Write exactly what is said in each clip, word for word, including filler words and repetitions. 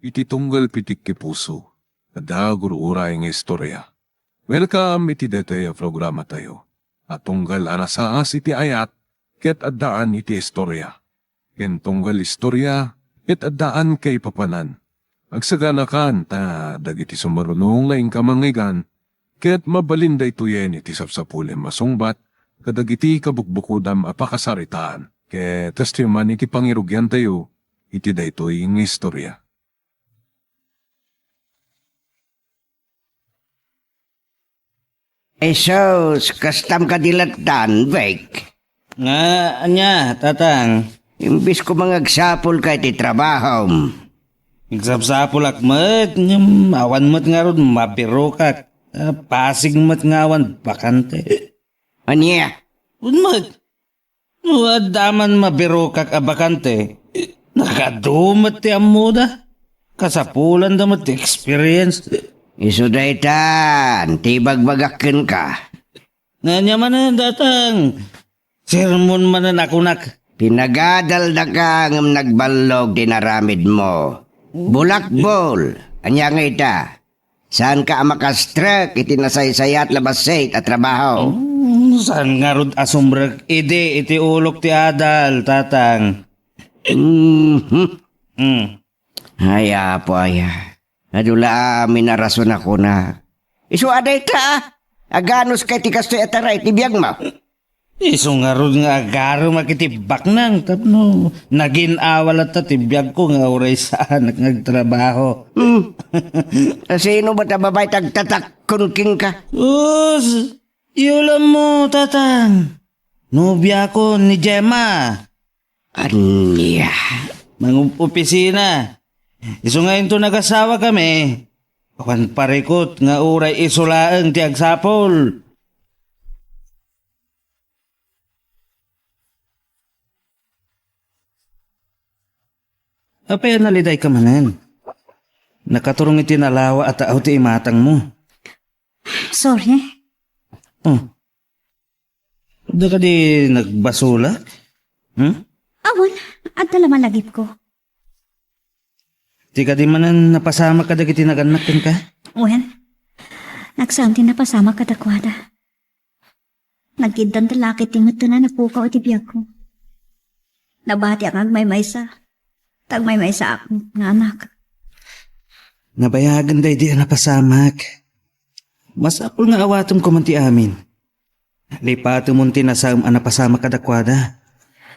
iti tunggal pitik ti puso, adda gur-uray nga istorya. Welcome iti daytoy a programatayo a tunggal a nasaas iti ayat ket addaan iti istorya, ken tunggal istorya ket addaan kaipapanan. Agsaganakan ta dagiti sumarunong nga inka mangngeggan ket mabalin daytoyen iti sapsapulem a sungbat kadagiti kabukbukodam a pakasaritaan. Ket kastoy man iti pangirugiantayo iti daytoy nga istorya. Jesus, kastam kadi lattan, Vic? Nga, ania, Tatang? Imbis ko mangagsapul ka iti trabahom. Agsapsapulak met, ngem awan met ngarud mabirokak. Ah, pasig met nga awan bakante. Ania? Unmet. No adda man mabirokak a bakante, nagadu met ti ammoda. Kasapulanda met ti experience. Isu daytan, ti ibagbagak kenka. Ania manen, Tatang? Sermon manen a kunak. Pinagadaldaka ngem nagballog ti inaramidmo. Bulakbol, ania nga ita? Saanka a makastrek iti nasaysayat la bassit a trabaho? Hmm, saan ngarud a sumrek idi iti ulok ti adal, Tatang? Mhm. Hmm. Ay, Apo, aya. Adu la amin a rason a kuna. Isu a dayta, ah. Aganuska iti kastoy a taray ti biagmo. Isu ngarud nga agarumak iti baknang tapno nagin-awa latta ti biagko nga uray saanak nga agtrabaho. Hmm. Asino ba ta babae ti agtatakkon kenka? Us, iulammo, Tatang. Nobiako ni Gemma. Ania? Mangup-opisina. Isu nga inton agasawa kami, awan parikut nga uray isu laeng ti agsapul. Apay a nalidayka manen? Nakaturong iti nalawa a tao ti imatangmo. Sorry. Oh. Adda kadi nagbasolak? Hmm? Awan, adda la man lagipko. Ti kadi manen napasamak kadagiti nagannak kenka? Wen, nagsaan ti napasamak kadakuada. Nagkiddanta la ket ti ngetten a napukaw iti biagko. Nabatiak nga agmaymaysa. Ta agmaymaysaak nga anak. Nabayagen daydi a napasamak. Masapul nga awatem koma ti amin. Lipatemon ti nasaem a napasamak kadakuada.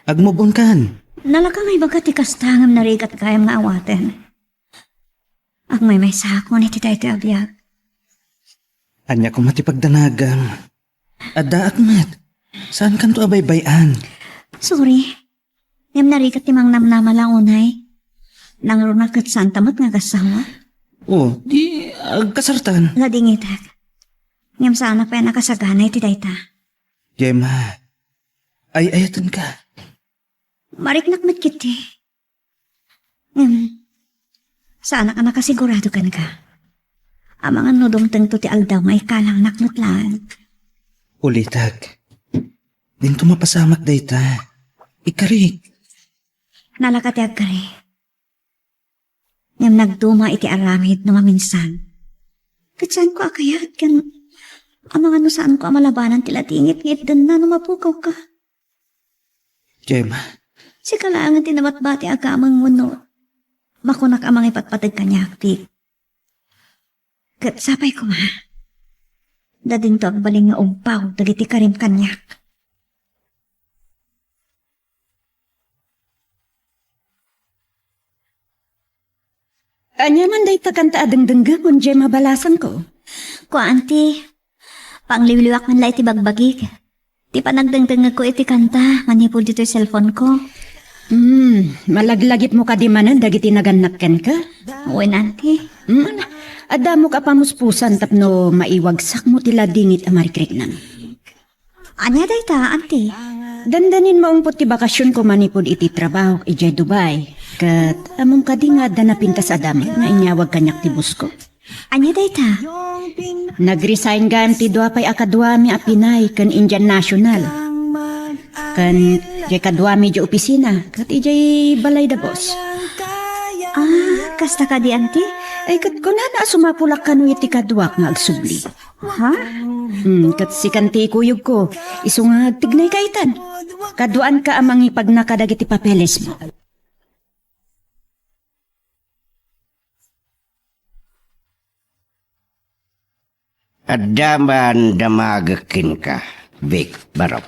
Agmove on kan. Nalaka nga ibaga ti kasta ngem narigat gayam nga awaten. Agmaymaysaak iti daytoy a biag. Ania koma ti pagdanagam? Addaak met. Saankanto a baybay-an? Sorry. Ngem narigat ti mangnamnama la unay. Nangruna ket saanta met nga agasawa. Oh, di agkasartan. Nadingitek. Ngem saanak pay a nakasagana iti dayta. Gemma, ay-ayatenka. Mariknak met ketdi. Ngem, saanak a nakasigurado kenka. Amangan no dumtengto ti aldaw nga ikalangnak met laeng. Ulitek. Dinto mapasamak dayta. Ikarik. Nalaka ti agkari. Ngem nagduma iti aramid no maminsan. Ket saanko a kayat ken amangan no saanko a malabanan ti ladingit nga itdenna no mapukawka. Gemma. Sika laengen ti nabatbati a gameng wenno makunak a mangipatpateg kaniak, Vic. Ket sapay koma, ta dinto agbalin nga umpaw dagiti karim kaniak. Ania man dayta kanta a dengdenggemon, Gemma, balasangko? Kua, Auntie, pangliwliwak man la iti bagbagik. Ti panagdengdengngegko iti kanta manipud ditoy cellphone-ko. Hmm, malaglagipmo kadi manen dagiti nagannak kenka? Wen, Auntie. Hmm, addamok a pamuspusan tapno maiwagsakmo ti ladingit a marikriknam. Ania dayta, Auntie? Dandanin maungpot ti bakasionko manipud iti trabahok idiay Dubai. Ket ammom kadi nga adda napintas a damag nga inyawag kaniak ti boss-ko? Ania dayta? Nag-resign gayam ti dua pay a kaduami a Pinay ken Indian national. Ken diay kaduami idiay opisina, ket idiay balay da boss. Ah, kasta kadi, anti? Ay, ket kunana a sumapulak kano iti kaduak nga agsubli. Ha? Hmm, ket sikan ti ikuyogko. Isu nga agtignay ka itan. Kaduaanka a mangipagnaka dagiti papelesmo. Adda man damagek kenka, Vic, Barok.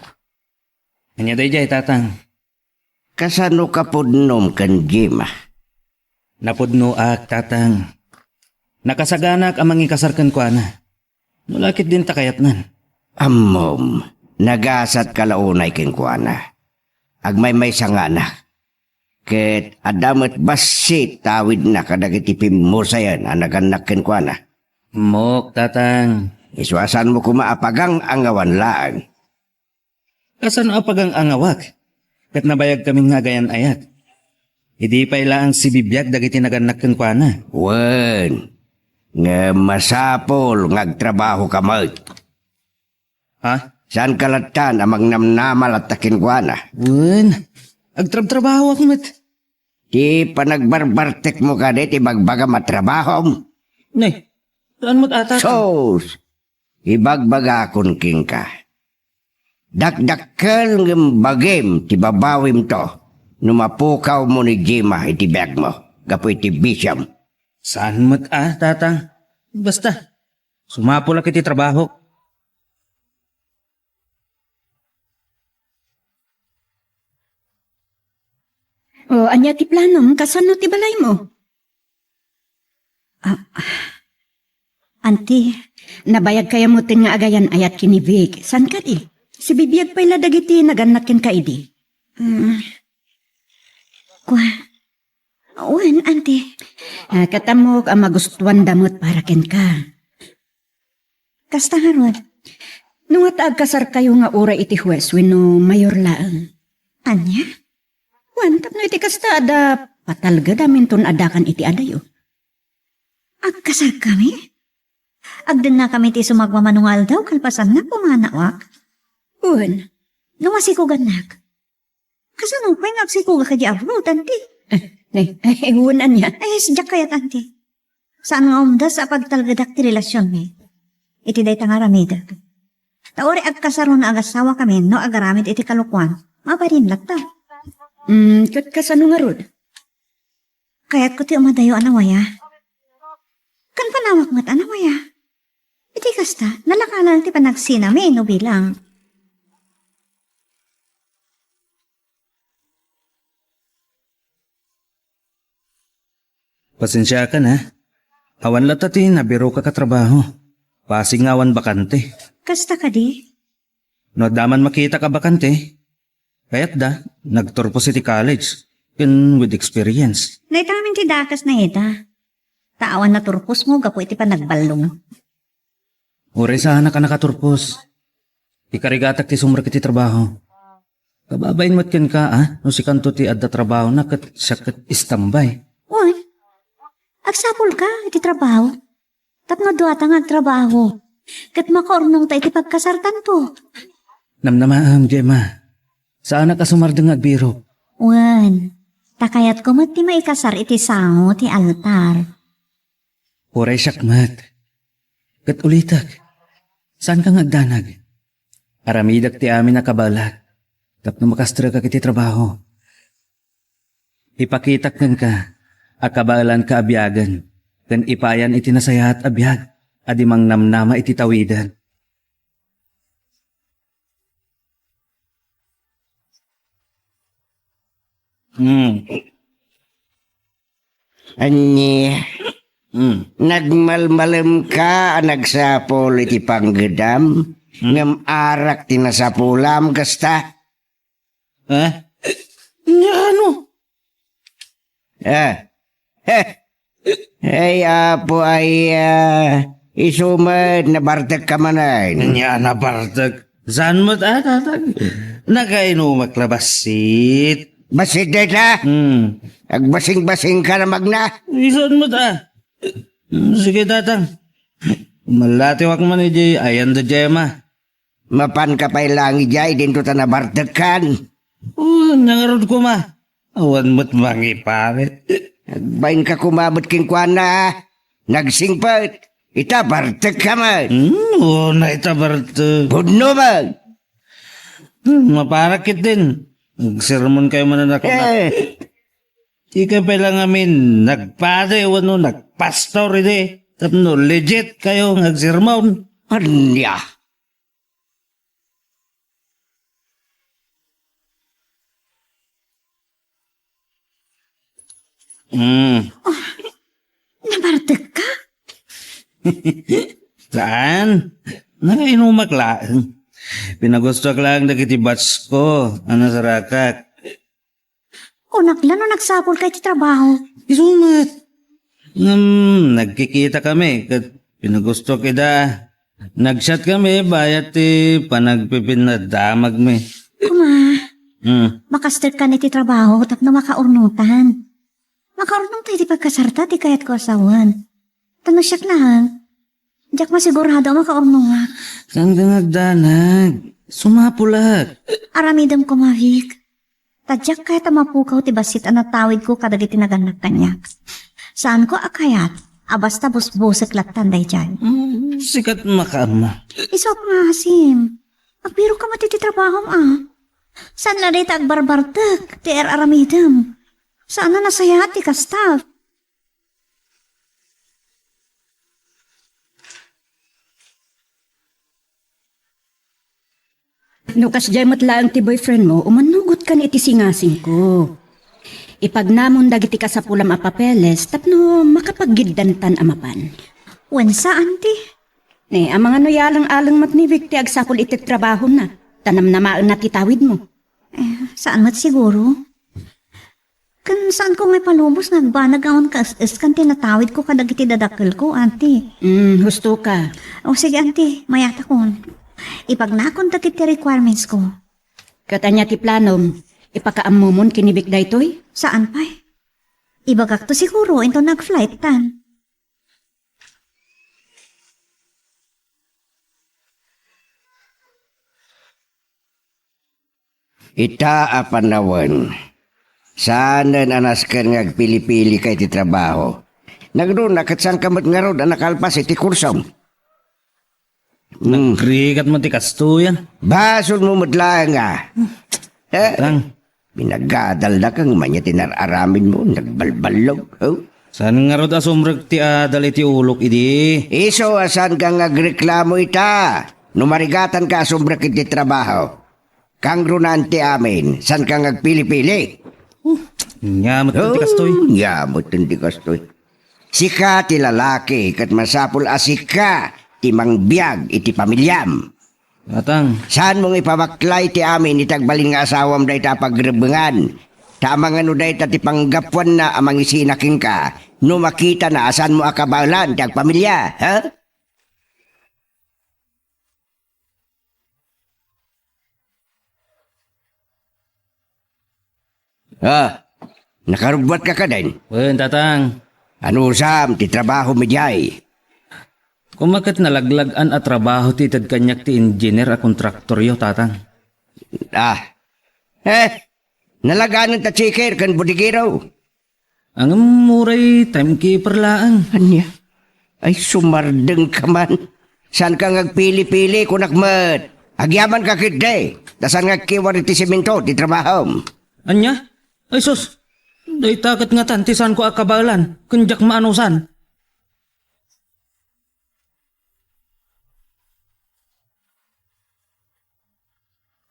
Ania daydiay, Tatang? Kasano ka pudnom ken Gemma? Napudnoak, Tatang. Nakasaganak a mangikasar kenkuana. No la ket dinta kayatnan. Ammom, nagasatka la unay kenkuana. Agmaymaysa nga anak. Ket adda met bassit ta awidna kadagiti pimmusayen a nagannak kenkuana. Ammok, Tatang. Isu a saanmo koma a pagang-angawan laeng. Kasano a pagang-angawak? Ket nabayagkamin nga agayan-ayat. Idi pay laeng sibibiag dagiti nagannak kenkuana. Wen, ngem masapul nga agtrabahoka met. Ha? Saanka lattan a magnamnama latta kenkuana? Wen, agtrabtrabahoak met. Ti panagbarbartekmo kadi ti bagbagam a trabahom? Ne, saan met ata? Sus! Ibagbagakon kenka. Dakdakkel ngem bagim ti babawimto no mapukawmo ni Gemma iti biagmo gapu iti bisiom. Saan met a, Tatang? Basta, sumapulak iti trabaho. O, ania ti planom? Kasano ti balaymo? Ah, anti, nabayagkayo metten nga agayan-ayat ken ni Vic. Saan kadi? Sibibiag pay la dagiti nagannak kenka idi. Hmm. Kua. Wen, anti. Ah, ket ammok a magustuanda met para kenka. Kasta ngarud. No nga ta agkasarkayo nga uray iti huwes wenno mayor laeng. Ania? Wen, tapno iti kasta, adda patalged aminton addakan iti adayo. Agkasarkami? Agdennakami ti isu nga agmamano nga aldaw kalpasanna, pumanawak. Wen. No masikugannak. Kasano pay nga agsikogak idiay abroad, anti? Eh, eh, eh, wen ania? Ay, sadiak kayat, anti. Saan nga umdas a pagtalgedak ti relasionmi iti dayta nga aramidek. Ta uray agkasar wenno agasawakami no agaramid iti kalokuan, mabalin latta. Mm, ket kasano ngarud? Kayatko ti umadayo a nawaya. Ken panawak met a nawaya. Iti kasta, nalakalan ti panagsinami no bilang. Pasensiakan, ha? Awan latta ti nabiroka a trabaho. Pasig nga awan bakante. Kasta kadi? No adda man makitak a bakante, kayatda, nagturpos iti college, ken with experience. Naitamin ti dakes na ita. Ta awan naturposmo gapu iti panagballong. Uray saanak a nakaturpos. Ikarigatak ti sumrek iti trabaho. Kababain met kenka, a? No sikanto ti adda trabahona ket siak ket istambay. Wen, agsapulka iti trabaho. Tapno duata nga agtrabaho. Ket makaurnongta iti pagkasartanto. Namnamaem, Gemma. Saanak a sumardeng nga agbirok. Wen, ta kayatko met ti maikasar iti sango ti altar. Uray siak met. Ket ulitek, saanka nga agdanag. Aramidek ti amin a kabaelak tapno makastrekak iti trabaho. Ipakitak kenka a kabaelanka a biagen ken ipayan iti nasayaat a biag a di mangnamnama iti tawiden. Hmm. Ania? Hmm. Nagmalmalemka a nagsapul iti panggedam, hmm, ngem arak ti nasapulam kasta? Eh? Nia ano? Eh. Eh. Ay, Apo, ay, ah, isu met, nabartekka manen. Nia nabartek? Saan met, a, Tatang? Nakainumak la bassit. Bassit dayta? Hmm. Agbasing-basingka na magna. Saan met, a? Sige, Tatang. Malatiwak man idiay ayan da Gemma. Mapanka pay laeng idiay dinto ta nabartekkan. O, nangarud koma. Awan met mangiparit. Agbainka koma met kenkuana. Nagsingpet. Ita, bartekka met. Hmm, una ita bartek. Pudno met. Hmm, maparak ketdin. Agsermonkayo manen a kunam. Eh. Dikay pay la ngamin nagpadi wenno nagpastor idi tapno legit kayo nga agsermon. Ania? Mm. Nabartekka? Saan? Nakainumak laeng. Pinagustoak laeng dagiti batch ko a nasarakak. Kunak la no nagsapulka iti trabaho. Isu met. Ngem nagkikitakami ket pinagustoak ida. Nag-chat kami bayat ti panagpipinnadamagmi. Kuma, Hmm. Makasterkan iti trabaho tapno makaurnotan. Makaurnong tayo ti pagkasarta ti kayatko a sawen. Ta no siak laeng, diak masigurado a makaurnoak. Saan ka nga agdanag? Sumapulak. Aramidem koma, Vic. Ta diak kayat a mapukaw ti bassit a natawidko kadagiti nagannak kaniak. Saanko a kayat a basta busbusek lattan daydiay. Mm, sikat makaammo. Isu a pangasim. Agbirok ka met iti trabahom a. Saan la dayta agbarbartek ti ar-aramidem. Saan a nasayaat ti kasta. No kasdiay met laeng ti boyfriend mo, umannugotkan iti singasingko. Ipagnamon dagiti kasapulam a papeles tapno makapaggiddantan a mapan. Wen saan ti? Ne, amangan no yaleng-aleng met ni Vic ti agsapul iti trabahona, ta namnamaenna ti tawidmo. Eh, saan met siguro? Ken saanko nga ipalubos nga agbanag awan kaes-eskan ti natawidko kadagiti dadakkelko, Auntie. Mm, husto ka. O sige, Auntie, mayatakon. Ipagnakon dagiti requirements ko. Ket ania ti planom? Ipakaammomon ken ni Vic daytoy? Saan pay? Ibagakto siguro inton nag-flight tan. Ita a panawen, saanen a nasken nga agpili-pilika iti trabaho. Nagruna ket saanka met ngarud a nakalpas iti kursom. Hmm. Nagrigat mo ti kastoy a. Basolmo met laeng a. Eh? Tang. Pinagadalnaka ngem ania ti nar-aramidmo, nagbalballog, oh? Saan ngarud a sumrek ti adal iti ulok idi? Isu a saanka nga agreklamo ita. No marigatanka a sumrek iti trabaho. Kangrunaan ti amin, saanka nga agpili-pili. Ania met ti kastoy? Oh, ania met ti kastoy. Sika ti lalaki, ket masapul a sika ti mangbiag iti pamiliam. Atang. Saanmo nga ipabaklay ti amin iti agbalin nga asawam dayta a pagrebbengan. Ta amangan no dayta ti panggapuanna a mangisina kenka no makitana a saanmo a kabaelan ti agpamilia, ha? Ah, nakarubbuatka kadin? Wen, Tatang. Anusam ti trabahom idiay? Koma ket nalaglag-an a trabaho ti ited kaniak ti engineer a kontraktoryo, Tatang. Ah. Eh, nalaganan ta checker ken bodegero. Ngem uray timekeeper laeng. Ania? Ay, sumardengka man. Saanka nga agpili-pili, kunak met. Agyamanka ketdi. Ta saan nga agkiwar iti semento ti trabahom. Ania? Ay sus, dayta ket ngatan ti saanko a kabaelan, ken diak maanusan.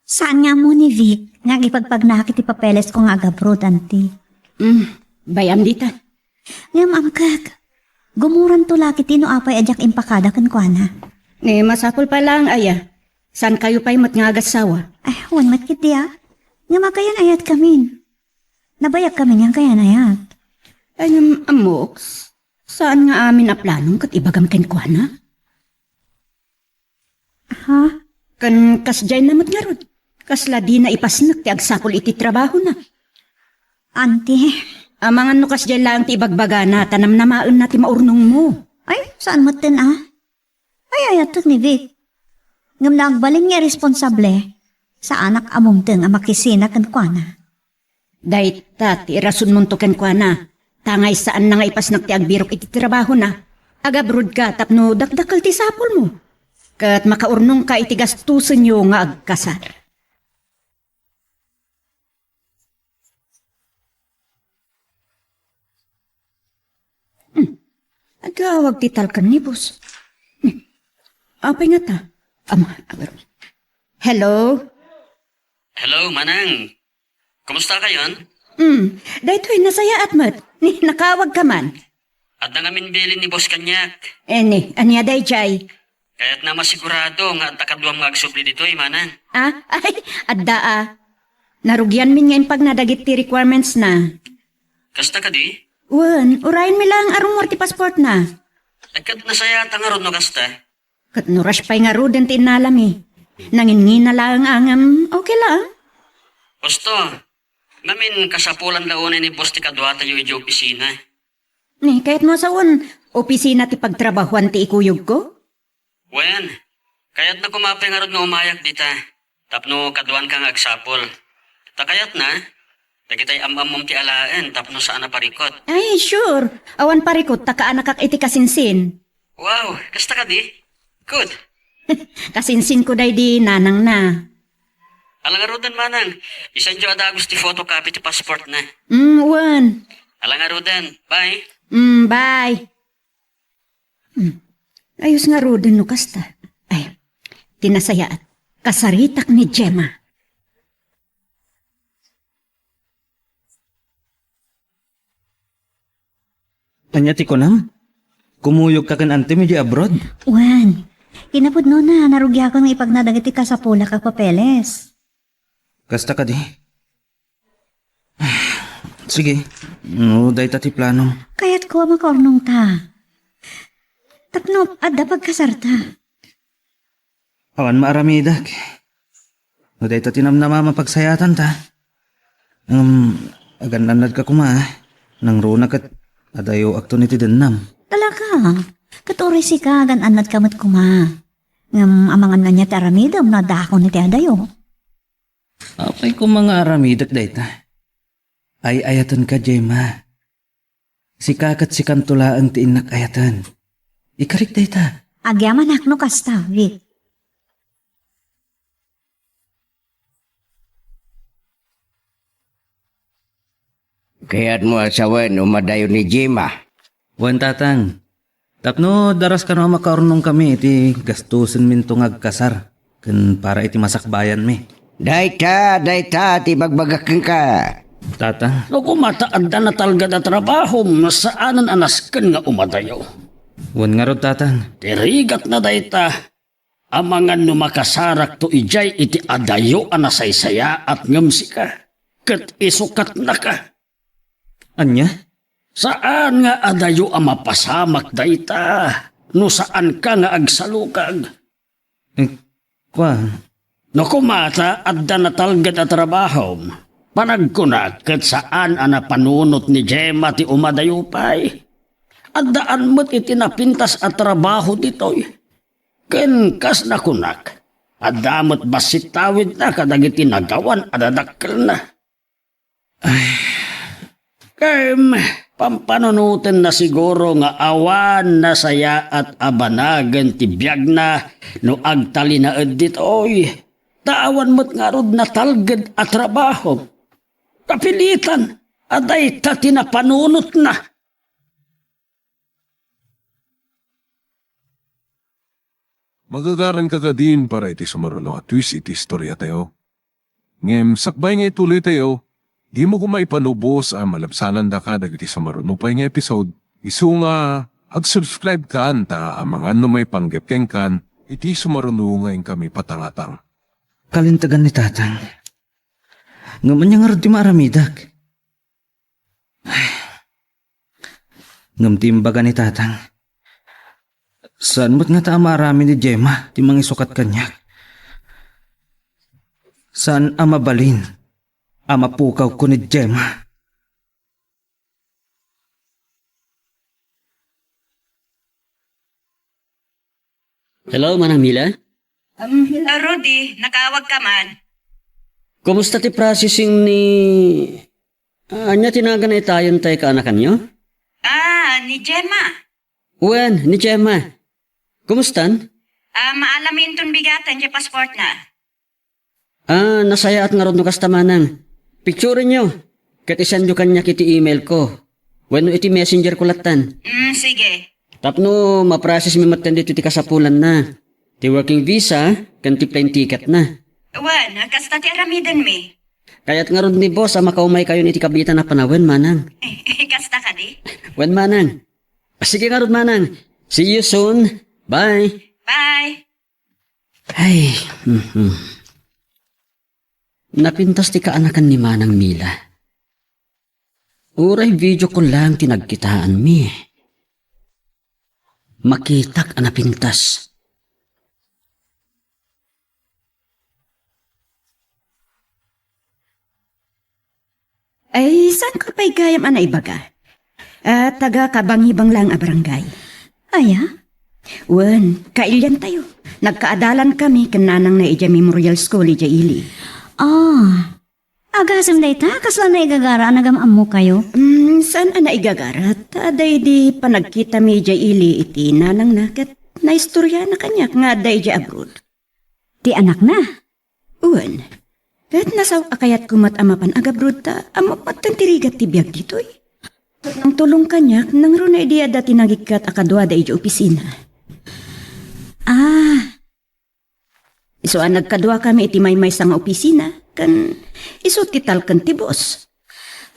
Saan nga ammo ni Vic nga agipagpagnaak iti papelesko nga agabroad, Auntie. Mm, bay-am dita. Ngem, Amkek, gumuranto la ketdi no apay a diak impakada kenkuana. Ni masapul pay laeng aya. Saankayo pay met nga agassawa? Ay, wen met ketdi a. Ngem agayan-ayatkamin. Nabayagkamin nga agayan-ayat. Ay, ngem, ammok, saan nga amin a planom ket ibagam kenkuana? Ha? Ken kasdiayna met ngarud, kasla dina ipasnek ti agsapul iti trabahona. Auntie. Amangan no kasdiay laeng ti ibagbagana, ta namnamaenna ti maurnongmo. Ay, saan metten a? Ay, ayatek ni Vic. Ngem no agbalin nga irresponsable, saanak a mumteng a makisina kenkuana. Dayta ti irasonmonto kenkuana. Tangay saanna nga ipasnak ti agbirok iti trabahona. Agabrodka tapno dakdakkel ti sapulmo. Ket makaurnongka iti gastosenyo nga agkasar. Hmm. Agawag ti talkan ni boss. Hmm. Apay ngata? Ama, agaro. Hello? Hello, Manang. Kumusta kayon? Hmm, daytoy nasayaat met. Ni, nakawag ka man. Adda ngamin bilin ni boss kaniak. Eh, ni, ania dayjay? Kayatna masigurado nga adda kaduam nga agsubli ditoy, Manang. Ah, ay, adda, ah. Narugianmin nga impagna dagiti requirements na. Kasta kadi? Wen, urayenmi lang a rummuar ti passport na. Ay, ket nasayaat ngarud no kasta. Ket no rush pay ngaruden ti innalami. Nanginngina laeng a ngem okay lang. Husto, ngamin kasapulan la unay ni boss ti kaduatayo iti opisina. Ni, kayatmo a sawen, opisina ti pagtrabahuan ti ikuyogko? Wen, kayatna koma pay ngarud nga umayak dita, tapno kaduanka nga agsapul. Ta kayatna, dagitay am-ammom ti alaen tapno saan a parikut. Ay, sure. Awan parikut, ta kaanakak iti kasinsin. Wow, kasta kadi? Good. Kasinsinko daydi nanangna. Ala ngaruden, Manang. Isanyo a dagus ti photocopy ti passport na. Mm, wen. Ala ngaruden. Bye. Mm, bye. Hmm. Ayos ngaruden no kasta. Ay, ti nasayaat. Kasaritak ni Gemma. Ania ti kunam? Kumuyogka ken antim idiay abroad? Wen, kinapudnona, narugiakon nga ipagna dagiti kasapulak a papeles. Kasta kadi? Sige, no dayta ti planom. Kayatko a makaurnongta. Tapno adda pagkasarta. Awan maaramidek. No dayta ti namnama a pagsayaatanta. Ngem, agan-annadka koma, nangruna ket adayoakton iti dennam. Talaga? Ket uray sika, agan-annadka met koma. Ngem amangan ania ti aramidem no addaakon iti adayo? Apay koma nga aramidek dayta? Ay-ayatenka, Gemma. Sika ket sikanto laeng ti innak ayaten. Ikarik dayta. Agyamanak no kasta, Vic. Kayatmo a sawen, umadayo ni Gemma? Wen, Tatang. Tapno daras kano a makaurnongkami iti gastosenminto nga agkasar ken para iti masakbayanmi. Dayta, dayta ti ibagbagak kenka. Tata. No koma ta adda natalged a trabahom, saanen a nasken nga umadayo. Wen ngarud, Tatang. Ti rigatna dayta, amangan no makasarakto idiay iti adayo a nasaysayaat ngem sika, ket isukatnaka. Ania? Saan nga adayo a mapasamak dayta no saanka nga agsalukag. Eh, kua? No koma ta adda natalged a trabahom, panagkunak ket saan a napanunot ni Gemma ti umadayo pay. Addaan met iti napintas a trabaho ditoy. Ken kas nakunak, adda met bassit tawidna kadagiti nagawan a dadakkelna. Ay. Ken, pampanunotenna siguro nga awan nasayaat a banagen ti biagna no agtalinaed ditoy. Ta awan met ngarud natalged a trabaho. Kapilitan a dayta ti napanunotna. Magagaranka kadin para iti sumaruno a twist iti istoriatayo. Ngem sakbay nga ituloytayo, dimo koma ipanubos a malabsanandaka dagiti sumaruno pay nga episode. Isu nga, ag-subscribe kan ta amangan no maipanggep kenkan iti sumaruno nga inkami patangatang. Kalintegan ni Tatang. Ngem ania ngarud ti maaramidek? Ngem ti imbaga ni Tatang, saan met ngata a maaramid ni Gemma ti mangisukat kaniak. Saan a mabalin a mapukawko ni Gemma. Hello, Manang Mila? Um, hello, Rudy. Nakawag ka man. Kumusta ti processing ni, ah, ania ti nagan itayon tay kaanakanyo? Ah, ni Gemma. Wen, ni Gemma. Kumustan? Ah, maala mi inton bigaten ti passportna. Ah, nasayaat ngarud no kasta, manang. Picturenyo, ket isendyo kaniak iti email ko. Wenno iti messenger ko lattan. Mm, sige. Tapno ma-process mi metten ditoy ti kasapulanna. Ti working visa, ken ti plane ticketna. Wen, kasta ti aramiden mi. Kayat ngarud ni boss a makaumaykayon iti kabiitan a panawen, manang. Kasta kadi? Wen, manang. Sige ngarud, manang. See you soon. Bye. Bye. Ay, mhm. Napintas ti kaanakan ni Manang Mila. Uray video call lang ti nagkitaanmi. Makitak a napintas. Ay, saan ka pay gayam a naibaga? Ah, taga Kabangibang lang a barangay. Aya? Wen, kailian tayo. Nagkaadalan kami ken nanang na idiay Memorial School idiay ili. Ah, agasem dayta, kasla naigagara a nagam-ammo kayo? Mm, saan a naigagara? Ta daydi panagkita mi idiay ili iti nanang na ket naistorya na kaniak nga adda idiay abroad. Ti anakna? Wen. Ket nasao a kayatko met a mapan agabroad ta ammok met ti rigat ti biag ditoy. Nangtulong kaniak, nangruna idi adda ti nagikkat a kaduada idiay opisina. Ah. Isu a nagkaduakami iti maymaysa nga opisina, ken isu ti talken ti boss.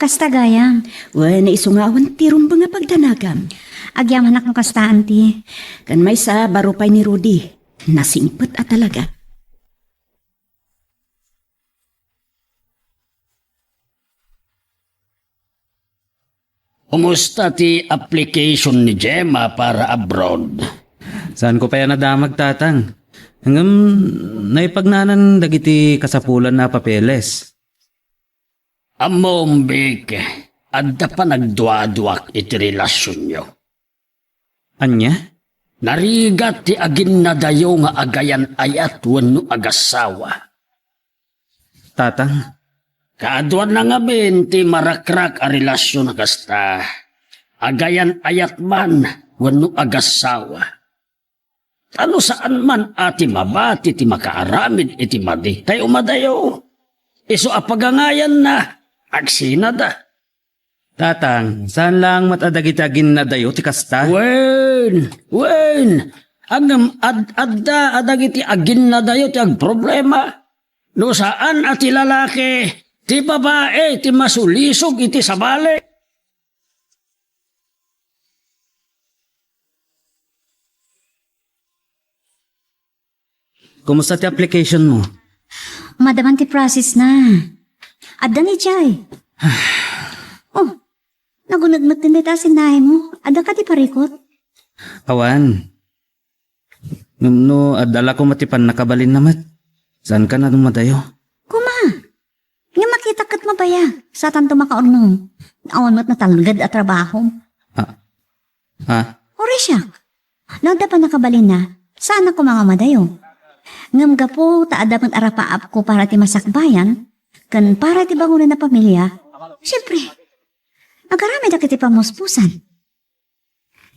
Kasta gayam. Wen, isu nga awan ti rumbeng a pagdanagam. Agyamanak no kasta, anti. Ken maysa, baro pay ni Rudy. Nasingpet a talaga. Kumusta ti application ni Gemma para abroad? Saanko pay a nadamag, Tatang. Ngem naipagnanan dagiti kasapulanna a papeles. Ammom, Vic, adda panagduaduak iti relasionyo. Ania? Narigat ti aginnadayo nga agayan-ayat wenno agassawa. Tatang. Kaaduanna ngamin ti marakrak a relasion a kasta. Agayan-ayat man wenno agassawa. Ta no saan man a ti mabati ti makaaramid iti madi, tay umadayo. Isu a pagangayanna, agsinada. Tatang, saan laeng met a dagiti aginnadayo ti kasta? Wen, wen, ngem ad-adda a dagiti aginnadayo ti agproblema. No saan a ti lalaki, ti babai ti masulisog iti sabali. Kumusta ti application mo? Madama ti process na. Adda ni Jai. Oh, nagunod met ti dayta sinnaem mo. Adda kadi parikut? Awan. Ngem no adda la koma ti pannakabalinna met, saanka a dumadayo? Koma, ngem makitak ket mabayag, saanto makaurnong. Awan met natalged a trabaho. Ah, ah? Uray siak. No adda pannakabalinna, saan a koma nga madayo. Ngem gapu ta adda met arapaapko para ti masakbayan, ken para ti bangonan a pamilia, siempre, agaramedak iti pamuspusan.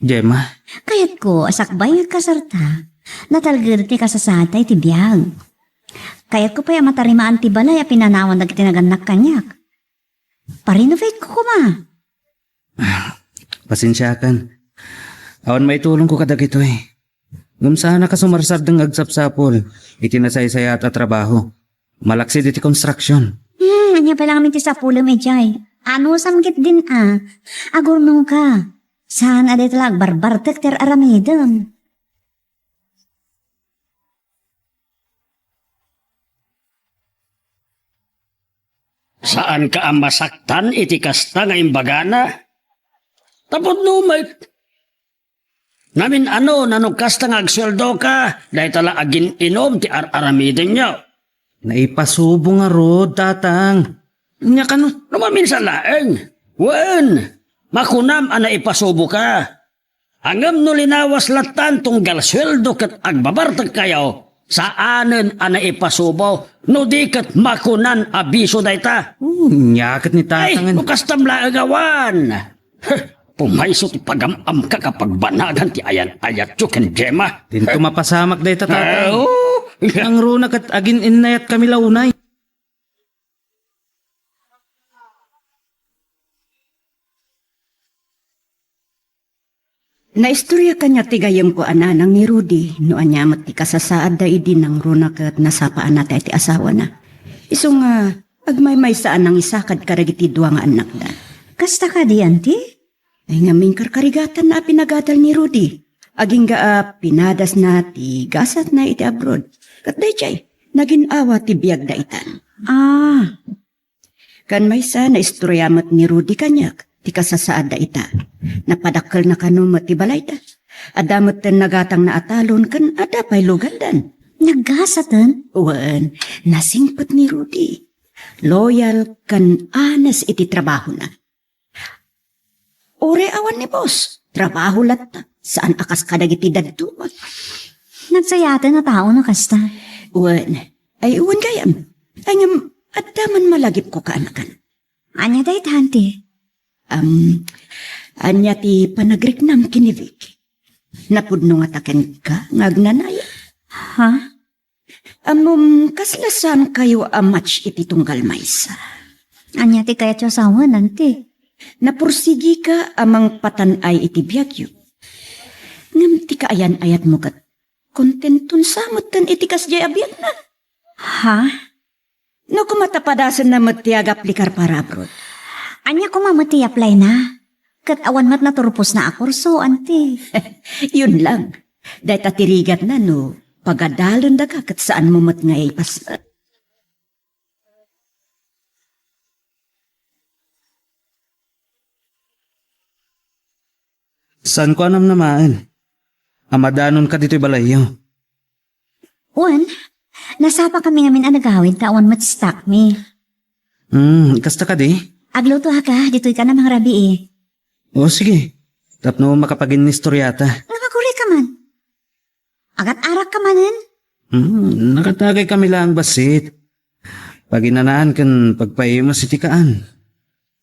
Gemma. Kayatko a sakbay nga kasarta, natalged ti kasasaadta iti biag. Kayatko pay a matarimaan ti balay a pinanawan dagiti nagannak kaniak. Parenovate ko koma. Pasensiakan. Awan maitulongko kadagitoy. Ngem saannak a sumarsardeng nga agsapsapul iti nasaysayaat a trabaho. Malaksid iti construction. Hmm, ania pay laeng ti sapulem idiay? Anusam ketdin a? Agurnongka. Saan a dayta la agbarbartek ti ar-aramidem. Saanka a masaktan iti kasta nga imbagana? Tapno met, namin-ano, no kasta nga agsueldoka, dayta la agin-inom ti ar-aramidenyo. Naipasubo ngarud, Tatang. Ania kano? No maminsan laeng, wen, makunam a naipasuboka. Ngem no linawas lattan tunggal sueldo ket agbabartekkayo, saanen a naipasubo, no di ket makunan a bisio dayta. Hmm, ania ket ni Ay, Tatang? No kastam laeng awan. Heh, Pumayso ti pagam-amka ka pagbanagan ti ayan-ayatyo ken Gemma. Dinto mapasamak dayta, tatay. Ah, oo. Nangruna ket agin-innayatkami la unay. Naistorya kaniak ti gayyemko a nanang ni Rudy no ania met ti kasasaadda idi nangruna ket nasapa a natay ti asawana. Isu nga agmaymaysa a nangisakad kadagiti dua nga annakda. Kasta kadi, anti? Ay, ngamin karkarigatanna a pinagadal ni Rudy. Agingga a pinadasna ti gasatna iti abroad. Ket daydiay, nagin-awa ti biagda itan. Ah. Ken maysa, naistorya met ni Rudy kaniak ti kasasaadda ita. Napadakkelna kano met ti balayda. Adda metten nagatangna a talon ken adda pay lugandan. Naggasaten? Wen, nasingpet ni Rudy. Loyal ken honest iti trabahona. Uray awan ni boss, trabaho latta. Saan a kas kadagiti dadduma. Nagsayaten a tao no kasta. Wen, ay wen gayam. Ay ngem, adda man malagipko kaanakan. Ania dayta, anti? Am, ania ti panagriknam ken ni Vic? Napudno ngata kenka nga agnanayon? Ha? Ammom, kasla saankayo a match iti tunggal maysa. Ania ti kayatyo a sawen, anti? Napursigika a mangpatan-ay iti biagyo. Ngem ti kaayan-ayatmo ket kontenton sa metten iti kasdiay a biagna. Ha? No koma ta padasenna met ti agaplikar para abroad. Ania koma met ti applyna? Ket awan met naturposna a kurso, anti. Yun lang. Dayta ti rigatna no pagadalendaka ket saanmo met nga ipasnek. Saanko a namnamaen a madanonka ditoy balayyo. Wen, nasapakami ngamin a nagawid ta awan met stockmi. Hmm, kasta kadi? Aglutoaka, ditoy ka na mangrabii. O, sige. Tapno makapaginnistoriata. Nga magurika man. Agat-arak ka manen? Hmm, nakatagay kami laeng bassit. Paginanaan ken pagpaimas iti kaan.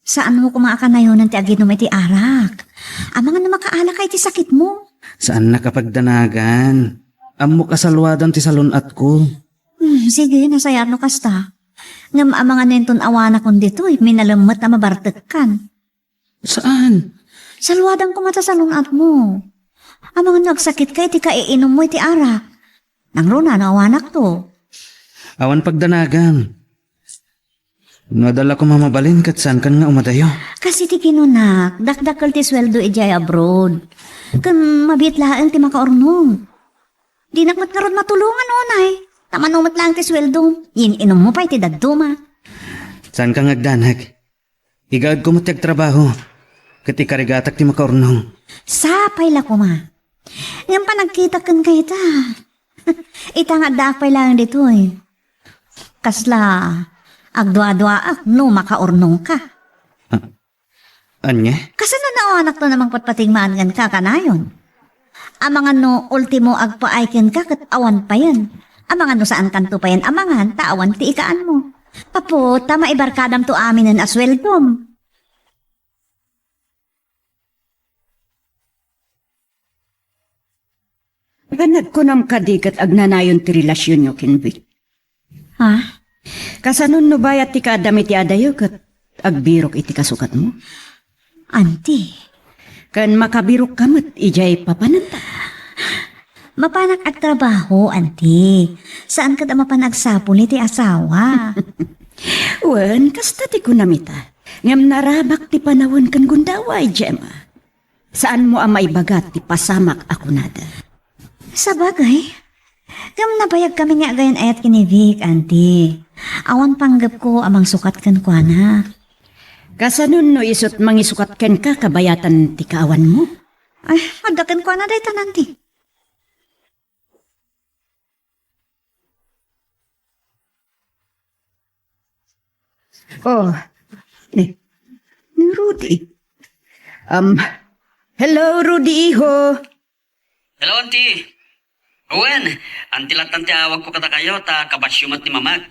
Saanmo koma a kanayonan ti aginom iti arak? Amangan no makaalaka iti sakitmo. Saannak a pagdanagan. Ammok a saluadan ti salun-atko. Hmm, sige, nasayaat no kasta. Ngem amangan no inton awanakon ditoy, minalem met a mabartekkan. Saan? Saluadan koma ta salun-atmo. Amangan no agsakitka iti kaiinummo iti arak. Nangruna no awanakto. Awan pagdanagan. No adda la koma mabalin ket saankan nga umadayo. Kas iti kinunak, dakdakkel ti sueldo idiay abroad. Ken mabiit laeng ti makaurnong. Dinak met ngarud matulongan unay. Ta mano met laeng ti sueldom, yin-inummo pay ti dadduma. Saanka nga agdanag. Igaedko met ti agtrabaho, ket ikarigatak ti makaurnong. Sapay la koma. Ngem panagkitak kenka ita. Ita nga addaak pay laeng ditoy. Kasla agduaduaak no makaurnongka. Ah, ania? Kasano no awanakto a mangpatpatingmaan kenka a kanayon? Amangan no ultimo agpaay kenka ket awan payen. Amangan no saankanto payen amangan ta awan ti ikaanmo. Papo, ta maibarkadamto aminen a sueldom. Ngem kunam kadi ket agnanayon ti relasionyo ken Vic? Ha? Kasano no bayat ti kaaddam iti adayo ket agbirok iti kasukatmo? Anti. Ken makabirokka met idiay papananta. Mapanak agtrabaho, anti. Saan ket a mapan agsapul iti asawa. Wen, kasta ti kunam ita. Ngem narabak ti panawen ken gundaway, Gemma. Saanmo a maibaga ti pasamak a kunada. Sabagay, ngem nabayagkami nga agayan-ayat ken ni Vic, anti. Awan panggepko a mangsukat kenkuana. Kasano no isut' mangisukat kenka kabayatan ti kaawanmo? Ay, adda kenkuana daytan, anti. Oh, ni, ni Rudy. Um, hello, Rudy, iho. Hello, Auntie. Wen, Auntie lattan ti awagko kadakayo, ta kabasyo met ni Mamak.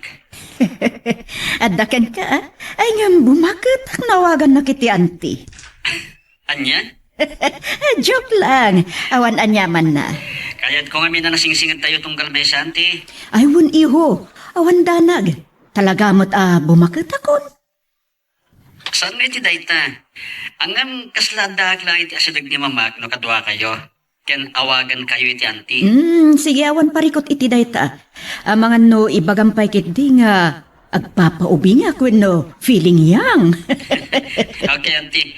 Adda kenka, ah? Ay, ngem bumaket, nawagannak iti Auntie. Ania? Joke lang. Awan aniamanna. Kayatko ngamin a nasingsingedtayo tunggal maysa, Auntie. Ay, wen, iho. Awan danag. Talaga met a bumaketakon. Saan nga iti dayta? Ngem kasla addaak laeng iti asideg ni Mamak no kaduakayo, ken awagankayo iti Auntie. Hmm, sige, awan parikut iti dayta. Amangan no ibagam pay ketdi nga agpapaubingak wenno feeling young. Okay, Auntie.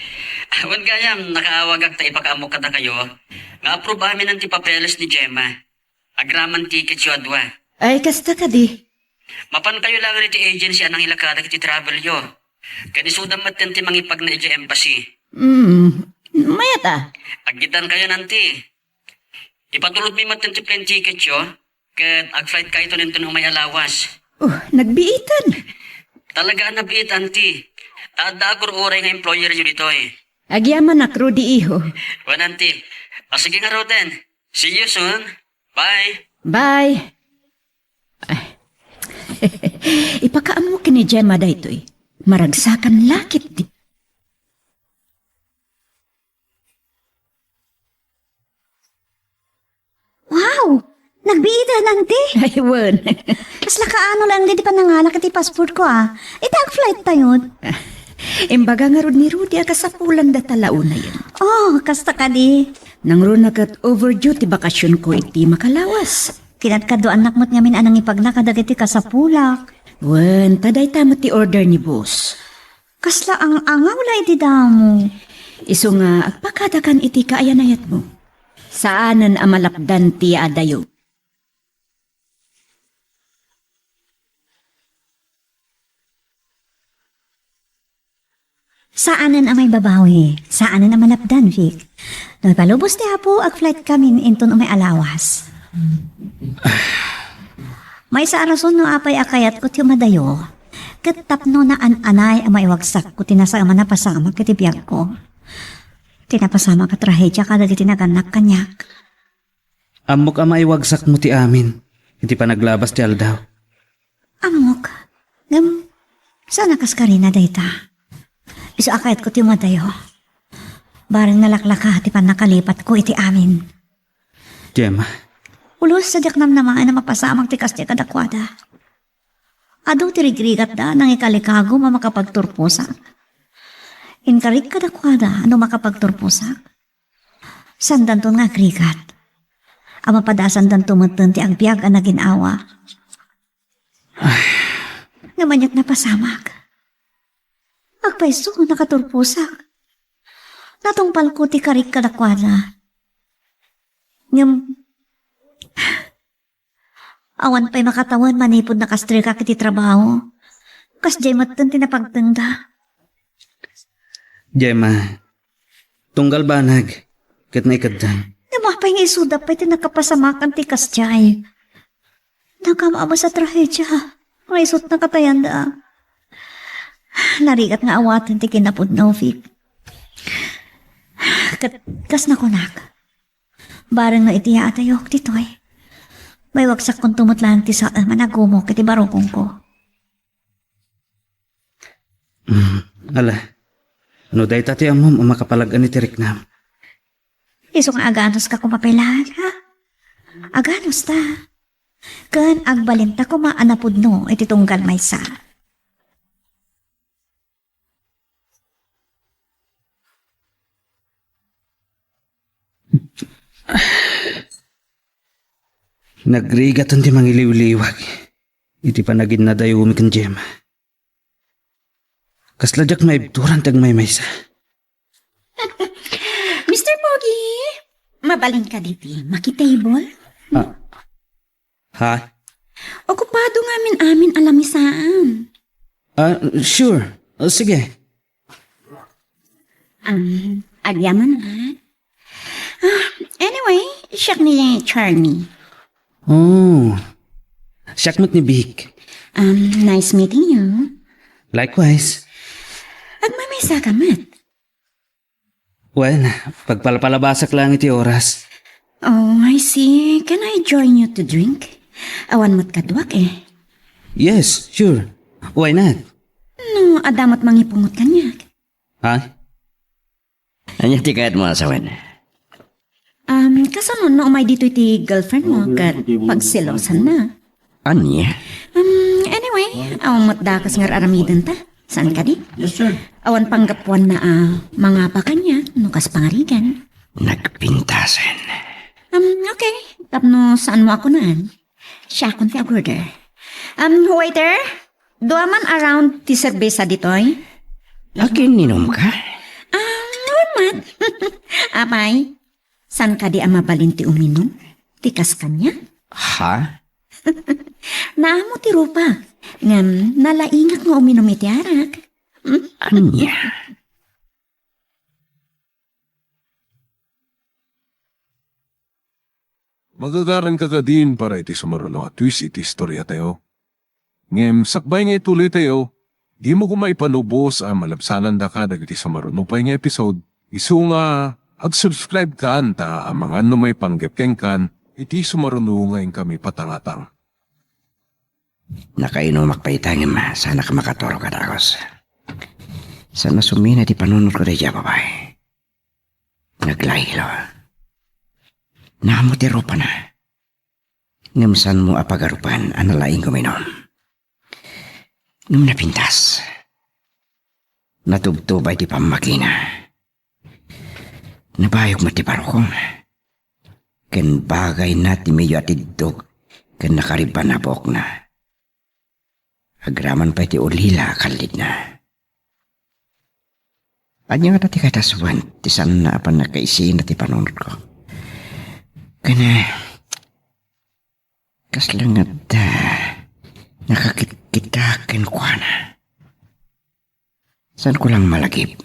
Awan gayam, nakaawagak ta ipakaammok kadakayo nga approve amin ti papeles ni Gemma. Agraman ticketyo a dua. Ay, kasta kadi. Mapankayo laeng iti agency a nangilakadak iti travelyo. Ken isudam metten ti mangipagna idiay embassy. Hmm, mayat a. Aggiddankayo, Auntie. Ipatulodmi metten ti plane ticketyo, ket ag-flight kayton inton umay a lawas. Oh, nagbiitan. Talaga a nabiit, Auntie. Ta adda agur-uray nga employeryo ditoy. Agyamanak, Rudy, iho. Wen, Auntie. O, sige ngaruden. See you soon. Bye. Bye. Ay. Ipakaammo ken ni Gemma daytoy. Maragsakan la ketdi. Wow! Nagbiitan, Auntie? Ay, wen. Kasla kaano lang di panangalak iti passport ko, ah. Ita ag-flight tayon. Imbaga ngarud ni Rudy a kasapulan data la unayen. Oh, kasta kadi. Nangruna ket overdue ti bakasionko iti makalawas. Kinadkaduaannak met ngamin a nangipagna kadagiti kasapulak. Wen, ta dayta met ti order ni boss. Kasla ang-angaw la iti damo. Isu nga agpakadakan iti kaayan-ayatmo. Saanen a malapdan ti yaadayo. Saanen a maibabawi, saanen a malapdan, Vic. No ipalubos ti Apo, ag-flight kamin inton umay a lawas. Maysa a rason no apay a kayatko ti umadayo, ket tapno naan-anay a maiwagsakko ti nasaem a napasamak iti biagko. Ti napasamak a trahedia kadagiti nagannak kaniak. Ammok a maiwagsakmo ti amin iti panaglabas ti aldaw. Ammok, ngem saan a kaskarina dayta. Isu a kayatko ti umadayo. Bareng nalaklaka ti pannakalipatko iti amin. Gemma. Pulos a diak namnamaen a mapasamak ti kasdiay kadakuada. Adu ti rigrigatda a nangikalikagum a makapagturposak. Inkarik kadakuada no makapagturposak. Saandanton nga agrigat. A mapadasandanto metten ti agbiag a nagin-awa. Ngem aniat napasamak. Agpayso, nakaturposak. Natungpalko ti karik kadakuada. Ngem, awan pay makatawen manipud nakastrikak iti trabaho. Kasdiay metten ti napagtengda. Gemma, tunggal banag ket naikeddang. Ngem apay nga isuda pay ti nakapasamakan ti kasdiay? Nakam-amas a trahedia nga isut nakatayanda. Narigat nga awaten ti kinapudno, Vic. Ket kas nakunak, bareng no iti yaatayok ditoy, maiwagsakkonto met laeng ti saem a nagumok iti barukongko. Mm, ala, no dayta ti ammom a makapalag-an iti riknam. Isu nga aganuska koma pay laeng, ha? Aganusta. Ken agbalinta koma a napudno iti tunggal maysa. Nagrigaten ti mangiliwliwag iti panaginnadayomi ken Gemma. Kasla diak maibturan ti agmaymaysa. Mister Pogi, mabalin ka diti makitable? Ah. Ha? Okupado ngamin amin a lamisaan. Ah, sure. Ah, sige. Um, agyaman, ah. Ah, anyway, siak ni Charmy. Oh, siak met ni Vic. Um, nice meeting you. Likewise. Agmaymaysa ka met. Well, pagpalpalabasak lang iti oras. Oh, I see. Can I join you to drink? Awan met kaduak eh. Yes, sure. Why not? No, adda met mangipungot kaniak. Ha? Ania ti kayatmo a sawen? Um, kasano no umay ditoy ti girlfriend mo ket pagselosanna? Ania? Um, anyway, awan met dakas nga ar-aramidenta. Saan kadi? Yes, sir. Awan panggapuanna a mangapa kaniak no kas pangarigan. Nagpintasen. Um, okay. Tapno saanmo a kunaan? Siakon ti ag-order. Um, waiter, dua man a round ti serbesa ditoy? Agiinumka? Um, awan met. Apay, saan kadi a mabalin ti uminum? Ti kas kaniak? Ha? Naammo ti rupa. Ngem, nalaingak nga uminum iti arak. Ania? Magagaranka kadin para iti sumaruno a twist iti istoriatayo. Ngem sakbay nga ituloytayo, dimo koma ipanubos a malabsanandaka dagiti sumaruno pay nga episode, isu nga ag-subscribe kan ta amangan no maipanggep kenkan iti sumaruno nga inkami patangatang. Nakainumak pay ita ngem saanak a makaturog a dagus. Saan a sumina ti panunotko daydiay a babai. Naglailo. Naammo ti rupana. Ngem saanmo a pagarupan a nalaing uminum. Ngem napintas. Natubtubay ti pammakina. Nabayog met ti barukong. Ken bagayna ti mayo a tiddog ken nakaribban a buokna. Agraman pay ti ulila a kallidna. Ania ngata ti kayat a sawen ti saanna a pannakaisina ti panunotko? Ken, eh, kasla nga adda nakakitkitak kenkuana. Saanko lang malagip.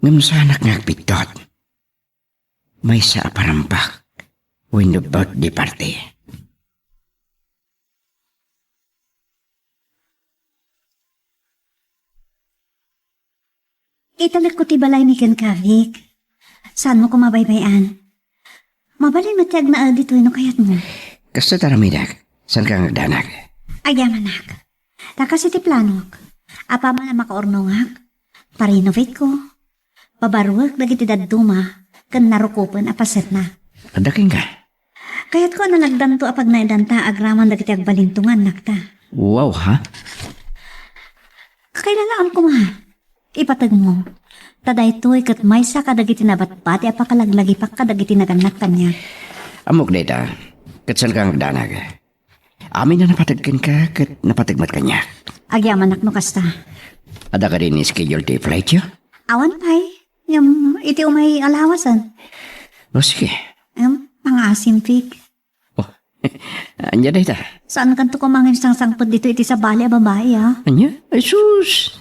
Ngem saanak nga agbiddut. Maysa a parambak wenno birthday party. Italekko ti balaymi kenka, Vic. Saanmo koma baybay-an. Mabalin met ti agnaed ditoy no kayatmo. Kasta ti aramidek. Saanka nga agdanag? Agyamanak. Ta kas iti planok, apaman a makaurnongak, parenovateak, pabaruek dagiti dadduma ken narukopen a pasetna. Adda kenka? Kayatko a nalagdanto a pagnaedanta agraman dagiti agbalinto nga annakta. Wow, ha? Kakailalaom koma. Ipategmo. Ta daytoy ket maysa kadagiti nabati a pakalaglagipak kadagiti nagannak kaniak. Ammok dayta, ket saanka nga agdanag. Amin a napateg kenka ket napateg met kaniak. Agyamanak no kasta. Adda kadi ni schedule ti flightyo? Awan pay. Ngem, iti umay alawasen. O, sige. Em, pangaasim, Vic. Oh, ania dayta? Saankanto koma nga agsangpet ditoy iti sabali a babai, a? Ania? Ay, sus!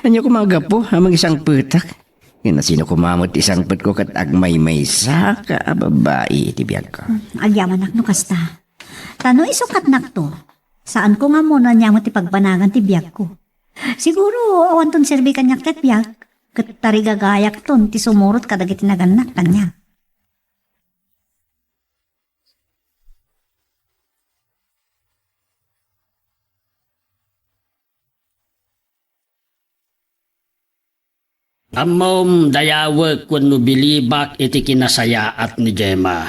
Ania koma a gapu a mangisangpetak? Ken no sino koma met ti sangpetko ket agmaymaysaka a babai iti biagko. Hmm, agyamanak no kasta. Ta no isu ket nakto, saanko nga ammo no ania met ti pagbanagan ti biagko. Siguro, awanton serbi kaniak ti agbiag, ket tarigagayakton ti sumurot kadagiti nagannak kaniak. Ammom, dayawek wenno bilibak iti kinasayaat ni Gemma.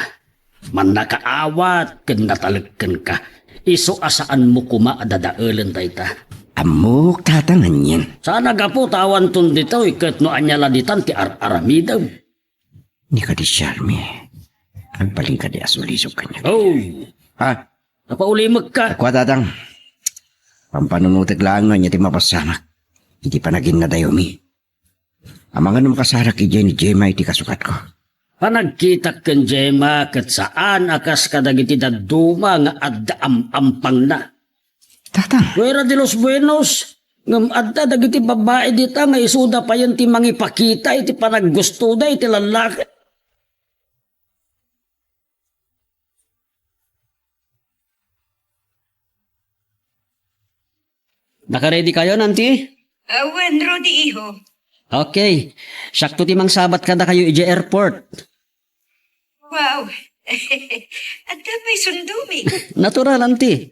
Mannakaawat ken natalek kenka. Isu a saanmo koma a dadaelen dayta. Ammok, tatang, anian. Saan a gapu ta awanton ditoy ket no ania la ditan ti ar-aramidem. Ni kadi Charmy, agbalin kadi a sulisog kaniak? Oy! Ha? Napaulimekka? Kua, tatang. Pampanunotek laeng no ania ti mapasamak iti panaginnadayomi. Amangan no makasarak idiay ni Gemma iti kasukatko. Panagkitak ken Gemma ket saan a kas kadagiti dadduma nga adda am-ampangna. Tatang. Fuera de los buenos, ngem adda dagiti babbai dita nga isuda payen ti mangipakita iti panaggustoda iti lallaki. Nakaready kayo, Auntie? Ah, wen, Rudy, iho. Okay. Siakto ti mangsabat kadakayo idiay airport. Wow. Adda pay sundomi. Natural, Auntie.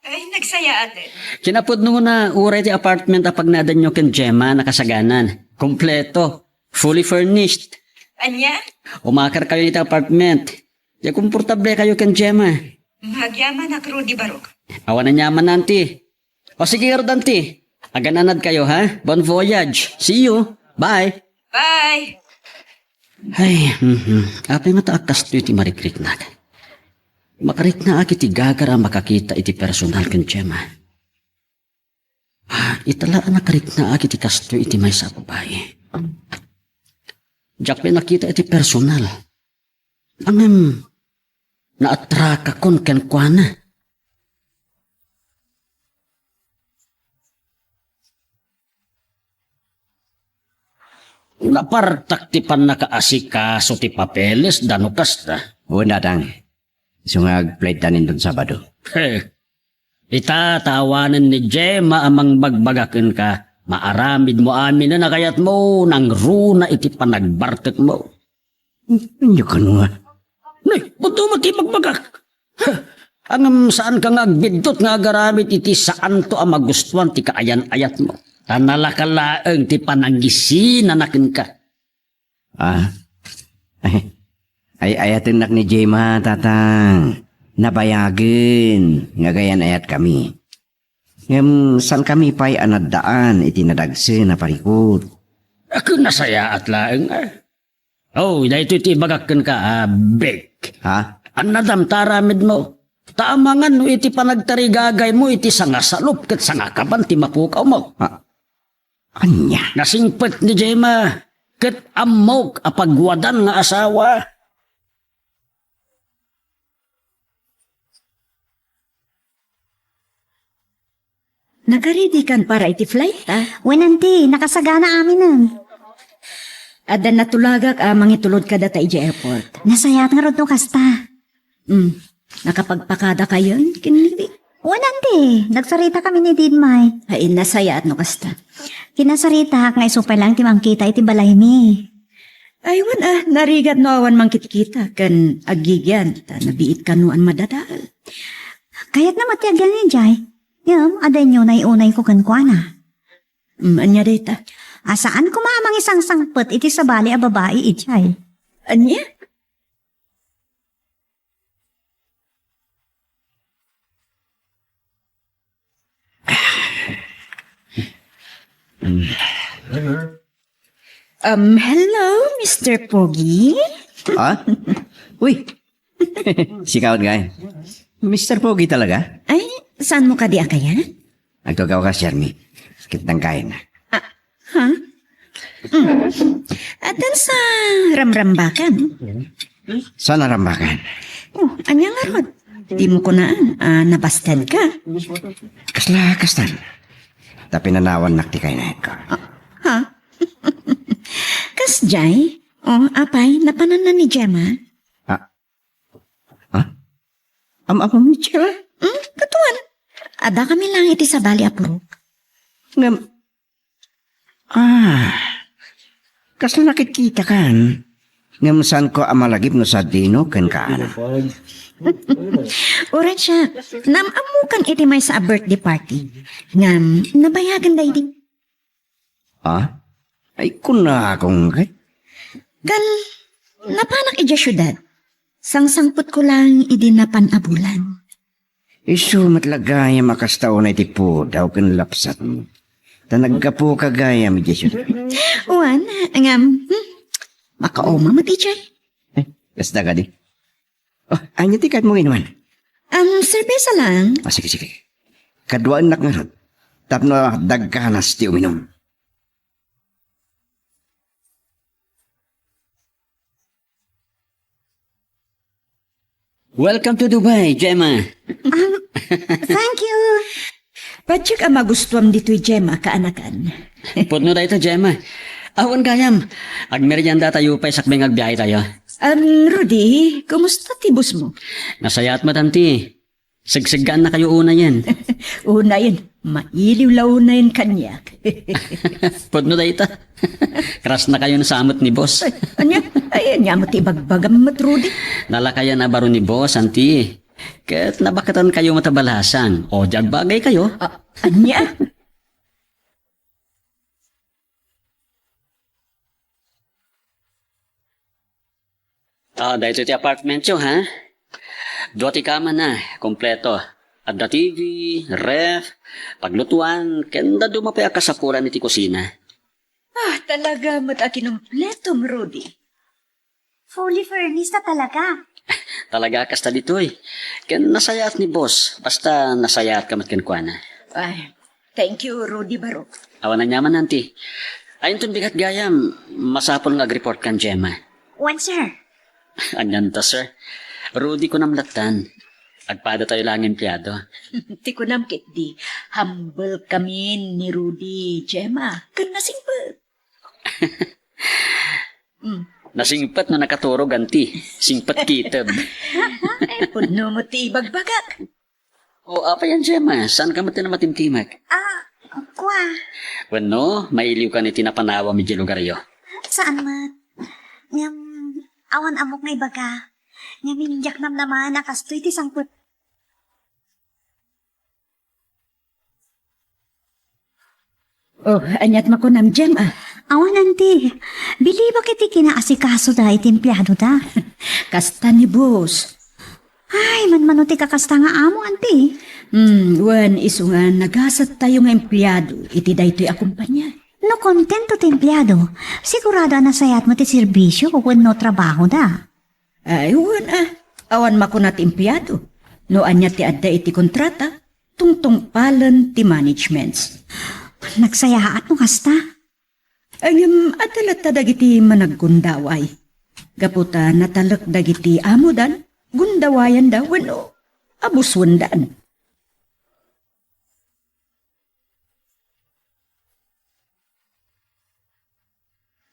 Ay, nagsayaaten. Kinapudnona, uray ti apartment a pagnaedanyo ken Gemma, nakasaganan. Kompleto. Fully furnished. Ania? Umakerkayo iti apartment. Diay komportablekayo ken Gemma. Agyamanak, Rudy Barok. Awan aniaman, Auntie. O sige ngarud, Auntie. Agan-anadkayo, ha? Bon voyage. See you. Bye. Bye. Ay, mhm. Apay ngata a kastoy ti marikriknak? Makariknaak iti gagar a makakita iti personal ken Gemma. Ah, ita la a nakariknaak iti kastoy iti maysa a babai. Diak pay nakita iti personal. Ngem, naatrakakon kenkuana. Napartak ti pannakaasikaso ti papeles da no kasta. Wen, Dadang. Isu nga agplay ta nindon Sabado. He. Ita, ta awanen ni Gemma a mangbagbaga kenka, maaramidmo amin a kayatmo, nangruna iti panagbartekmo. Ania kano nga? Nay, pudno met ti ibagbagak. Huh, ngem saanka nga agbiddut nga agaramid iti saanto a magustuan ti kaayan-ayatmo. Ta nalaka laeng ti panangisinana kenka. Ah? Ay, ay-ayatennak ni Gemma, Tatang. Nabayagen nga agayan-ayatkami. Ngem saankami pay a naddaan iti nadagsen a parikut. Ket nasayaat laeng, a. Oh, daytoy ti ibagak kenka, a, Bek. Ha? Annadam ti aramidmo. Ta amangan no iti panagtarigagaymo iti sangasalop ket sangakaban ti mapukawmo. Ha? Ania? Nasingpet ni Gemma, ket ammok a pagwadan nga asawa. Nakaready kan para iti flight, a? Wen, Auntie, nakasagana aminen. Adda natulagak a mangitulod kadata idiay airport. Nasayaat ngarud no kasta. Hmm. Nakapagpakadakayon ken ni Rick? Wen, Auntie, nagsaritakamin ni Didmay. Ay, nasayaat no kasta. Kinasaritak nga isu pay laeng ti mangkita iti balaymi. Ay, wen a, narigat no awan mangkitkita ken aggigyan ta nabiit kano a madadael. Kayatna met ti agyan idiay. Ngem, adda inyo naiunayko kenkuana. Mm, ania dayta? A, saan koma a mangisangsangpet iti sabali a babai idiay. Ania? Um, hello, Mister Pogi? Ha? Uy! Sikaw ngay. Mister Pogi talaga? Ay, saanmo kadi a kayat? Agtugaw ka, Shermie. Sakit ng kain. Ah, ha? Mm. Addan sa ramrambakan? Saan a rambakan? Oh, ania ngarud? Dimo kunaan a nabasted ka? Kasla, kastan. Ta pinanawannak ti kainayatko. Ah, ha? Kasdiay? Oh, apay, napananna ni Gemma? Ah, Ha? Am-amam ni Gemma? Hmm, katuan. Addakami laeng iti sabali a purok. Ngem, ah, kasla nakitkitakan. Ngem saanko a malagip no sadino kenka. Uray siak, naam-ammokan iti maysa a birthday party. Ngem, nabayagen daydi. Ha? Ay, kunakon ngay. Kan, napanak idiay siudad. Sangsangpetko laeng idi napan a bulan. Isu met la gayam a kasta unay ti pudaw ken lapsatmo. Ta naggapuka gayam idiay siudad. Wen, ngem, hmm, makauma met idiay. Eh, kasta kadi? Oh, ania ti kayatmo nga inuman? Am, serbesa lang. Ah, sige, sige. Kaduaennak ngarud. Tapno dagkanas ti uminum. Welcome to Dubai, Gemma. Um, thank you. Patiek a magustuam ditoy, Gemma, kaanakan. Pudno dayta, Gemma. Awan gayam. Agmeriendatayo pay sakbay nga agbiahetayo. Um, Rudy, kumusta ti boss mo? Nasayaat met, Auntie. Segseggaannakayo unayen. Unayen. Mailiw la unayen kaniak. Pudno dayta. Crush-nakayon sa met ni boss. Ay, ania? Ay, ania met ti ibagbagam met, Rudy? Nalakayan a baro ni boss, Auntie. Ket nabakatankayo met a balasang. O, di agbagaykayo. Ah, ania? Ah, daytoy ti apartmentyo, ha? Dua ti kamana, kompleto. Adda T V, ref, paglutuan, ken dadduma pay a kasapulan iti kusina. Ah, talaga met a kinumpletom, Rudy. Fully furnished na talaga. Talaga kasta ditoy. Ken nasayaat ni boss, basta nasayaatka met kenkuana. Ay, thank you, Rudy Barok. Awan aniaman, auntie. Ay, inton bigat gayam, masapul nga agreport kan Gemma. Wen, sir. Anianta, sir? Rudy kunam lattan. Agpada tayo lang empleado. Ti kunam ketdi, humble kami ni Rudy, Gemma. Ken nasingpet. Mm. Nasingpet no nakaturog, auntie. Singpet kitab. Ay, pudno met ti ibagbagak. O, apay a, Gemma? Saanka met ti namatimtimek? Ah, kua. Wenno, mailiwkan iti napanawam idiay lugaryo? Saan met. Ngem, awan ammok nga ibaga. Ngem, diak namnama a kastoy ti sangpet. Oh, aniat makunam, Gemma? Awan, auntie. Bilibak iti kinaasikasoda iti empleadoda. Kasta ni boss. Ay, manmano ti kakasta nga amo, auntie. Hmm, wen, isu nga nagasattayo nga empleado iti daytoy a kumpanya. No kontento ti empleado, sigurado a nasayaat met ti serbisio wenno trabahoda. Ay, wen a, awan makuna ti empleado. No ania ti adda iti kontrata, tungtungpalen ti managements. Nagsayaat no kasta. Ngem adda latta dagiti managgundaway. Gapu ta natalek dagiti amodan, gundawayanda wenno abusuen.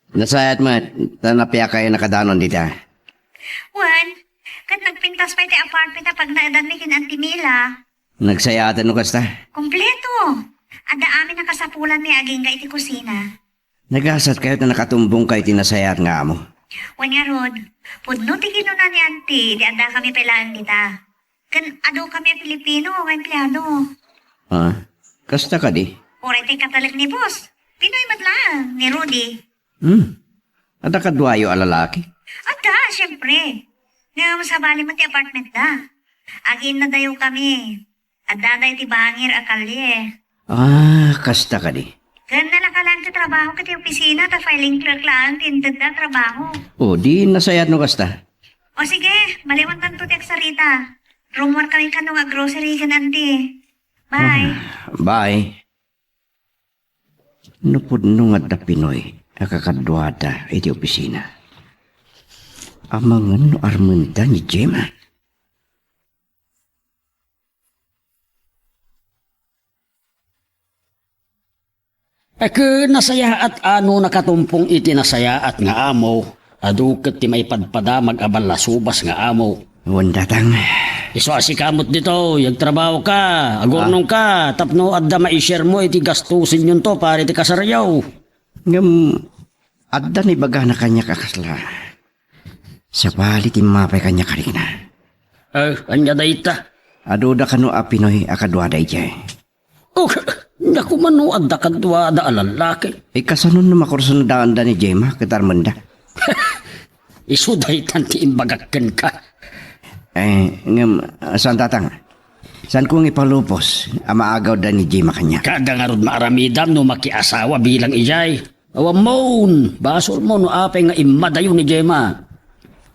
Nasayaat met, ta napiakay a nakadanon dita. Wen, ket nagpintas pay ti apartment a pagnaedanmi ken Auntie Mila. Nagsayaat no kasta? Kompleto. Adda amin a kasapulanmi agingga iti kusina. Nagasatkayo ta nakatumbongkayo iti nasayaat nga amo. Wen ngarud, pudno ti kinuna ni Auntie, idi addakami pay laeng dita. Ken adu kami a Filipino nga empleado. Ah, kasta kadi? Uray ti katalek ni boss. Pinoy met laeng, ni Rudy. Hmm. Adda kaduayo a lalaki? Adda, siyempre. Ngem sabali met ti apartment da. Agiinnadayo kami. Adda da iti bangir a kalye. Ah, kasta kadi? Ken nalaka laeng ti trabaho iti opisina ta filing clerk laeng ti intedda a trabaho. O, di nasayaat no kasta. O sige, maliwantanto ti agsarita. Rummuar kami kano nga grocery ken Auntie. Bye. Ah, bye. No pudno nga adda Pinoy a kakaduada iti opisina. Amangan no armenta ni Gemma. Ket nasayaat a no nakatumpong iti nasayaat nga amo, adu ket ti maipadpadamag a ballasubas nga amo. Wen datang. Isu a sika met ditoy, agtrabahoka, agurnongka, tapno adda maisharemo iti gastosenyonto para iti kasaryo. Ngem adda nibagana kaniak a kasla. Sabali ti immapay kaniak a rikna. Eh, ania dayta? Aduda kano a Pinoy a kaduada idiay. Oh, naku, mano adda kaduada a lallaki? Ikasanon no makursunadaanda ni Gemma ket armenda? Isu daytan ti imbagak kenka. Eh, ngem, saan datang? Saanko nga ipalupos a maagawda ni Gemma kaniak? Kaada ngarud maaramidam no makiasawa bilang idiay. Awammon, basolmo no apay nga immadayo ni Gemma.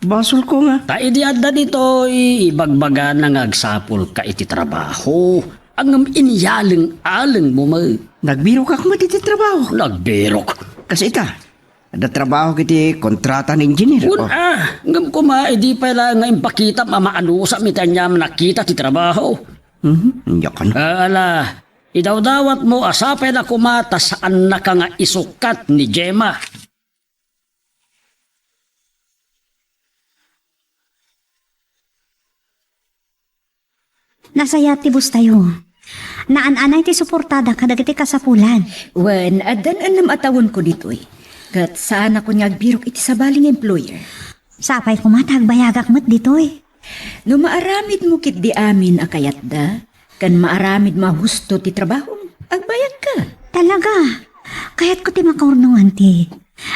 Basolko nga. Ta idi adda ditoy, ibagbagana nga agsapulka iti trabaho. Ngem inyaleng-alengmo met. Nagbirokak met iti trabaho. Nagbirok. Kas ita, adda trabaho iti kontrata ni engineer. Wen a, ngem koma, idi pay la nga impakitam a maanusam iti aniam a nakita ti trabaho. Mhm, ania kano? Ah, ala, idawdawatmo a sapay na koma ta saannaka nga isukat ni Gemma. Nasayaat ti boss tayo. Naan-anay ti suportada kadagiti kasapulan. Wen, addan anam a tawenko ditoy. Ket saanakon nga agbirok iti sabali nga employer. Sapay koma ta agbayagak met ditoy. No maaramidmo ketdi amin a kayatda, ken maaramidmo a husto ti trabahom, agbayagka. Talaga? Kayatko ti makaurnong, anti.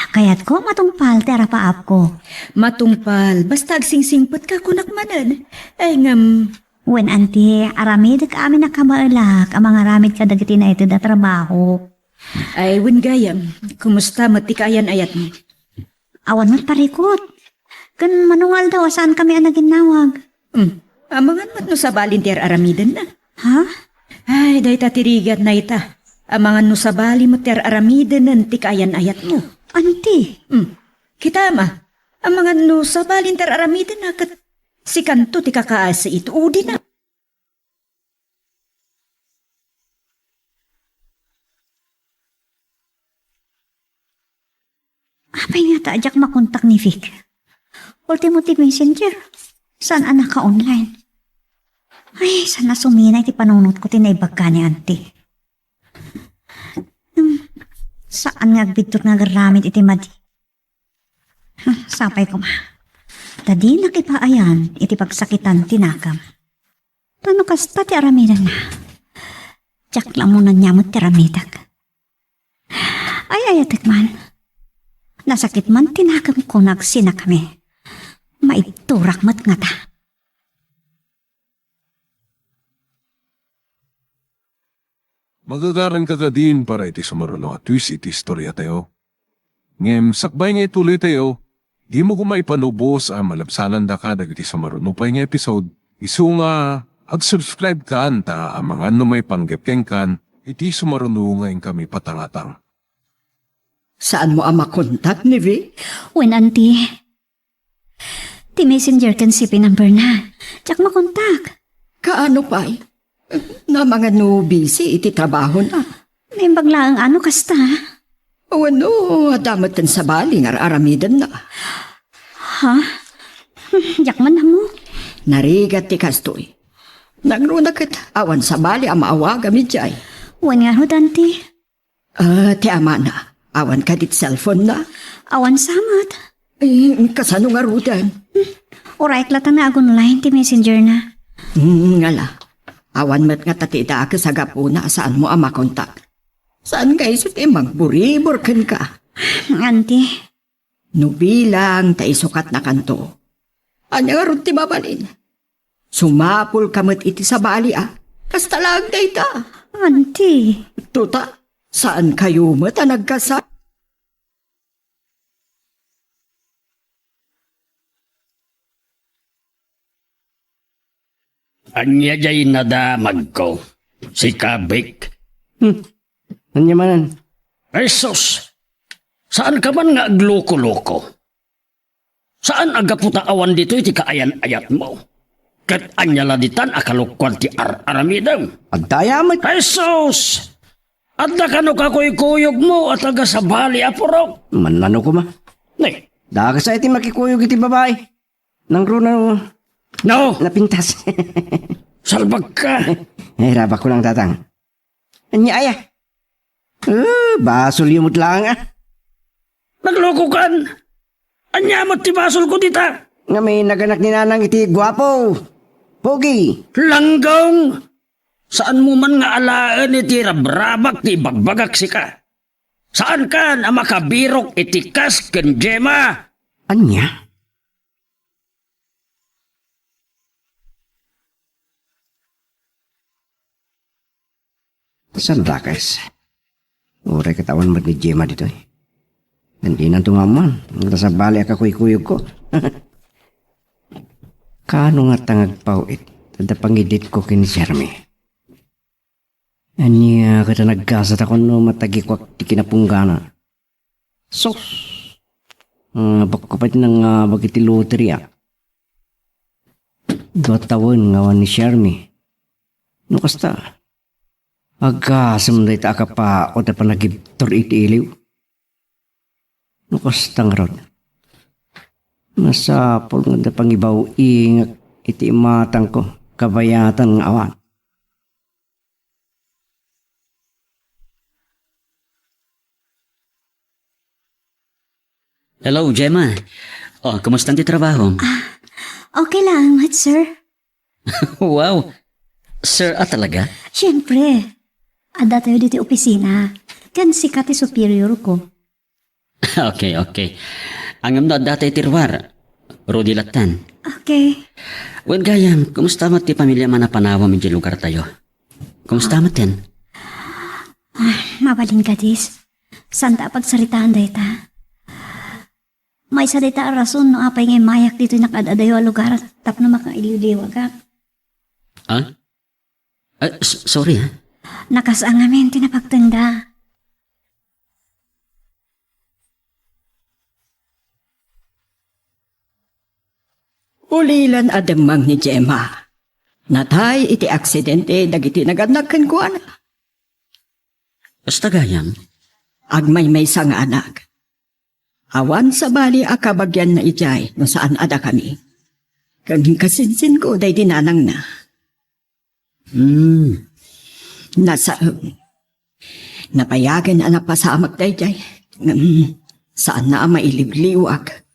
Kayatko matungpal ti arapaapko. Matungpal, basta agsingsingpetka kunak manen. Ay, ngem, wen, anti, aramidek amin a kabaelak a mangaramid kadagiti naited a trabaho. Ay, wen gayam, kumusta met ti kaayan-ayatmo? Awan met parikut. Ken mano nga aldaw a saankami a naginnawag. Hmm. Amangan met no sabalin ti ar-aramidenna. Ha? Ay, dayta ti rigat na ita. Amangan no sabali met ti ar-aramidenen ti kaayan-ayatmo. Anti? Hmm. Kita, ma. Amangan no sabalin ti ar-aramidenna ket sikanto ti kakaasi iti udina. Apay ngata a diak makontak ni Vic? Ultimo ti messenger, saan a naka-online. Ay, saan a suminay ti panunotko ti naibagka ni Auntie. Hmm, saan nga agbiddut nga agaramid iti madi. Hmm, sapay koma. Ta dinak ipaayan iti pagsakitan ti nakam. Ta no kasta ti aramidenna, diak la ammo no ania met ti aramidek. Ay-ayatek man. Nasakit man ti nakemko no agsinakami. Maibturak met ngata. Magagaranka kadin para iti sumaruno a twist iti istoriatayo. Ngem sakbay nga ituloytayo, dimo koma ipanubos a malabsanandaka dagiti sumaruno pay nga episode, isu nga ag-subscribe kan ta amangan no maipanggep kenkan iti sumaruno nga inkami patangatang. Saanmo a makontak ni Vic? Wen, Auntie. Ti messenger ken C P number na. Diak makontak. Kaano pay? Namangan no busy iti trabahona. Naimbag laeng a no kasta. Wenno, adda met ken sabali nga ar-aramidenna. Ha? Diak man ammo. Narigat ti kastoy. Nangruna ket awan sabali a maawagam idiay. Wen ngarud, Auntie. Ah, ti amana, awan kadi ti cellphone na? Awan sa met. Eh, kasano ngaruden? Uray latta nga ag-online ti messenger na. Hmm, ngala. Awan met ngata ti idakes a gapuna a saanmo a makontak. Saan nga isu ti mangburibor kenka? Auntie. No bilang ta isukat na kanto, ania ngarud ti mabalin? Sumapulka met iti sabali a. Kasta laeng dayta. Auntie. Tuta, saan kayo met a nagkasa? Ania jay nadamagko? Sika, Vic. Hmm. Ania manen? Jesus! Saan ka man nga agloko-loko? Saan a gapu ta awan ditoy ti kaayan-ayatmo? Ket ania la ditan a kalokoan ti ar-aramidem? Adda aya met. Jesus! Adda kano kakuykuyogmo a taga sabali a purok? Mannano koma. Ne. Dakes aya ti makikuyog iti babai. Nangruna. No. Napintas. Salbagka. Ay, rabak ko lang, tatang. Ania aya? Eh, basolyo met laeng, ah. Naglokokan. Ania met ti basolko dita? Nga may naganak ni nanang iti guapo. Pogi. Langgong. Saanmo man nga alaen iti rabrabak ti ibagbagak sika. Saankan a makabirok iti kas ken Gemma? Ania? Saan dakes? Uray ket awan met ni Gemma ditoy. Ngem dinanto nga ammuan, nga ta sabali a kakuykuyogko. Kaano ngata nga agpaw-it, adda pangiditko ken ni Jeremy? Ania ket a nagkasat a kunno matagikuak ti kinapunggana? Sus! Ah, bakko pay ti nangabak iti loteria. Dua tawen nga awan ni Shermie. No kasta, agasem dayta a kapaut a panagibtur iti iliw. No kasta ngarud, masapul nga adda pangibaw-ingek iti imatangko, kabayatan nga awan. Hello, Gemma. Oh, kumusta ti trabaho? Ah, Okay lang, sir. Wow! Sir a talaga? Siyempre. Adda tayo ditoy opisina. Ken sika ti superior ko. Okay, okay. Ngem no adda tay ti ruar, Rudy lattan. Okay. Wen gayam, kumusta met ti pamiliam a napanawam idiay lugar tayo? Kumusta metten? Ah, mabalin kadi. Saanta a pagsaritaan dayta. Maysa dayta a rason no apay nga immayak ditoy nakaad-adayo a lugar tapno makailiwliwagak. Ah? Ah, s-, sorry, ah. Nakasaan ngamin ti napagtengda. Ulilan a demmeng ni Gemma. Natay iti aksidente dagiti nagannak kenkuana. Kasta gayam? Agmaymaysa nga anak. Awan sabali a kabagianna idiay no saan a dakami. Ken kasinsinko daydi nanangna. Hmm. Nasaem. Nabayagen a napasamak daydiay. Ngem, saanna a mailiwliwag.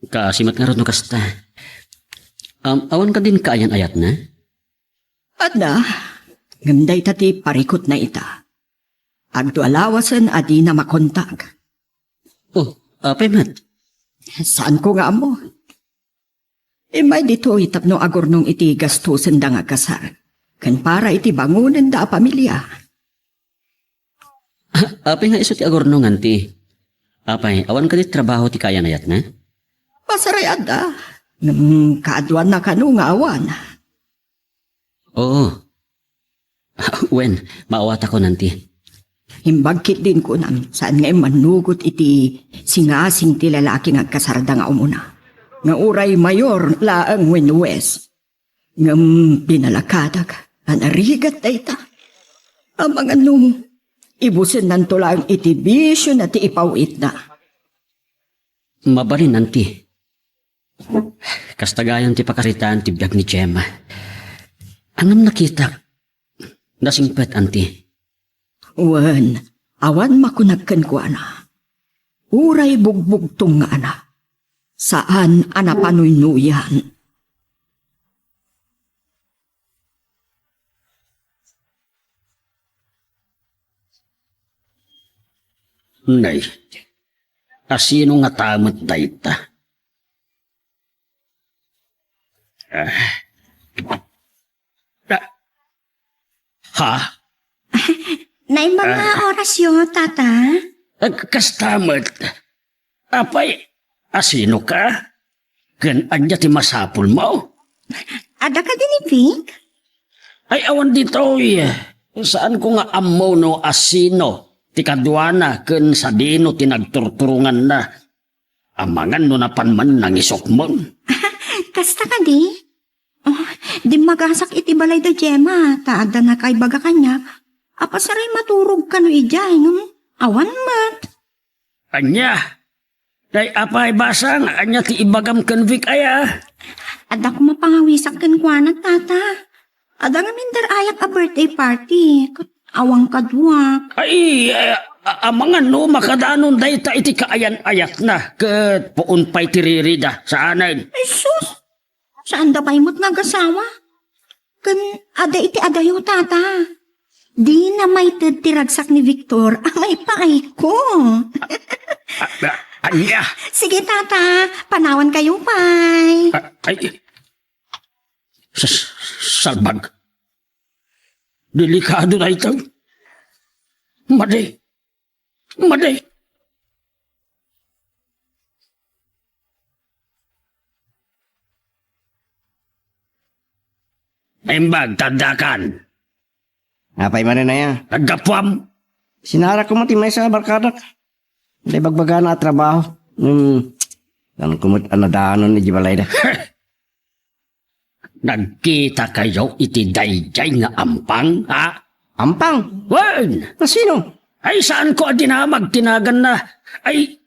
Kaasi met ngarud no kasta. Am, awan kadin kaayan-ayatna? Adda. Ngem dayta ti parikutna ita. Agdua lawasen a dina makontak. Oh, apay met? Saanko nga ammo. Immay ditoy tapno agurnong iti gastosenda nga agkasar, ken para iti bangonenda a pamilia. Apay nga isu ti agurnong, anti? Apay, awan kadi trabaho ti kaayan-ayatna? Pasaray adda. Ngem kaaduanna kano nga awan. Oo. Wen, maawatakon, anti. Imbag ketdin kunam, saan nga immanugot iti singasing ti lalaki nga agkasarda nga umuna. Nga uray mayor laeng wenno wes. Ngem pinalakadak a narigat dayta. Amangan no, ibusennanto laeng iti bisiona ti ipaw-itna. Mabalin, anti. Kasta gayam ti pakasaritaan ti biag ni Gemma. Ngem nakitak, nasingpet, anti. Wen, awan makunak kenkuana. Uray bugbugtong nga anak. Saan a napanuynuyan. Nay, asino ngata met dayta? Ah. Ah. Ha? Naimbag nga Ah. orasyo, tata? Ah, kasta met. Apay, asino ka? Ken ania ti masapulmo? Adda kadi ni Vic? Ay, awan ditoy. Saanko nga ammo no asino ti kaduana ken sadino ti nagturturonganna. Amangan no napan man nangisukmon. Kasta kadi? Oh, dimmagasak iti balay da Gemma, ta adda nakaibaga kaniak. Apay, saray maturog kano idiay, ngem awan met. Ania? Nay, apay, basang, ania ti ibagam ken Vic aya? Adda koma pangawisak kenkuana, tata. Adda ngamin dar-ayak a birthday party. Ket awan kaduak. Ay, eh, a-, amangan no makadanon dayta iti kaayan-ayatna. Ket puon pay ti ririda. Saanen? Ay, sus! Saanda pay met nga agasawa. Ken adda iti adayo, tata. Dina maited ti ragsak ni Victor a maipaayko. Ah, ah, ania? Sige, tata. Panawan kayo pay. Ah, ay. Sus, salbag. Delikado dayta. Madi. Madi. Naimbag, taddakan. Apay manen aya? Naggapuam. Sinarak ko met ti maysa a barkadak. Dayta ibagbagana a trabaho. Hmm. Saan ko met a nadanon idiay balayda. Nagkita kayo iti daydiay nga ampang, ha? Ampang? Wen! Asino? Ay, saanko a dinamag ti naganna. Ay,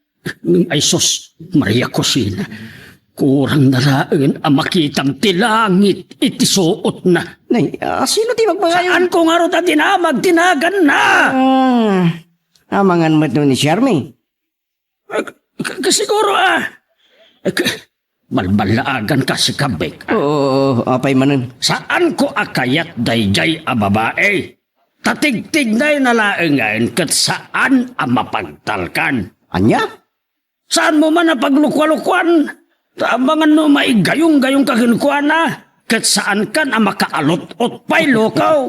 ay sus, Maria Cosina. Kurang na laeng a makitam ti langit iti suotna. Nay, asino ti magbagayo? Saanko ngarud a dinamag ti naganna? Ah, amangan met no ni Shermie. Ah, k-, k-, siguro, ah. K-, Balballaagan ka, Bek, a. Oo, apay manen? Saanko a kayat daydiay a babai. Ta tigtignayna laengen ket saan a mapagtalkan. Ania? Saanmo man a paglukualukuan. Ta amangan no maigayonggayong ka kenkuana, ket saankan a makaalot-ot pay, lukaw.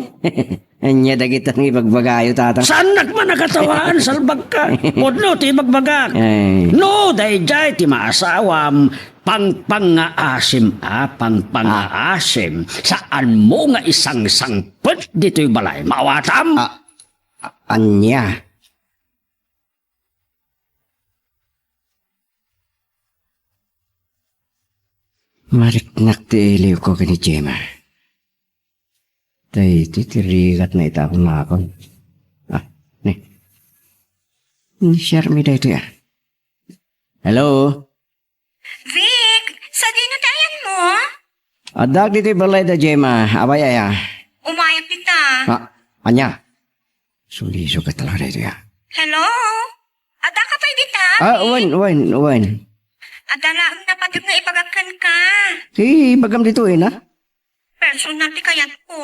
Ania dagita nga ibagbagayo, Tatang? Saannak man a katawaan, salbagka. Pudno ti ibagbagak. Ay. No daydiay ti maasawam, pangpangaasim a, pangpangaasim. Saanmo nga isangsangpet ditoy balay. Maawatam? A-, a-, ania? Mariknak ti iliwko ken ni Gemma. Daytoy ti rigatna ita a kumakon. A, ni. Ni Shermie daytoy, a. Hello? Vic, sadino ti ayanmo? Addaak ditoy balay da Gemma. Apay aya? Umayak dita. A, ania? Suliso ka talaga daytoy, a. Hello? Addaka pay dita, A, Vic? Wen, wen, wen. Adda laeng napateg nga ibagak kenka. Ti ibagam ditoy, na? Personal ti kayatko.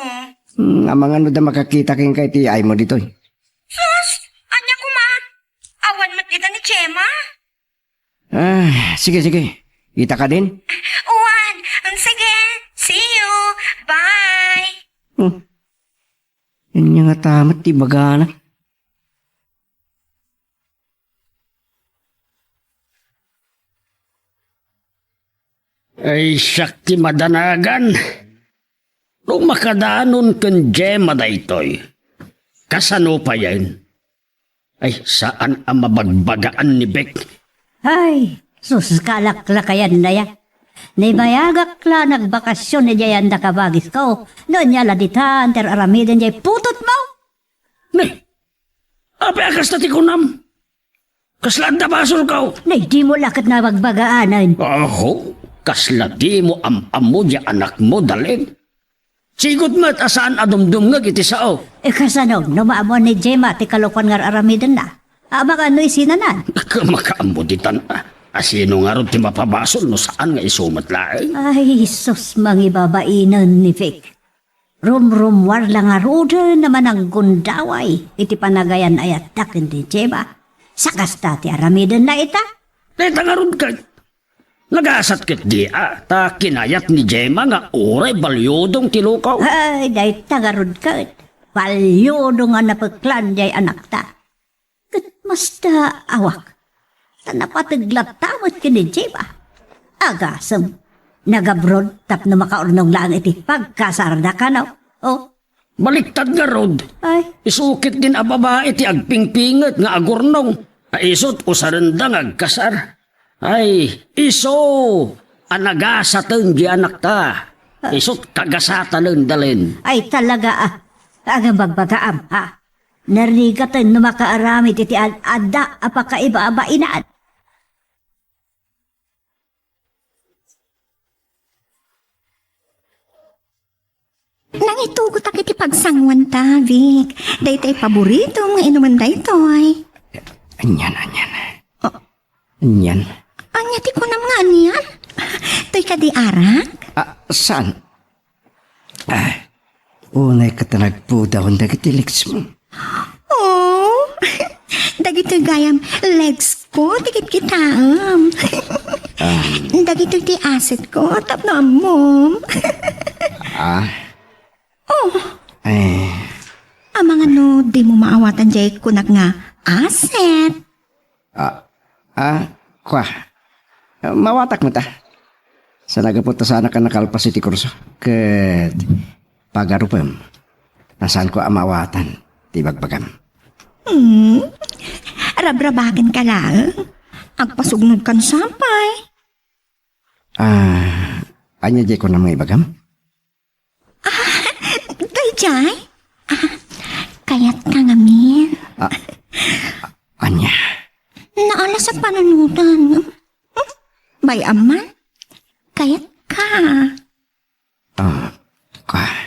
Hmm, amangan no da makakita kenka iti aymo ditoy. Sus! Ania koma? Awan met dita ni Gemma? A, sige, sige. Kita ka din? Wen. Sige. See you. Bye. Hmm. Ania ngata met ti ibagana? Ay, siak ti madanagan. No makadanon ken Gemma daytoy, kasano payen? Ay, saan a mabagbagaan ni Bek. Ay, sus, kalaklakayanna ya. Naibayagak la nagbakasyon idiay anda kabagisko. No ania la ditan ti ar-aramiden jay putotmo? Ne, apay a kasta ti kunam? Kasla adda basolko? Nay, dimo la ket nabagbagaanen. Aho, kasla dimo am-ammo diay anakmo, Dalin. Sigud met a saan a dumdumngeg iti sao. E, kasano no maammoan ni Gemma ti kalokuan nga ar-aramidenna? Amangan no isinanan? Ka-, makaammo ditan, a. A, sino ngarud ti mapabasol no saan nga isu met laeng? Ay, sus, mangibabainen ni Vic. Rumrummuar la ngaruden a mananggundaway iti panagayan-ayatda ken ni Gemma. Sakasta ti aramidenna ita? Dayta ngarud ket nagasat ketdi a, ta kinayat ni Gemma nga uray baliudong ti lukaw. Ay, dayta ngarud ket baliudong a napeklan diay anakta. Ket masta awak, ta napateg latta met ken ni Gemma. Agasem, nagabrod tapno makaurnong laeng iti pagkasarda kano. O. Baliktad ngarud. Ay. Isu ketdin a babai ti agpingpinget nga agurnong. A, isut usarenda nga agkasar. Ay, isu a nagasaten diay anakta. A. Isut kagasatanen, Dalin. Ay, talaga a. Ngem bagbagaam, ha? Narigaten no makaaramid iti ad-adda a pakaibabainan. Nangitugotak iti pagsanguanta, Vic. Daytay paboritom nga inumen daytoy. Anian, anian. O. Anian. Ania ti kunam nga anian? Toy kadi arak? A, saan? A, unay ket nagpudawen dagiti legsmo. O, dagitoy gayam legsko ti kitkitaem. A. Dagitoy ti assetko tapno ammom. A. O. E. Amangan no dimo maawatan diay kunak nga asset. A, a, kua. Mawatak met a. Sa nagapu ta saanak a nakalpas iti kurso. Ket pagarupem, ta saanko a maawatan ti ibagbagam. Hmm. Rabrabakenka laeng. Agpasugnodkan sapay. A, ania diay kunam nga ibagam? A, daydiay? A, kayatka ngamin. A, ania? Naalas a panunotan. Hmm? Bay-am man? Kayatka. A, ka-,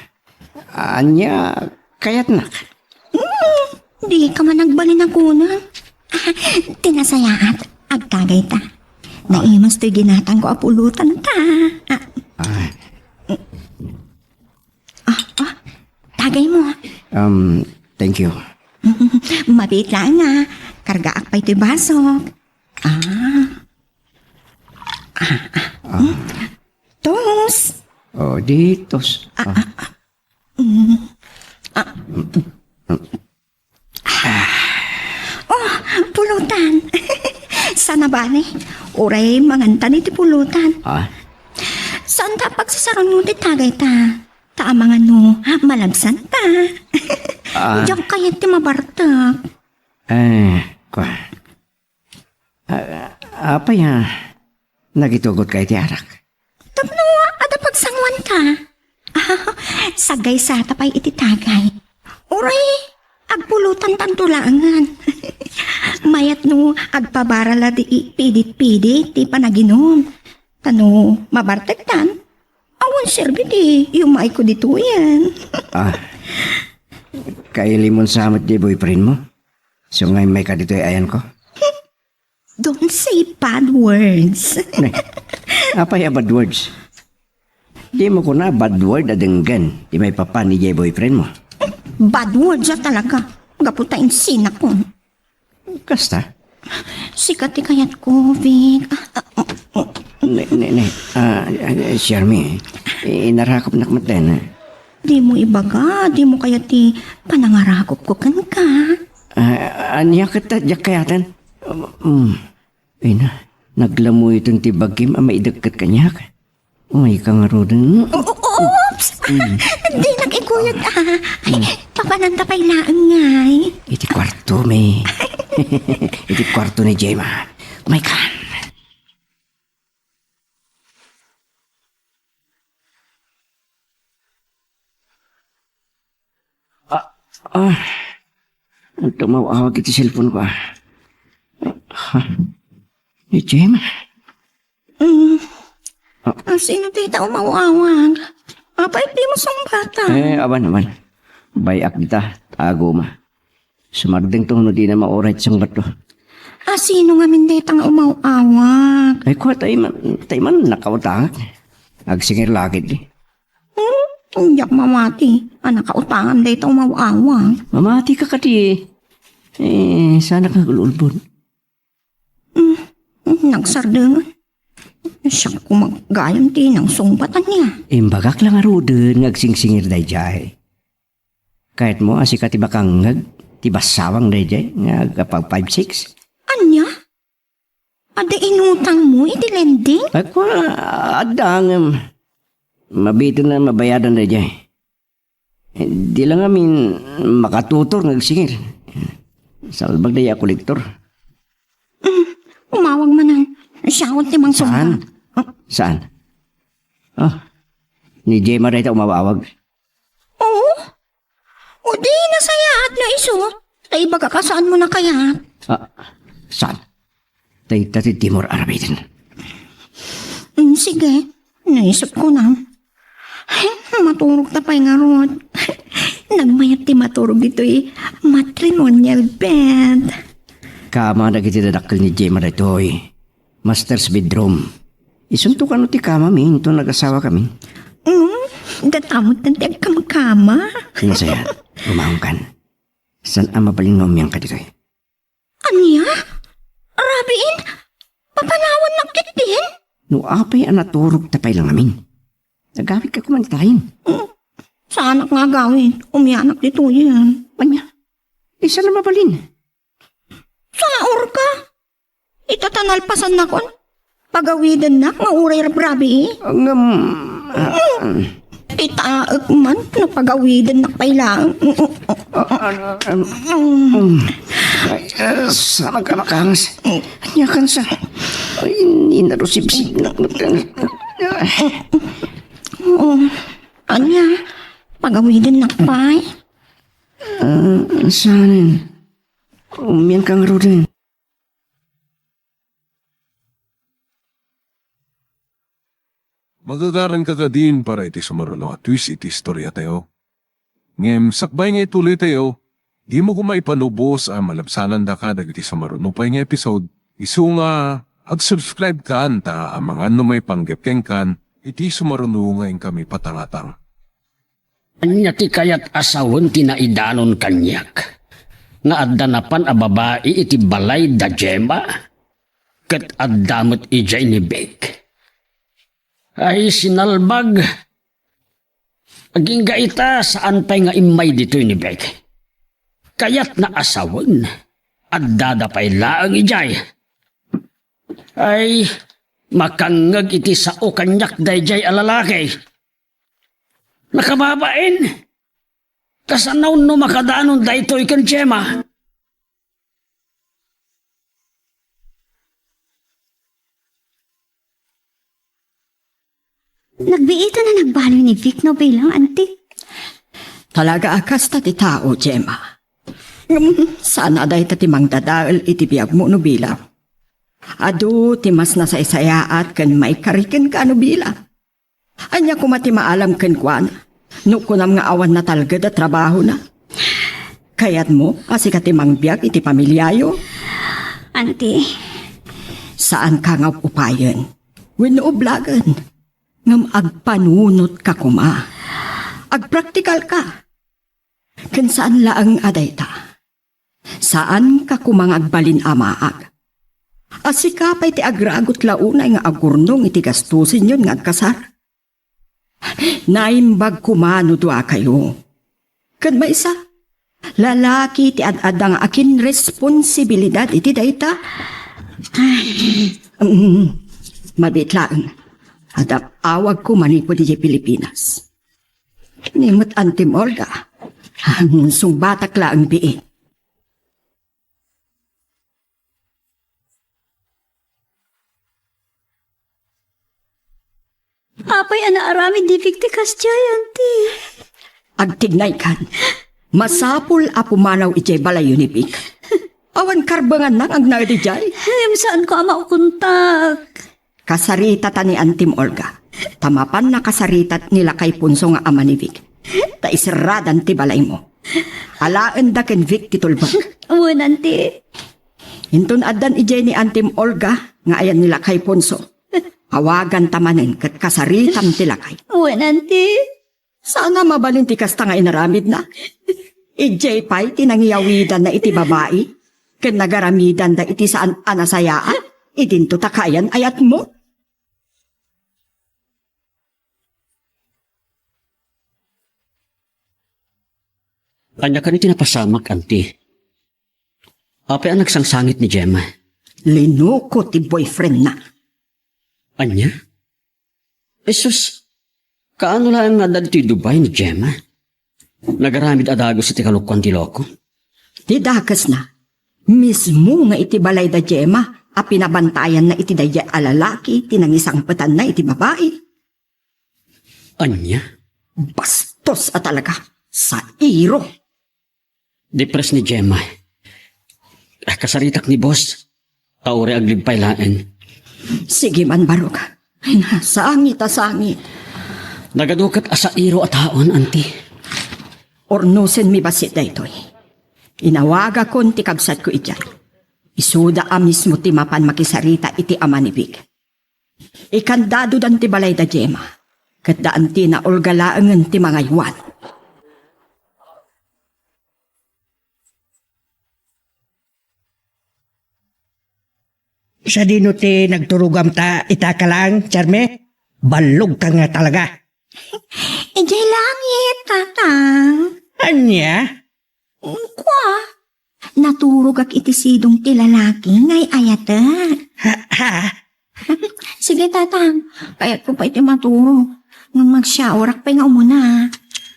ania kayatnak? Hmm, dika man agbalin a kunam. A, ti nasayaat, agtagayta. Naimas toy ginatangko a pulutan ta. Ah, Ah, ah, tagaymo. Um, thank you. Mabiit laeng nga. Kargaak pay toy basok. Ah. Ah, ah. Hmm? Tos. Oh, di tos. Ah, ah, ah. Mm. Ah. Oh, pulutan. Sana bale. Uray mangan ta iti pulutan. Ah? Saan ta pagsasaron mo ti tagay ta? Ta amangan no malabsan ta. Ah. Diak kayat ti mabartek. Eh, kwa. Ah, apay a nagitugot ka iti arak? Tapno adda pagsanguanta. Sagaysa ta pay iti tagay. Uray, agpulutan tanto laengen. Mayat no agpabara la di pidit-pidit ti panaginum. Ta no mabartektan, awan serbi ti yumayko ditoyen. Ah, kailimon sa met ti boyfriend mo? So nga immayka ditoy ayanko? Don't say bad words. Ne, apay a bad words? Dimo kuna bad word a denggen ti maipapan idiay boyfriend mo. Bad words a talaga. Gapu ta insinakon. Kasta? Sika ti kayatko, Vic. Ah, ah, ah, ah. Ne, ne, ne. Ah, ah, Shermie, inarakopnak met dayta. Dimo ibaga, dimo kayat ti panangarakopko kenka? Ah, ania ket ta diak kayaten? Um, ay na, naglamuyon ti bagim a maidekket kaniak. Umayka ngaruden. O-, o-, oops! Mm. Dinak ikuyog, ah. Ay, papananta pay laeng ngay. Iti kuarto, mi. Iti kuarto ni Gemma. Umayka. Ah, ah. Tumaw-awag iti cellphone ko, ah. Ha? Ni Gemma? Mm. Ah. Ah, sino dayta umaw-awag? Apay, dimo sungbatan? Eh, awan, awan. Bay-ak dita, tago ma. Sumardengto no dina mauray ti sungbatto. Ah, sino ngamin dayta nga umaw-awag? Ay, kwa, tay man, tay man, nakautangak. Agsingir lakit, eh. Hmm? Diak mamati a nakautangan dayta umaw-awag. Mamati ka kadi. Eh, sana ka gululbon. Hmm, nagsardengan. Siak koma gayam ti nangsungbat ania. Imbagak la ngaruden nga agsingsingir daydiay. Kayatmo a sika ti makangngeg ti bassawang daydiay nga agpag five six? Ania? Adda inutangmo iti lending? Ay, kua, adda ngem mabiiten a mabayadan daydiay. Di la ngamin makatutor nga agsingir. Salbag daydiay a kolektor. Mm, umawag manen. Siak ti mangsungbat. Saan? Ah. Saan? Ah, ni Gemma dayta umaw-awag. Oo. O di, nasayaat nga isu. Ta ibagak a saanmo nakayat. Ah, saan? Dayta ti Timor Arabiden. Mm, sige. Naisip ko na. Ay, maturog ta pay ngarud. Nagmayat ti maturog ditoy matrimonial bed. Kama dagiti dadakkel ni Gemma daytoy. Master's bedroom. Isunto kano ti kamami inton nagasawa kami? Mm, datamo ti agkamkama. Nasayaat, umaongkan. Saan a mabalin nga umiangka ditoy? Ania? Rabiin? Papanawannak ketdin? No apay a naturog ta pay la ngamin. Agawidka koma itayen. Mm, saanak nga agawid. Umianak ditoyen. Ania? Saan a mabalin? Saurka? Ita ta nalpasannakon. Pagawidennak nga uray rabrabii. Ngem, ah, itaek man no pagawidennak pay laeng. Ah, ah, ah, um, ay, ah, saan ka makaangas? Ania kansa? Ay, ninarusibsibnak. Oo. Ania? Pagawidennak pay? Ah, saanen? Umiangka ngaruden. Magagaranka kadin para iti sumaruno a twist iti istoriatayo. Ngem sakbay nga ituloytayo, dimo koma ipanubos a malabsanandaka dagiti sumaruno pay nga episode, isu nga Ag-subscribe kan ta amangan no maipanggep kenkan iti sumaruno nga inkami patangatang. Ania ti kayat a sawen ti naidanon kaniak nga adda napan a babai iti balay da Gemma? Ket adda met idiay ni Vic. Ay, sinalbag! Agingga ita, saan pay nga immay ditoy ni Vic. Kayatna a sawen, addada pay laeng idiay. Ay, makangngeg iti sao kaniak daydiay a lalaki. Nakababain! Kasano no makadanon daytoy ken Gemma? Nagbiitan a nagbaliw ni Vic no bilang, anti. Talaga a kasta ti tao, Gemma. Ngem saan a dayta ti mangdadael iti biagmo no bilang. Adu ti mas nasaysayaat ken maikari kenka no bilang. Ania koma ti maalam kenkuana no kunam nga awan natalged a trabahona? Kayatmo a sika ti mangbiag iti pamiliayo? Anti. Saanka nga up-upayen wenno ublagen, ngem agpanunotka koma. Agpraktikalka. Ken saan laeng a dayta. Saanka koma nga agbalin a maag. A sika pay ti agragut la unay nga agurnong iti gastusenyon nga agkasar. Naimbag koma no duakayo. Ken maysa, lalaki ti ad-adda nga akinresponsibilidad iti dayta. Ay, mm, mabiit laeng. Adda awagko manipud idiay Pilipinas. Ni met Antim Olga. Sungbatak laeng biit. Apay a naaramid ni Vic ti kasdiay, anti? Agtignaykan. Masapul a pumanaw idiay balayyo ni Vic. Awan karbenganna nga agnaed idiay. Ngem saanko a maukontak. Kasaritata ni Antim Olga. Ta mapan nakasaritat ni lakay Ponso nga ama ni Vic. Ta iserradan ti balaymo. Alaenda ken Vic ti tulbek. Wen, anti. Inton addan idiay ni Antim Olga nga ayan ni lakay Ponso, awaganta manen ket kasaritam ti lakay. Wen, anti. Saan a mabalin ti kasta nga inaramidna. Idiay pay ti nangiyawidanna iti babai ken nagaramidanda iti saan a nasayaat. Idinto ta kaayan-ayatmo. Ania kano ti napasamak, anti? Apay a nagsangsangit ni Gemma? Linuko ti boyfriendna. Ania? Jesus, kaano laeng nga adda ditoy Dubai ni Gemma? Nagaramid a dagus iti kalokoan ti loko. Ti dakesna, mismo nga iti balay da Gemma a pinabantayanna iti daydiay a lalaki ti nangisangpetanna iti babai. Ania? Bastos a talaga. Sairo. Depres ni Gemma. Ah, kasaritak ni boss. Ta uray aglibpay laeng. Sige man, barok. Ay na, sangit a sangit. Nagaduket a sairo a taon, anti. Urnosenmi bassit daytoy. Inawagakon ti kabsatko idiay. Isuda a mismo ti mapan makisarita iti ama ni Vic. Ikandadodan ti balay da Gemma, ket da Antina Olga laengen ti mangaywan. Sadino ti nagturogam ta ita ka laeng, Charme? Ballogka nga talaga. Idiay langit, Tatang. Ania? Kua, naturogak iti sidong ti lalaki nga ay-ayatek. Ha? Ha? Sige, Tatang. Kayatko pay ti maturog. Ngem mag-showerak pay nga umuna.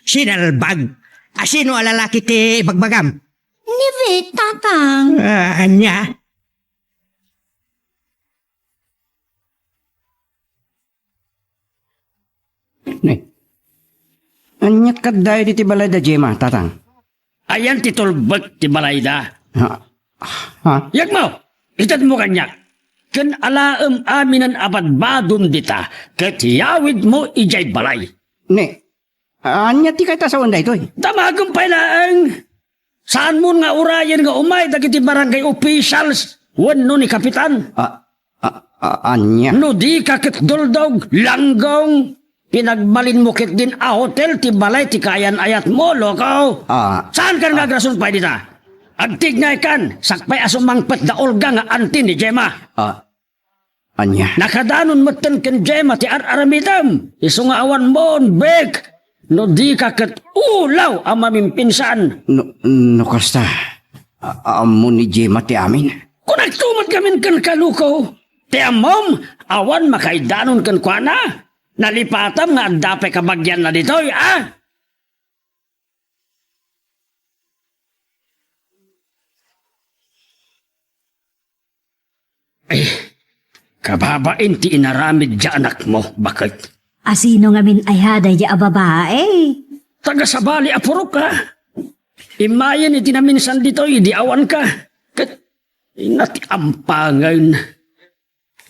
Sinalbag! Asino a lalaki ti ibagbagam? Ni Vic, Tatang. Ah, ania? Ne. Ania kadday diti balay da Gemma, Tatang? Ayan ti tulbek ti balayda. Ha? Ha? Yegmo! Itedmo kaniak. Ken alaem aminen a badbadom dita, ket yawidmo idiay balay. Ne. Ania ti kayat a sawen daytoy? Damagem pay laeng. Saanmon nga urayen nga umay dagiti barangay officials wenno ni kapitan? Ah, ah, A-, ania? No di ka ket duldog, langgong, pinagbalinmo ketdin a hotel ti balay ti kaayan-ayatmo, loko. Ah. Saan ka nga agrason pay dita? Agtignay kan, sakbay a sumangpet da Olga nga anti ni Gemma. Ah. Ania? Nakadanon metten ken Gemma ti ar-aramidem. Isu nga awan mon, Bek. No di ka ket ulaw a mamimpinsan. No, no kasta, a-, ammo ni Gemma ti amin. Kunakto met ngamin kenka, loko. Ti ammom, awan makaidanon kenkuana. Nalipatam nga adda pay kabagianna ditoy, a? Ay, kababain ti inaramid ti anakmo, baket. A sino ngamin aya daydi a babae? Taga-sabali a purok ka. Immayen iti naminsan ditoy, idi awan ka. Ket, ina ti ampangen.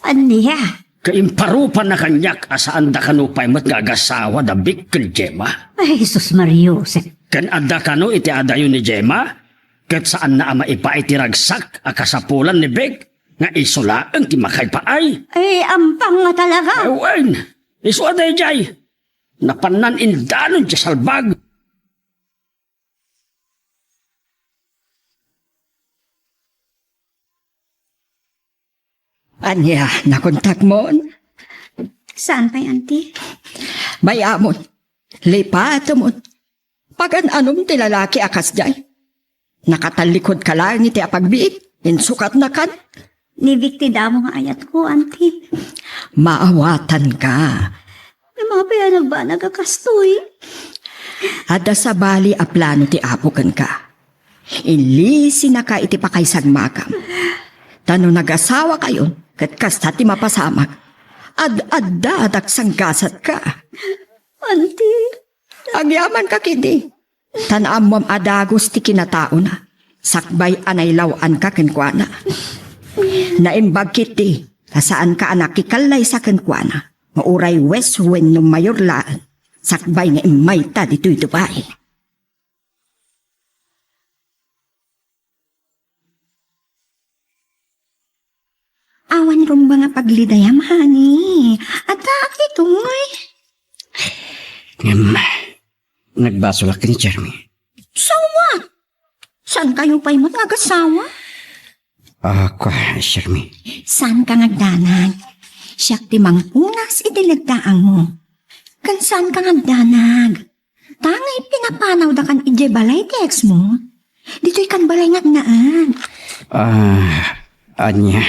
Ania? Kaimparupanna kaniak a saan da kano pay met nga agasawa da Bek ken Gemma. Ay, Jesus Maria Jose. Ken adda kano iti adayo ni Gemma? Ket saanna a maipaay ti ragsak a kasapulan ni Bek nga isu laeng ti makaipaay? Ay, ampang nga talaga. Ay, wen. Isu a daydiay. Napannan indanon ti salbag. Ania, nakontakmon? Saan pay, Auntie? Bay-amon. Lipatemon. Pagan-anom ti lalaki a kasdiay. Nakatallikod ka laeng iti apagbiit. Insukatna kan. Ni Vic ti damo nga ayatko, Auntie. Maawatanka. Ngem apay a nagbanag a kastoy? Adda sabali a plano ti Apo kenka. Inlisinaka iti pakaisagmakam. Ta no nagasawakayon, ket kasta ti mapasamak. Ad-adda a dagsanggasatka. Auntie. Agyamanka ketdi. Tan ammom a dagus ti kinataona, sakbay a nailaw-anka kenkuana. Naimbag ketdi, ta saanka a nakikallaysa kenkuana, nga uray wes wenno mayor laeng, sakbay nga immayta ditoy Dubai. Awan rumbeng a paglidayam, honey. Addaak ditoy. Ngem, nagbasolak ken ni Jeremy. So what? Saan kayo pay met nga agasawa? Ah, kwa, Jeremy. Saan ka nga agdanag? Siak ti mangpunas iti leddaangmo. Ken saan ka nga agdanag? Tangay pinapanawda kan idiay balay ti ex mo? Ditoy kan balay nga adnaan. Ah, ania?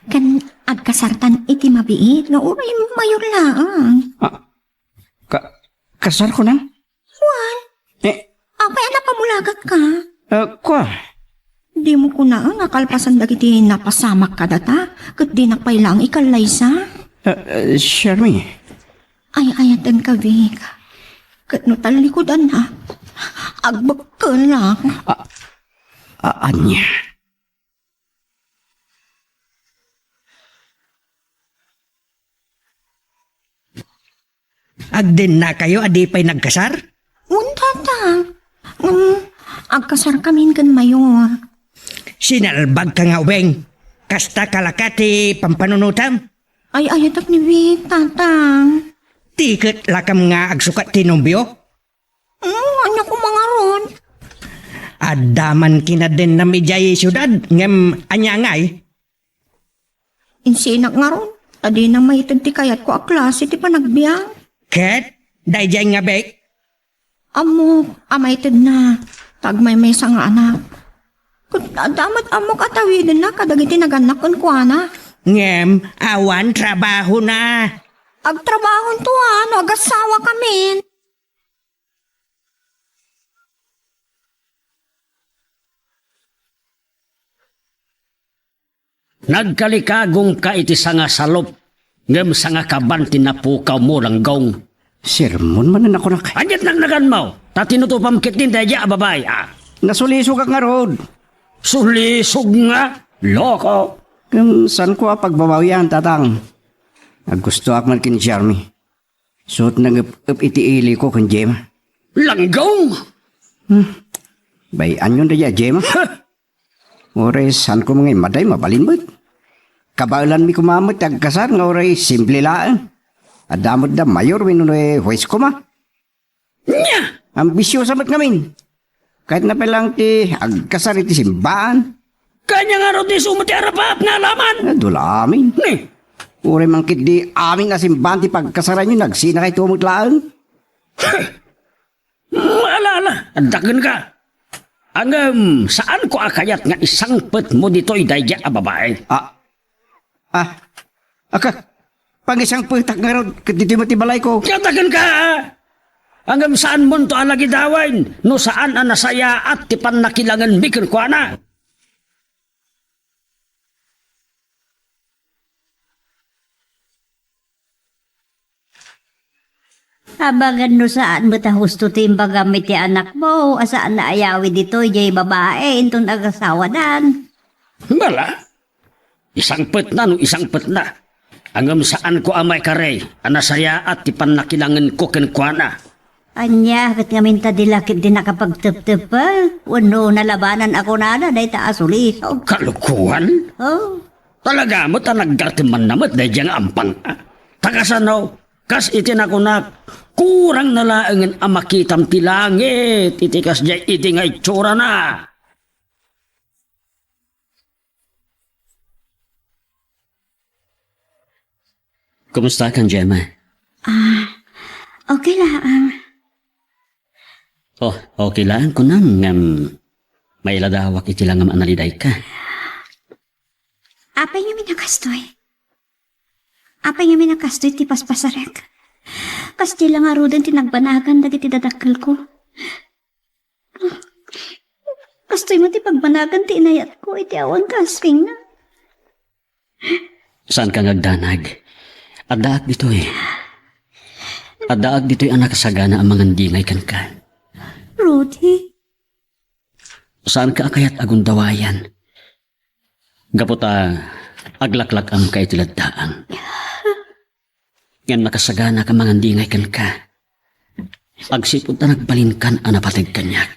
Kan agkasartan iti mabiit nga uray mayor laeng. Ah, ka-, kasarko na? Juan, eh, apay a napamulagat ka? Ah, kwa? Dimo kunaen nga kalpasan dagiti napasamak kadata, ket dinak pay laeng ikallaysa? Ah, ah, Shermie. Ay-ayatenka, Vic. Ket no tallikudannak, agbekkelak. Ah, ah, ania? Agdennakayo a di pay nagkasar? Wen, tata. Ngem, agkasarkamin ken Mayor. Sinalbagka nga ubing. Kasta ka la ket ti pampanunotam? Ay-ayatek ni Vic, tata. Ti ket lakam nga agsukat ti nobio? Mm, ania koma ngarud? Adda man kinadennam idiay siudad, ngem ania ngay? Insinak ngarud, ta dina maited ti kayatko a klase ti panagbiag. Ket, daydiay nga bek? Ammok a maitedna, ta agmaymaysa nga anak. Ket adda met ammok a tawidenna kadagiti nagannak kenkuana. Ngem, awan trabahona. Agtrabahonto a no agasawakamin. Nagkalikagumka iti sangasalop, ngem sangakaban ti napukawmo, Langgong. Sermon manen a kunak. Aniat nagnaganmo? Ta tinutupam ketdin daydiay a babai, a? Nasulisogak ngarud. Sulisog nga? Loko! Ngem saanko a pagbabawian, Tatang. Aggustoak man ken Jeremy. Suot nangep-ep iti iliko ken Gemma. Langgong! Hmm. Bay-anyon daydiay a Gemma. Ha! Uray saanko nga immaday, mabalin met. Kabaelanmi koma met ti agkasar nga uray simple laeng. Adda met da mayor wenno huwes koma. Nya! Ambisyosa met ngamin. Kayatna pay laeng ti agkasar iti simbaan. Kanya nga rod isu met ti arapaap nga alaman. Ah, dula amin. Ni? Uray man ketdi amin a simbaan ti pagkasaranyo, nagsinakayto met laeng. Ala, ala, adda kenka. Ngem, saanko a kayat nga isangpetmo ditoy daydiay a babai. Ah, ah, aka, pangisangpetak ngarud, ket ditoy met ti balayko. Kayat kenka, ah. Ngem saanmonto a lagidawen, no saan a nasayaat ti pannakilangenmi kenkuana. Amangan no saan met a husto ti imbagam iti anakmo a saan a ayawi ditoy jay babai inton agasawadan. Bala, isangpetna no isangpetna. Ngem saanko a maikari a nasayaat ti pannakilangenko kenkuana. Ania ket ngamin ta di la ketdi nakapagteptepel wenno nalabanan a kunana dayta a sulisog? Kalokoan? Oh. Talaga met a naggartemanna met daydiay nga ampang. Ta kasano, kas iti nakunak, kurangna laengen a makitam ti langit iti kasdiay idi nga itsurana. Kumustakan, Gemma? Ah, okay laeng. Oh, okay laeng kunam ngem mailadawak iti langam a nalidayka. Apay ngamin a kastoy? Apay ngamin a kastoy ti paspasarek? Kasdiay la ngaruden ti nagbanagan dagiti dadakkelko. Kastoy met ti pagbanagan ti inayatko iti awan kaasingna. Saanka nga agdanag. Addaak ditoy. Addaak ditoy a nakasagana a mangandingay kenka. Rudy. Saanka a kayat a gundawayan. Gapu ta aglaklak-amka iti laddaang. Ngem nakasagana a mangandingay kenka. Agsipud ta nagbalinkan a napateg kaniak.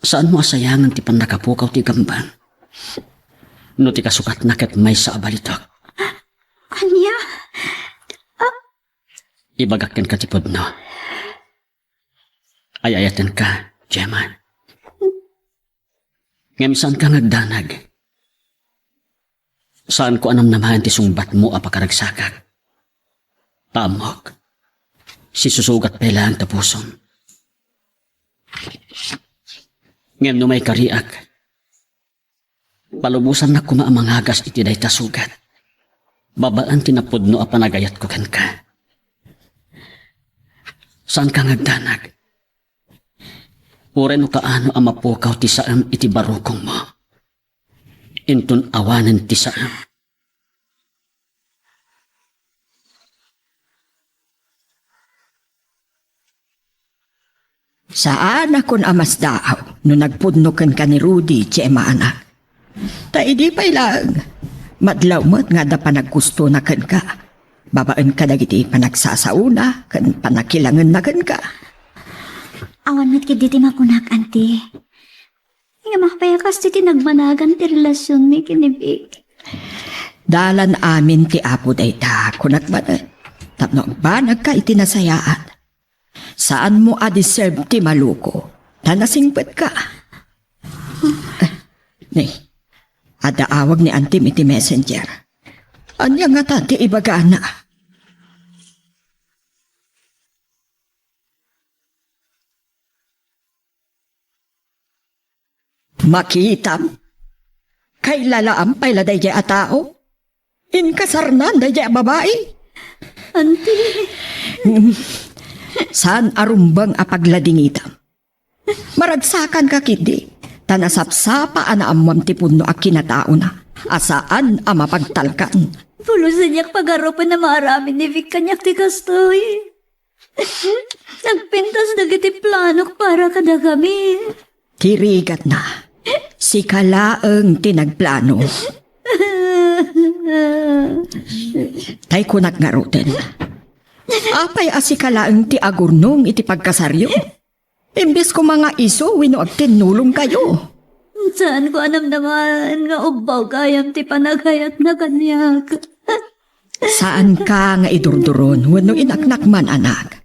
Saanmo a sayangen ti pannakapukaw ti gambang? No ti kasukatna ket maysa a balitok. Ania? Ah. Ibagak kenka ti pudno. Ay-ayatenka, Gemma. Ngem saanka nga agdanag. Saanko a namnamaen ti sungbatmo a pakaragsakak. Ta ammok, sisusugat pay laeng ta pusom. Ngem no maikariak, palubosannak koma a mangagas iti dayta sugat. Babaen ti napudno a panagayatko kenka. Saanka nga agdanag. Uray no kaano a mapukaw ti saem iti barukongmo. Inton awanen ti saem. Saanakon a masdaaw no nagpudno kenka ni Rudy, Gemma anak. Ta idi pay laeng, madlaw met nga adda panaggustona kenka, babaen kadagiti panagsasaona ken pannakilangenna kenka. Awan met ketdi ti makunak, Auntie. Ngem apay a kastoy ti nagbanagan ti relasionmi ken ni Vic? Dalan amin ti Apo dayta, kunak manen, tapno agbanagka iti nasayaat. Saanmo a deserve ti maluko, ta nasingpetka. Eh, ni, adda awag ni Antim iti messenger. Ania ngata ti ibagana? Makitam? Kailalaam pay la daydiay a tao? Inkasarnan daydiay a babai? Auntie. Saan a rumbeng a pagladingitam. Maragsakanka ketdi, ta nasapsapa a naammoam ti pudno a kinataona, a saan a mapagtalkan. Pulos diak pagarupen a maaramid ni Vic kaniak ti kastoy. Nagpintas dagiti planok para kadakami. Ti rigatna, sika laeng ti nagplano. Tay kunak ngaruden, apay a sika laeng ti agurnong iti pagkasaryo? Imbes koma nga isu wenno agtinnulongkayo. Saanko a namnamaen nga ubbaw gayam ti panagayatna kaniak. Saanka nga idurduron wenno inaknak man, anak.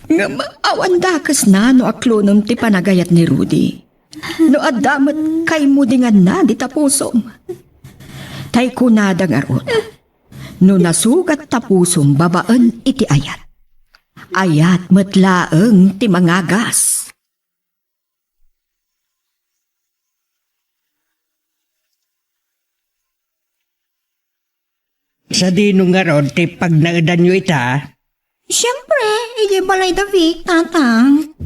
Ngem awan dakesna no aklonem ti panagayat ni Rudy. No adda met kaimudinganna dita pusom. Tay kunada ngarud, no nasugat ta pusom babaen iti ayat, ayat met laeng ti mangagas. Sadino ngarud ti pagnaedanyo ita? Siempre, idiay balay da Vic, Tatang.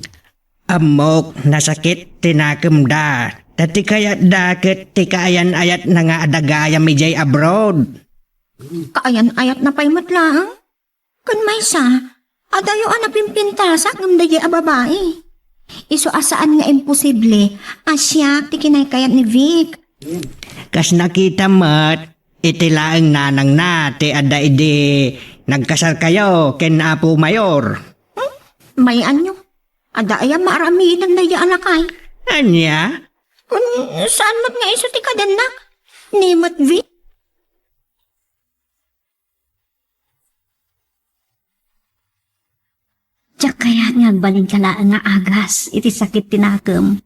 Ammok, nasakit ti nakemda. Ta ti kayatda ket ti kaayan-ayatna nga adda gayam idiay abroad. Kaayan-ayatna pay met laeng? Ken maysa, adayo a napimpintasak ngem daydiay a babai. Isu a saan nga imposible a siak ti kinaykayat ni Vic. Kas nakita met, iti laeng nanangna ti adda idi nagkasarkayo ken Apo Mayor. Hmm? May-anyo, adda aya maaramidan daydiay a lakay? Ania? Kun saan met nga isu ti kadennak? Ni met Vic? Diak kayat nga agbalinka laeng nga agas iti sakit ti nakem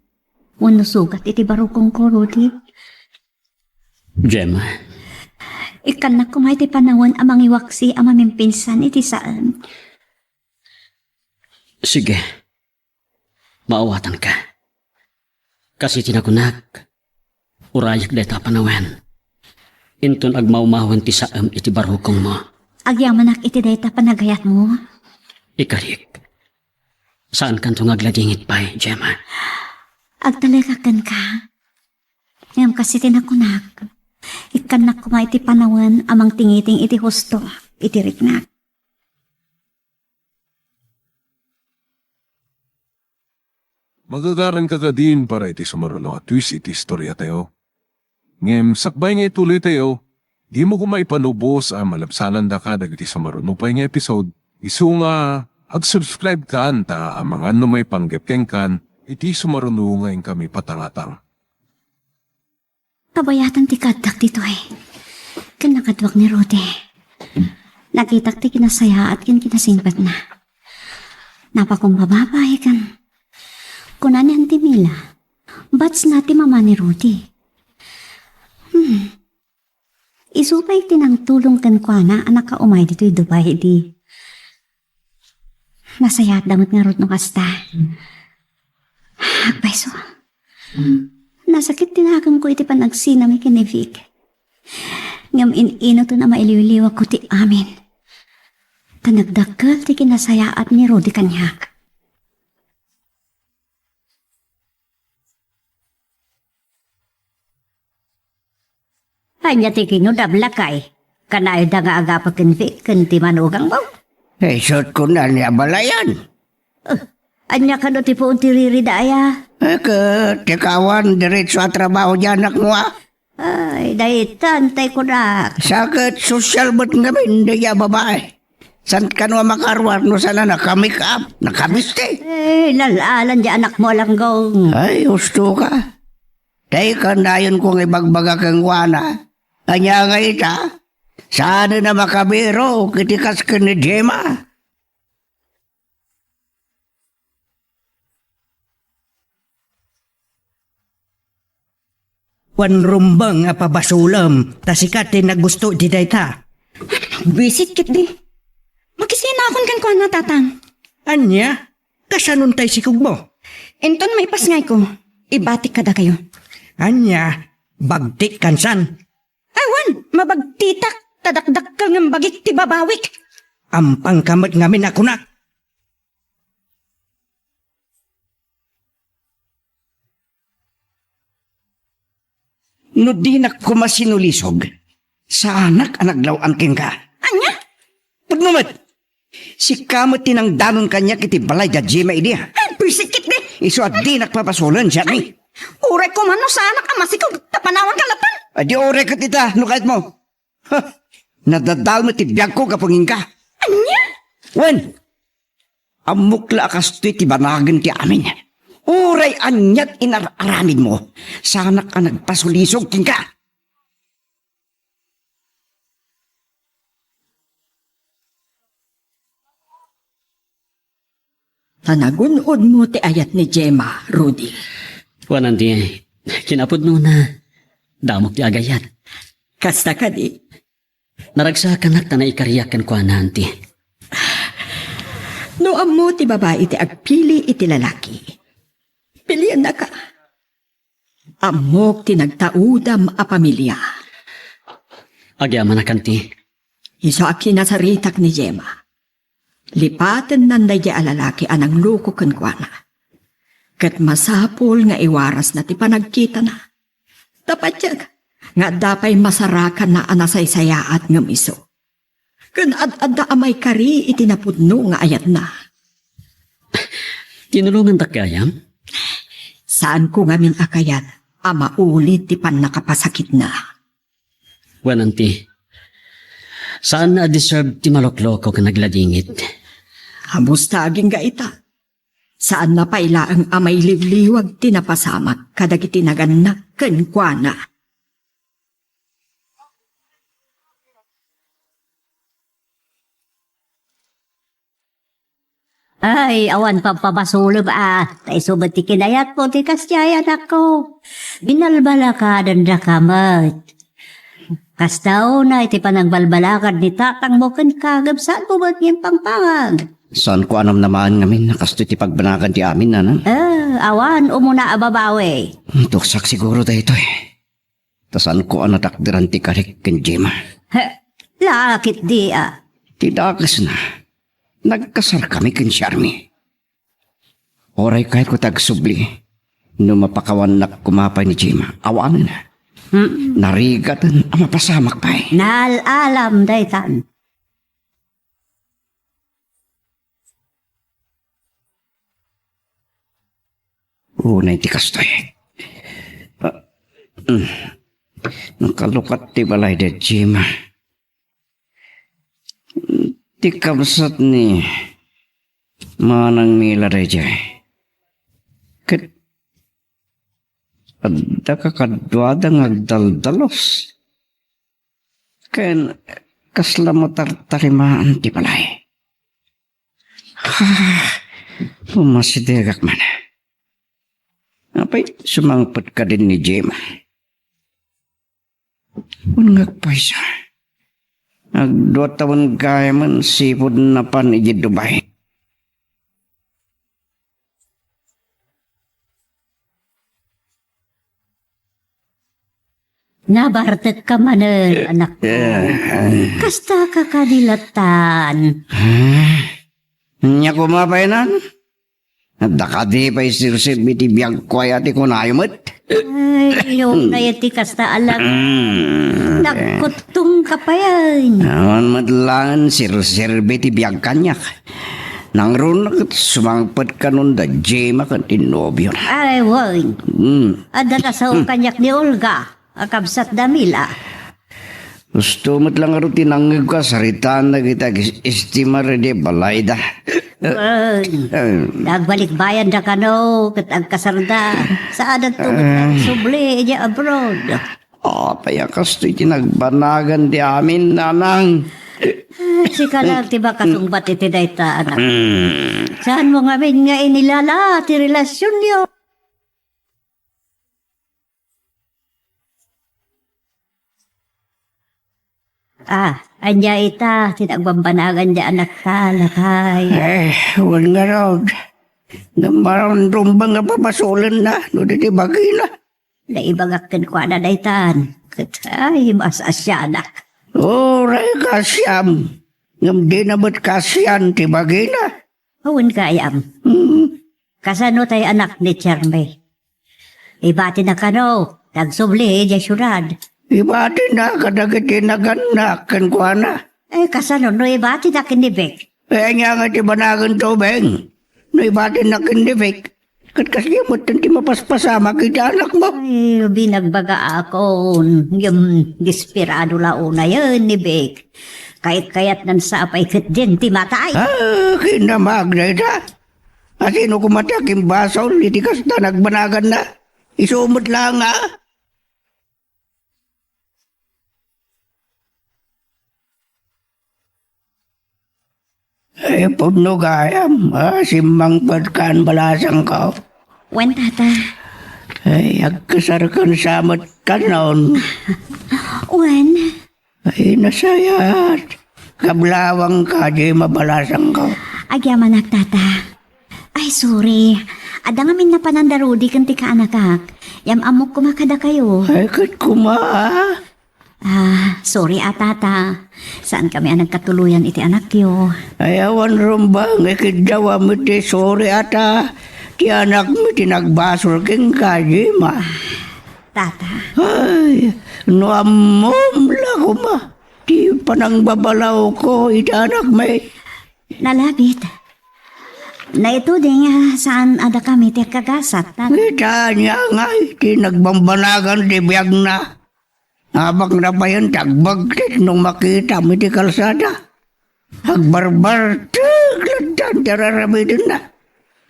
wenno sugat iti barukongko, Rudy? Gemma. Ikkannak koma iti panawen a mangiwaksi a mamimpinsan iti saan. Sige. Maawatanka. Kas iti nakunak, urayek dayta a panawen. Inton agmawmawen ti saem iti barukongmo. Agyamanak iti dayta panagayatmo. Ikarik, saankanto nga agladingit pay, Gemma. Agtalekak kenka. Ngem kas iti nakunak, ikkannak koma iti panawen a mangtingiting iti husto iti riknak. Magagaranka kadin para iti sumaruno a twist iti istoriatayo. Ngem sakbay nga ituloytayo, dimo koma ipanubos a malabsanandaka dagiti sumaruno pay nga episode, isu nga ag-subscribe kan ta amangan no maipanggep kenkan iti sumaruno nga inkami patangatang. Kabayatan ti kaaddak ditoy ken nakaduak ni Rudy. Nakitak ti kinasayaat ken kinasingpetna. Napakumbaba pay ken kuna ni Auntie Mila, batchna ti mama ni Rudy. Hmm. Isu pay ti nangtulong kenkuana a nakaumay ditoy Dubai idi. Nasayaatda met ngarud no kasta. Agpayso. Nasakit ti nakemko iti panagsinami ken ni Vic. Ngem in-inuton a mailiwliwakko ti amin. Ta nagdakkel ti kinasayaat ni Rudy kaniak. Ania ti kinunam, lakay? Kanayoda nga agapa ken Vic ken ti manugangmo? Isut' kuna ni abalayan. Eh, ania kano ti puon ti ririda aya? Eh, ket ti kawan, diretso a trabaho di anakmo, a? Ay, daytan tay kunak. Sa ket sosyal met ngamin dayta a babai. Saan kano a makaruar no saan a naka-make up, nakabisti? Eh, lal-alan di anakmo a langgong. Ay, husto ka. Tay kanayonko nga ibagbaga kenkuana. Ania nga ita? Saan a makabirok iti kas ken ni Gemma? Wen rumbeng a pabasolem, ta sika ti nagusto iti dayta. Buisit ketdi. Makisinakon kenkuana, Tatang. Ania? Kasanon tay sikogmo? Inton maipasngayko, ibatik kadakayo. Ania? Bagtik kansan? Awan, mabagtitak, ta dakdakkel ngem bagik ti babawik. Ampangka met ngamin a kunak. No dinak koma sinulisog, saanak a naglaw-an kenka. Ania? Pudno met! Sika met ti nangdanon kaniak iti balay da Gemma idi. Ay, buisit ketdi! Isu a dinak pabasolen, Jenny. Uray koma no saanak a masikog, ta panawanka latta. Adi uray ket ita, no kayatmo. Ha! Nadadael met ti biagko gapu kenka. Ania? Wen! Ammok la a kastoy ti banagen ti amin. Uray ania ti inar-aramidmo, saanak a nagpasulisog kenka. Ta nagun-odmo ti ayat ni Gemma, Rudy. Wen, Auntie, kinapudnona, damok ti agayat. Kasta kadi? Naragsakanak ta naikariak kenkuana, Auntie. No ammo ti babai ti agpili iti lalaki, piliennaka. Ammok ti nagtaudam a pamilia. Agyamanak, Auntie. Isu a kinasaritak ni Gemma. Lipatennan daydiay a lalaki a nangluko kenkuana. Ket masapul nga iwarasna ti panagkitana. Ta patiek nga adda pay masarakanna a nasaysayaat ngem isu. Ken ad-adda a maikari iti napudno nga ayatna. Tinulongandak gayam? Saanko ngamin a kayat a maulid ti pannakapasakitna. Wen, Auntie, saanna a deserve ti malokloko ken agladingit. Habusta agingga ita. Saanna pay laeng a mailiwliwag ti napasamak kadagiti nagannak kenkuana. Ay, awan pampabasolem a, ta isu met ti kinayatmo ti kasdiay, anakko. Binalbalakadendaka met. Kasta unay ti panangbalbalakad ni tatangmo kenka, ngem saanmo met nga impangpangag. Saanko a namnamaen ngamin a kastoy ti pagbanagan ti amin, nanang. Ah, awan umuna a babawi. Tuksak siguro daytoy. Ta saanko a natakderan ti karik ken Gemma. He, lakit di a. Ti dakesna, nagkasarkami ken Charmy. Uray kayatko ti agsubli, no mapakawannak koma pay ni Gemma, awanen. Mm. Narigaten a mapasamak pay. Naal-alam daytan. Unay ti kastoy. Ah, mm. Nakalukat ti balay da Gemma. Ti kabsat ni Manang Mila daydiay. Ket adda kakaduada nga agdaldalos. Ken kasla matartarimaan ti balay. Ah, pumasidegak man. Apay, sumangpet kadin ni Gemma. Wen nga agpaysa. Agdua tawen gayamen sipud napan idiay Dubai. Nabartekka manen, anakko. Eh, eh. Kasta ka kadi lattan. Ah, ania koma pay nan? Adda kadi pay serserbi ti biagko aya ti kunayo met? Ay, iyong kaya ti kasta alam. Mm. Nagkuttong ka pa yan. Awan met laeng serserbi ti biag kaniak. Nangruna ket sumangpet kanon da Gemma ken ti nobiona. Ay, wen. Mm. Adda ta sao kaniak ni Olga, a kabsat da Mila. Husto met la ngarud ti nangngegko a saritaan dagiti ag-estimar idiay balayda. Wen. Eh. Nagbalikbayan da kano ket agkasarda. Saadanto met nga agsubli idiay abroad. Apay a kastoy ti nagbanagan ti amin, nanang? Ah, sika lang ti makasungbat iti dayta, anak. Mm. Saanmo ngamin nga inilala ti relasionyo? Ah, ania ita ti nagbambanagan ti anakta, lakay? Eh, wen ngarud. Ngem marumrumeng nga pabasolenna no di ti bagina. Naibagak kenkuana daytan. Ket, ay, maasianak. Uray kaasiam. Ngem dina met kaasian ti bagina. Awan gayam. Hmm. Kasano tay anak ni Charmy? Ibatina kano, nagsubli idiay siudad. Ibatina kadagiti nagannak kenkuana. Eh, kasano no ibatina ken ni Vic? Eh, ania nga ti banagen to, Beng? No ibatina ken ni Vic, ket kasdiay metten ti mapaspasamak iti anakmo. Ay, binagbagaakon, ngem desperado la unayen ni Vic. Kayat-kayatnan sa pay ketdin ti matay. Ah, kinamag dayta. Asino koma ti akimbasol iti kasta nagbanaganna? Isu met laeng a. Ay, pudno gayam, a, simmangpet kan balasangko. Wen, tata. Ay, agkasarkan sa met kanon. Wen. Ay, nasayaat. Kablawangka, Gemma, balasangko. Agyamanak, tata. Ay, sorry. Adda ngamin napanan da Rudy ken ti kaanakak. Yam-ammok koma kadakayo. Ay, ket koma, a? Ah, sorry a, tata. Saan kami a nagkatuloyan iti anakyo. Ay, awan rumbeng, ikiddawam iti sorry a ta. Ti anakmi ti nagbasol kenka, Gemma. Tata. Ay, no ammom la koma ti panangbabalawko iti anakmi. Nalabit. Naituding, ah, saan a dakami ti agkagasat, tata. Ita ania ngay ti nagbambanagan ti biagna? Abakna payen ti agbagtit no makitam iti kalsada. Agbarbarteg lattan ti ar-aramidenna.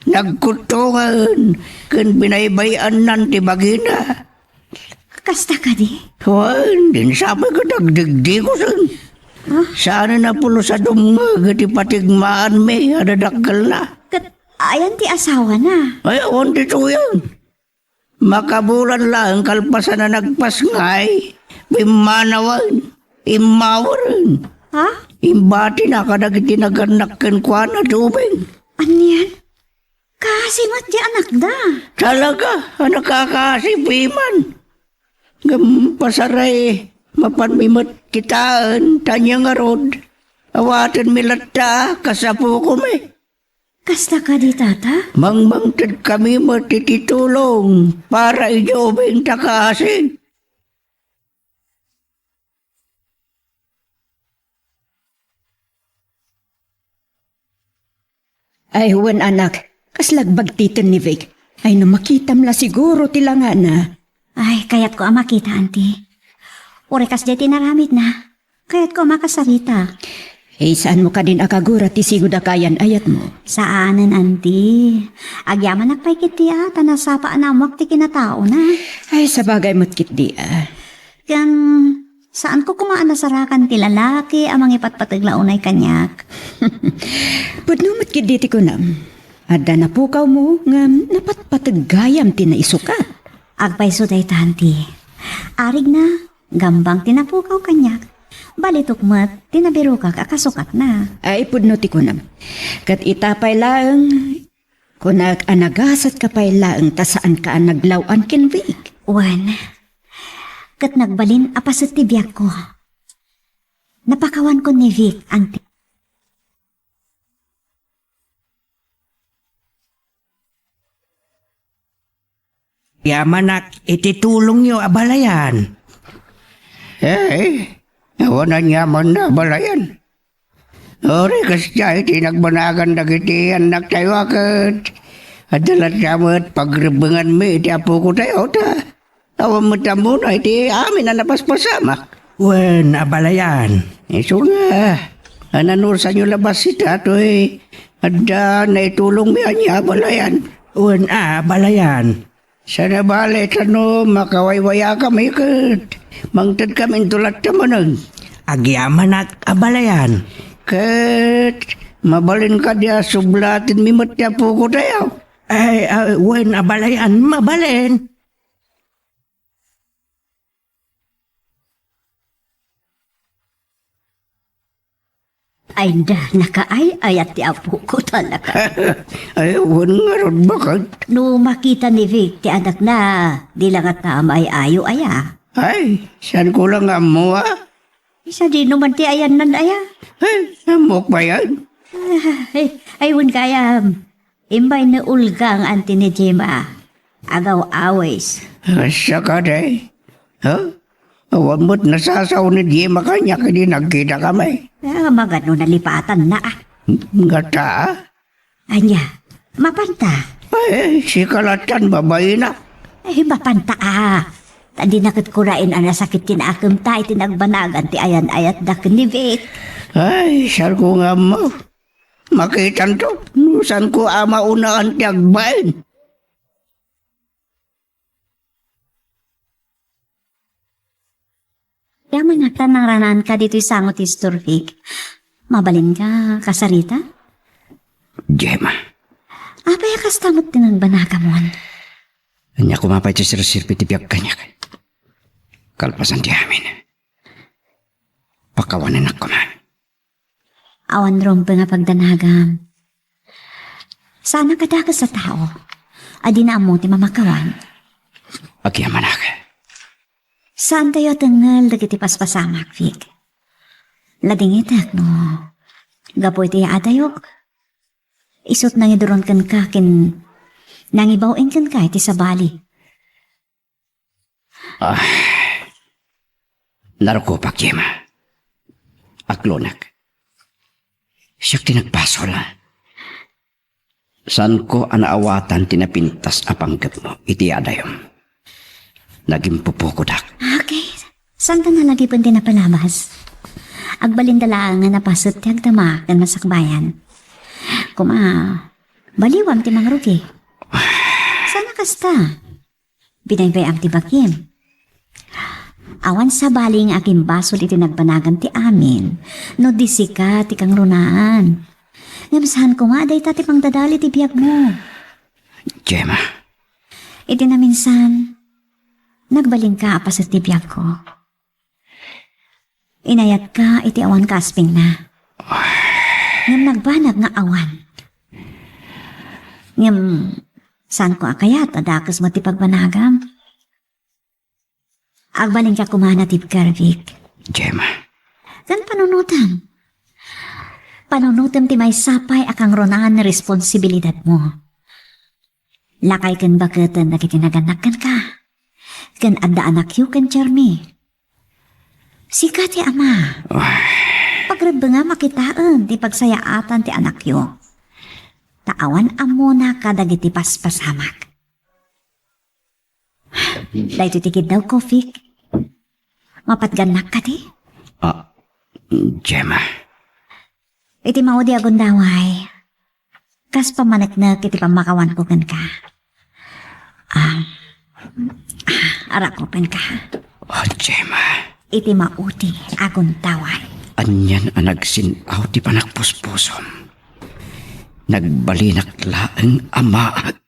Nagkuttongen ken binaybay-annan ti bagina. Kasta kadi? Wen, din sapay ket agdigdigusen. Ah? Saanen a pulos a dumngeg iti patigmaanmi a dadakkelna. Ket ayan ti asawana? Ay, awan ditoyen. Makabulan laeng kalpasan a nagpasngay, pimmanawen, immaweren. Ha? Imbatina kadagiti nagannak kenkuana ti ubing. Anian? Kaasi met ti anakda. Talaga a nakakaasi piman. Ngem pasaray, mapanmi met kitaen, ta ania ngarud, awatenmi latta kas apokomi. Kasta kadi, tata? Mangmangtedkami met iti tulong para idiay ubing ta kaasi. Ay, wen, anak, kasla agbagtiten ni Vic. Ay, no makitam la siguro ti langana. Ay, kayatko a makita, Auntie. Uray kasdiay ti inaramidna, kayatko a makasarita. Eh, saanmo kadin a kagura ti sigud a kayan-ayatmo? Saanen, Auntie. Agyamanak pay ketdi a, ta nasapa a naammoak ti kinataona. Ay, sabagay met ketdi a. Ken, saanko koma a nasarakan ti lalaki a mangipatpateg la unay kaniak. Pudno met ketdi ti kunam. Adda napukawmo ngem napatpateg gayam ti naisukat. Agpayso dayta, Auntie. Arigna, gambang ti napukaw kaniak. Balitok met ti nabirokak a kasukatna. Ay, pudno ti kunam. Ket ita pay laeng, kunak a nagasatka pay laeng ta saanka a naglaw-an ken Vic. Wen, ket nagbalin a paset ti biagko. Napakawanko ni Vic, Auntie. Yamanak iti tulongyo, abalayan. Eh, awan aniamanna, abalayan. Uray kasdiay ti nagbanagan dagiti annaktayo a ket adda latta met pagrebbenganmi iti apokotayo ta awan met ammona iti amin a napaspasamak. Wen, abalayan. Isu nga, a nanusanyo la bassit datoy adda naitulongmi ania, abalayan? Wen, abalayan. Saan a bale ta no makawaywayakami ket mangtedkami into latta manen. Agyamanak, abalayan. Ket mabalin kadi a sublatenmi met ti apokotayo? Ay, ah, wen, abalayan, mabalin. Ay, da, nakaay-ayat ti apoko talaga. Ay, wen ngarud, baket. No makita ni Vic ti anakna, di la ngata maay-ayo aya. Ay, saan ko lang ammo, a? Sadino man ti ayanna aya? Ay, ammok bayan. Ay, ay, wen gayam. Imbay ni Olga nga anti ni Gemma. Agaw-awis. Asa ka, day? Ha? Awan met nasasao ni Gemma kaniak idi nagkitakami. Ah, magano nalipatanna, a. Ngata, a? Ania, mapanta? Ay, sika lattan, babaina. Ay, mapanta, a. Ta dina ket kuraen a nasakit ti naakemta iti nagbanagan ti ayan-ayatda ken ni Vic. Ay, saan ko nga ammo. Makitanto, no saanko a maunaan ti agbain. Yaman, ta nangranaanka ditoy sango ti istorpik. Mabalinka kasarita? Gemma. Apay a kasta met ti nagbanagam? Ania koma pay ti serserbi ti biag kaniak? Kalpasan ti amin, pakawanennak koma. Awan rumbeng a pagdanagam. Saanak a dakes a tao a dina ammo ti mamakawan. Agyamanak. Saantayo a tengngel dagiti paspasamak, Vic. Ladingitek no gapu iti yaadayok, isut' nangiduron kenka ken nangibaw-in kenka iti sabali. Ah, narukopak, Gemma. Aklonek. Siak ti nagbasol. Saanko a naawatan ti napintas a panggepmo iti yaadayom. Nagimpupukodak. Okay. Saanta nalagipen ti napalabas. Agbalinda laeng nga napaset ti agdama ken masakbayan. Koma, baliwam ti mangrugi. Saan a kasta? Binaybay-am ti bagim. Awan sabali nga agimbasol iti nagbanagam ti amin no di sika ti kangrunaan. Ngem saan koma a dayta ti pangdadal iti biagmo. Gemma. Iti naminsan, nagbalinka a paset ti biagko. Inayatka iti awan kaaspingna. Ngem nagbanag nga awan. Ngem saanko a kayat a dakes met ti pagbanagam. Agbalinka koma a natibker, Vic. Gemma. Ken panunotem. Panunotem ti maysa pay a kangrunaan nga responsibilidadmo. Lakay ken baketen dagiti nagannak kenka. Ken adda anakyo ken Jeremy. Sika ti ama. Ah. Pagrebbengam a kitaen ti pagsayaatan ti anakyo. Ta awan ammona kadagiti paspasamak. Daytoy ti kiddawko, Vic. Mapatgannak kadi? Ah, Gemma. Iti maudi a gundaway, kas pammaneknek iti pammakawanko kenka. Ah, ah, arakupenka. Oh, Gemma. Iti maudi a gundaway. Anian a nagsin-aw ti panagpuspusom. Nagbalinak laeng a maag.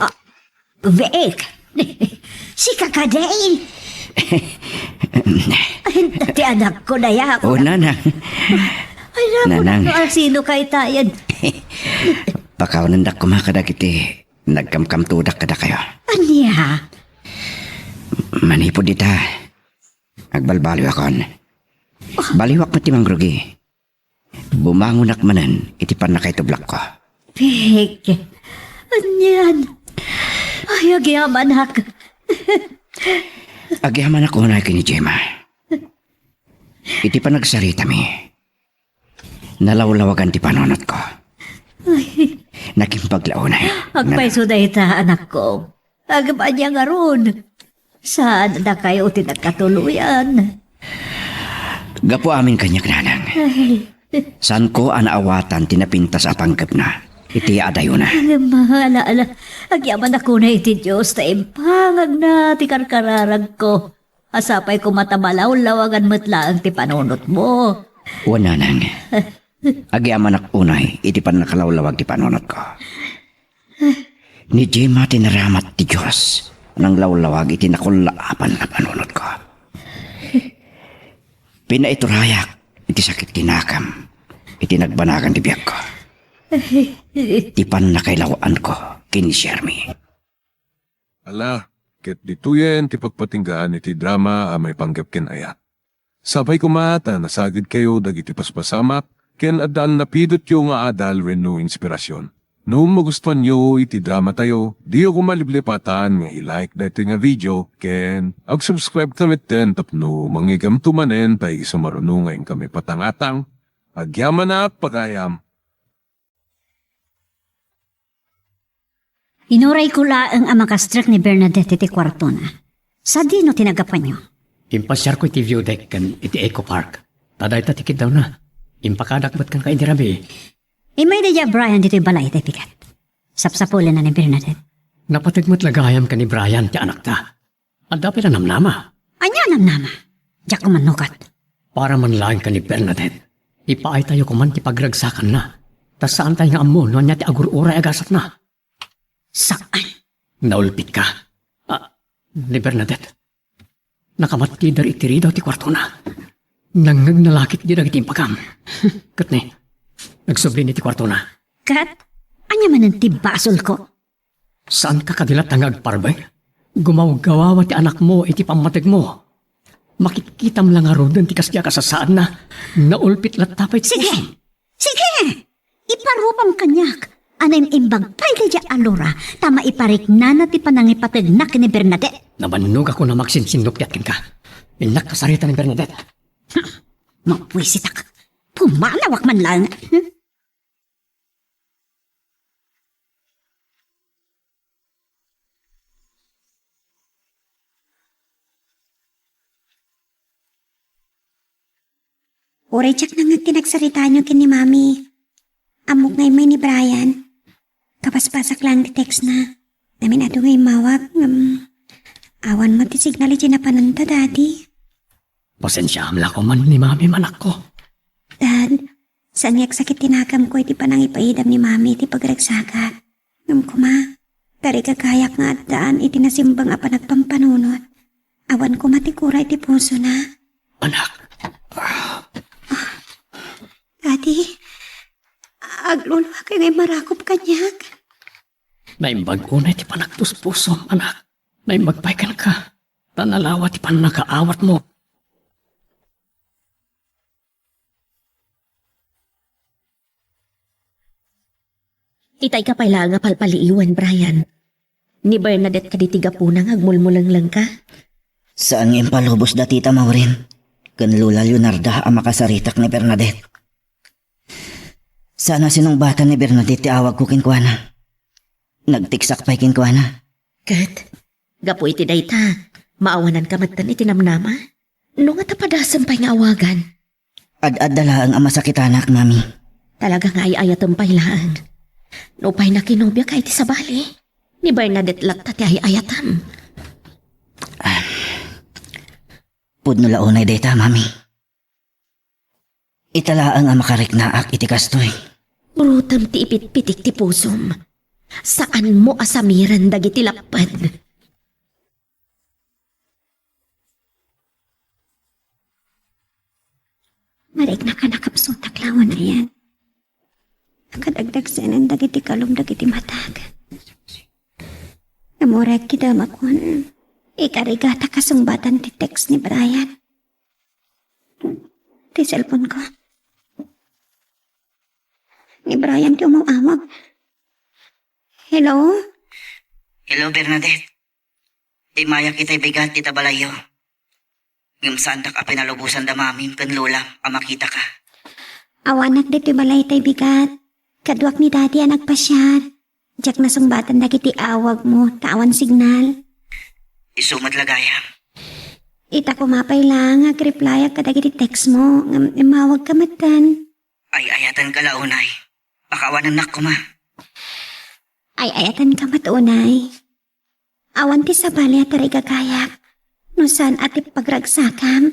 Ah, Vic! Sika kadi? Ay, ti anakko, dayak. O, Nanang. Ay, naku, Nanang. Naku, ah, sino kay tayan? Pakawanendak koma kadagiti nagkamkamtodak kadakayo. Ania? Manipud ita, agbalbaliwakon. Baliwak met ti mangrugi. Bumangonak manen iti pannakaitublakko. Peg, anian? Ay, agyamanak. Agyamanak unay ken ni Gemma. Iti panagsaritami, nalawlawagan ti panunotko. Ay. Nakimpaglaunay. Agpayso dayta, anakko. Agmanya ngarud. Saan dakayo ti nagkatuloyan? Gapu amin kaniak, Nanang. Ay. Saanko a naawatan ti napintas a panggepna iti yaadayona. Ala, ala, ala. Agyamanak unay iti Dios ta impangagna ti karkararagko. A sapay koma ta malawlawagan met laeng ti panunotmo. Wen, Nanang. Agyamanak unay iti pannakalawlawag ti panunotko. Ni Gemma ti naramat ti Dios, nanglawlawag iti nakullaapan a panunotko. Pinaiturayak iti sakit ti nakam, iti nagbanagan ti biagko. Ti pannakailaw-anko ken ni Jeremy. Ala, ket ditoyen ti pagpatinggaan iti drama a maipanggep ken ayat. Sapay koma ta nasagidkayo dagiti paspasamak ken adda napidotyo nga adal wenno inspirasyon. No magustuanyo iti dramatayo, diyo koma liplipatan nga i-like daytoy nga video ken ag-subscribe ta metten tapno mangigamto manen pay isu maruno nga inkami patangatang. Agyamanak pagayam. Inurayko laeng a makastrek ni Bernadette iti kuartona. Sadino ti naggapuanyo? Impasiarko iti view deck ken iti Eco Park. Ta dayta ti kiddawna. Impakadak met kenka idi rabii. Immay daydiay a Brian ditoy balay, tay bigat. Sapsapulenna ni Bernadette. Napateg met la gayam ken ni Brian ti anakta. Adda pay la namnama? Ania a namnama? Diak mannukot. Para man laeng ken ni Bernadette. Ipaaytayo koman ti pagragsakanna. Ta saantay nga ammo no ania ti agur-uray a gasatna. Saan? Naulpitka. Ah, ni Bernadette. Nakamattider iti ridaw ti kuartona. Nangngegna la ketdi dagiti impagam. Ket ni, nagsublina iti kuartona. Ket? Ania manen ti basolko? Saanka kadi latta nga agparbeng? Gumawgawawa ti anakmo iti pammategmo. Makitkitam la ngaruden ti kasdi a kasasaadna. Naulpit latta pay ti pusom. Sige! Sige! Iparupam kaniak a naim-imbag pay daydiay a Laura ta maipariknana ti panangipategna ken ni Bernadette. Nabannogakon a maksinsinnuppiat kenka. Innak kasarita ni Bernadette. Hm, mabuisitak. Pumanawak man laeng. Uray diak nangngeg ti nagsaritaanyo ken ni Mami. Ammok nga immay ni Brian. Kabasbasak laeng ti textna. Amin adu nga immawag, ngem awan met ti signal iti napananta, Daddy. Pasensiaam la koman ni Mami, anakko. Dad, saan nga agsakit ti nakamko iti panangipaidam ni Mami iti pagragsakat. Ngem koma, tarigagayak nga addaan iti nasimbang a panagpampanunot. Awan koma ti kura iti pusona. Anak. Daddy, agluluaka nga immarakop kaniak. Naimbag unay ti panagpuspusom, anak. Naimbag pay kenka. Ta nalawa ti pannakaawatmo. Itay ka pay laeng a palpaliiwen, Brian. Ni Bernadette kadi ti gapuna nga agmulmulenglengka? Saan nga impalubos da Tita Maureen ken Lola Leonarda a makasaritak ni Bernadette. Saan a sinungbatan ni Bernadette ti awagko kenkuana. Nagteksak pay kenkuana. Ket, gapu iti dayta, maawananka metten iti namnama? No nga ta padasem pay nga awagan. Ad-adda laeng a masakitanak, Mami. Talaga nga ay-ayatem pay laeng. Nupay nakinobia ka iti sabali, ni Bernadette latta ti ay-ayatem. Ah, pudno la unay dayta, Mami. Ita laeng a makariknaak iti kastoy. Urotem ti ipitpitik ti pusom. Saanmo a samiren dagiti lapped. Mariknaka, nakapsutak laeng unayen. Nakadagdagsenen dagiti kalum dagiti matak. Namurek ti damakon, ikarigata kasungbatan ti text ni Brian. Ti cellphone ko. Ni Brian ti umaw-awag. Hello? Hello, Bernadette. Immayak itay bigat ita balayyo. Ngem saandak a pinalubosan da mamim ken lolam a makitaka. Awanak ditoy balay tay bigat. Kaduak ni Daddy a nagpasiar. Diak nasungbatan dagiti awagmo, ta awan signal. Isu met la gayam. Ita koma pay laeng nga agreplyak kadagiti textmo, ngem immawagka metten. Ay-ayatenka la unay. Pakaawanennak koma. Ay-ayatenka met unay. Awan ti sabali a tarigagayak no saan a ti pagragsakam.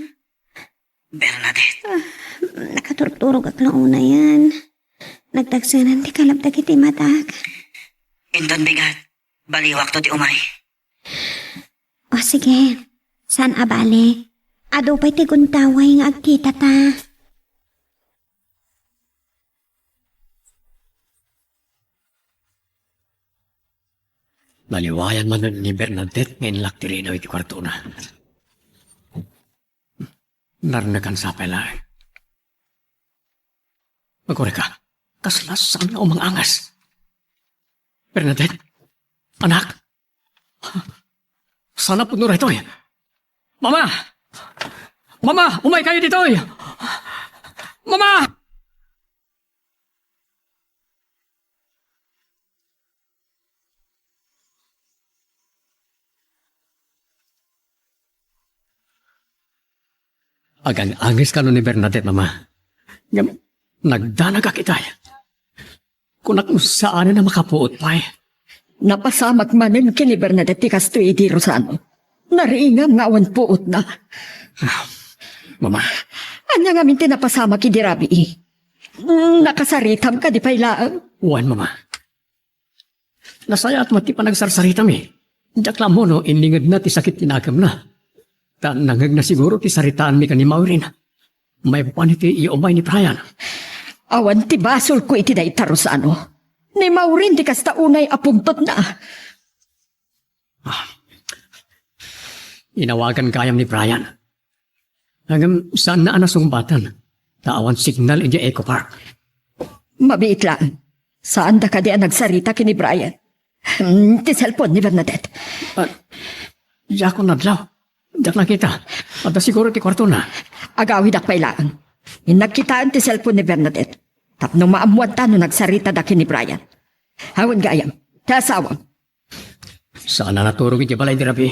Bernadette. Ah, nakaturturogak la unayen. Nagdagsenen ti kalab dagiti matak. Inton bigat, baliwakto ti umay. O sige, saan a bale. Adu pay ti guntaway nga agkitata. Naliwayan manen ni Bernadette nga inlak ti ridaw iti kuartona. Narnekan sapay laeng. Agurayka, kasla saan nga umang-angas. Bernadette, anak, saan a pudno daytoy? Mama! Mama, umay kayo ditoy! Mama! Agang-anges kano ni Bernadette, Mama. Ngem, nagdanagak itay. Kunak no saanen a makapuot pay. Napasamak manen ken ni Bernadette ti kastoy idi, Rosano. Nariingam nga awan puotna. Ah, Mama. Ania ngamin ti napasamak idi rabii? Nakasaritam kadi pay laeng? Wen, Mama. Nasayaat met ti panagsarsaritami. Diak la ammo no inningedna ti sakit ti nakemna. Ta nangngegna siguro ti saritaanmi ken ni Maureen. Maipapan iti iyaumay ni Brian. Awan ti basolko iti dayta, Rosano. Ni Maureen ti kasta unay a pungtotna. Ah. Inawagan gayam ni Brian. Ngem saanna a nasungbaten, ta awan signal idiay Eco Park. Mabiit laeng. Saanda kadi a nagsarita ken ni Brian? Hmm, ti cellphone ni Bernadette. Ah, diakon nadlaw. Diak nakita. Adda siguro ti kuartona. Agawidak pay laeng. Innak kitaen ti cellphone ni Bernadette. Tapno maammuanta no nagsaritada ken ni Brian. Awan gayam. Ti asawam. Saan a naturog iti balay di rabii.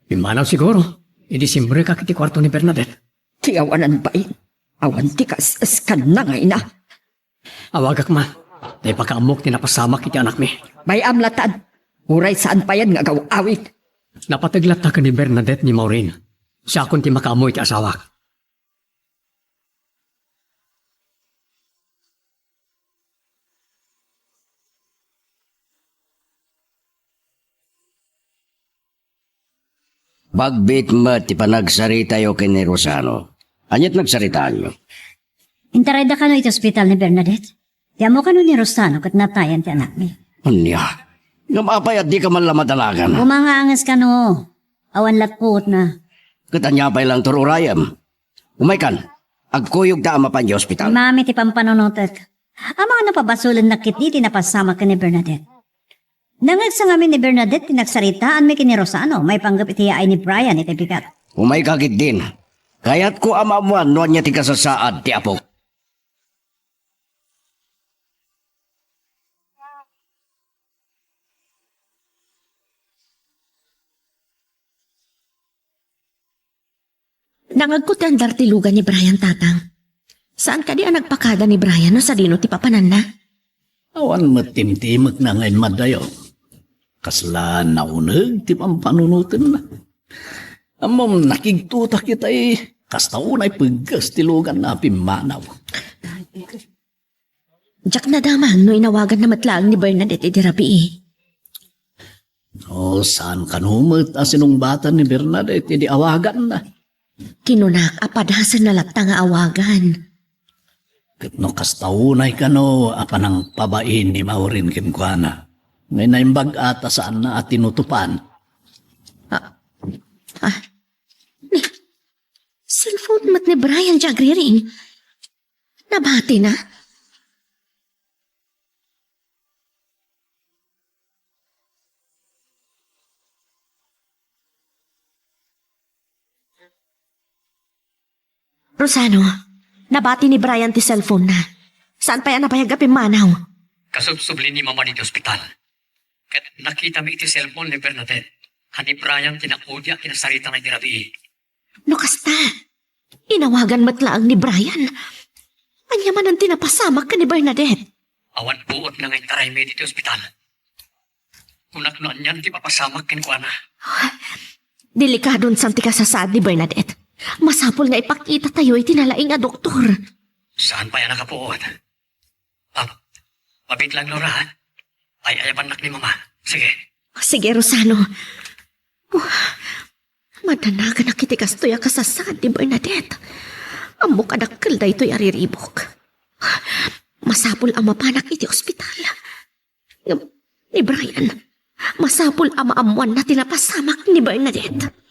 Pimmanaw siguro. Idi simrekak iti kuarto ni Bernadette. Ti awanan bain. Awan ti kas-, kaskanna nga ina. Awagak man. Ta ipakaammok ti napasamak iti anakmi. Bay-am latan. Uray saan payen nga agaw-awid. Napateg latta ken ni Bernadette ni Maureen. Siakon ti makaammo iti asawak. Bagbiit met ti panagsaritayo ken ni Rosano. Ania ti nagsaritaanyo? Intarayda kano iti ospital ni Bernadette? Ti ammo kano ni Rosano ket natayan ti anakmi. Ania? Ngem apay a dika man la madanagan? Umangaanges kano. Awan lat puotna. Ket ania pay laeng ti urayem? Umaykan, agkuyogta a mapan iti ospital. Mami ti pampanunotek. Amangan no pabasolennak ketdi ti napasamak ken ni Bernadette. Nangngegsa ngamin ni Bernadette ti nagsaritaanmi ken ni Rosano maipanggep iti yaay ni Brian iti bigat. Umayka ketdin. Kayatko a maammuan no ania ti kasasaad ti apok. Nangngegko ti andar ti lugan ni Brian, Tatang. Saan kadi a nagpakada ni Brian no sadino ti papananna? Awan met timtimekna nga immaddayo. Kasla nauneg ti pampanunotenna. Ammom, nakigtotak itay kasta unay pegges ti luganna a pimmanaw. Diak nadamag no inawaganna met laeng ni Bernadette idi rabii. No, saan kano met a sinungbaten ni Bernadette idi awaganna? Kinunak a padasenna latta nga awagan. Ket no kasta unay kano a panangpabain ni Maureen kenkuana, nga naimbag-at a saanna a tinutupan. Ah, ah, ni, cellphone met ni Brian ti agriring. Nabatina? Rosano, nabati ni Brian ti cellphone na. Saan pay a nabayag a pimmanaw? Kasubsubli ni Mama iti ospital. Ket nakitami iti cellphone ni Bernadette a ni Brian ti naudi a kinasarita na iti rabii. No kasta, inawagan met laeng ni Brian. Ania manen ti napasamak ken ni Bernadette? Awan puotna nga intaraymi iti ospital. Kunak no anian ti mapasamak kenkuana. Delikadon san ti kasasaad ni Bernadette. Masapul nga ipakitatayo iti nalaing a doktor. Saan pay a nakapuot? Ah, mabiit lang, Laura, ha? Ay-ayabannak ni Mama. Sige. Sige, Rosano. Oh, madanaganak iti kastoy a kasasaad ni Bernadette. Ammok a dakkel daytoy a riribuk. Masapul a mapanak iti ospital. Ngem ni Brian, masapul a maammuanna ti napasamak ni Bernadette.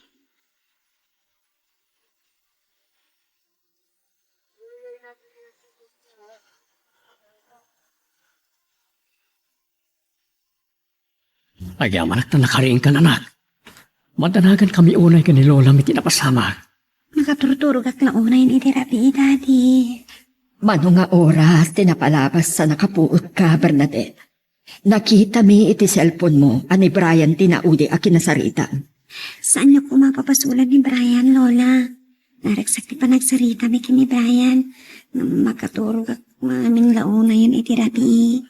Agyamanak ta nakariingkan, anak. Madanagankami unay ken ni Lolam iti napasamak. Makaturturogak la unay iti rabii, Daddy. Mano nga oras ti napalabas a nakapuotka, Bernadette? Nakitami iti cellphone mo a ni Brian ti naudi a kinasarita. Saanyo koma pabasolen ni Brian, Lola. Naragsak ti panagsaritami ken ni Brian. Makaturogak mamin la unayen iti rabii.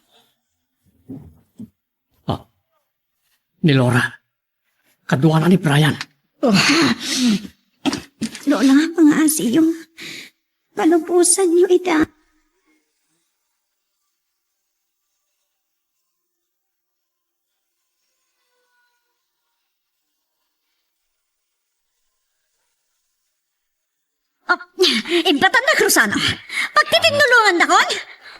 Ah, ni Laura. Kaduana ni Brian. Lola, pangaasiyo. Palubosanyo ita. Oh, imbatan na, Rosano. Pagtitinnulongandakon?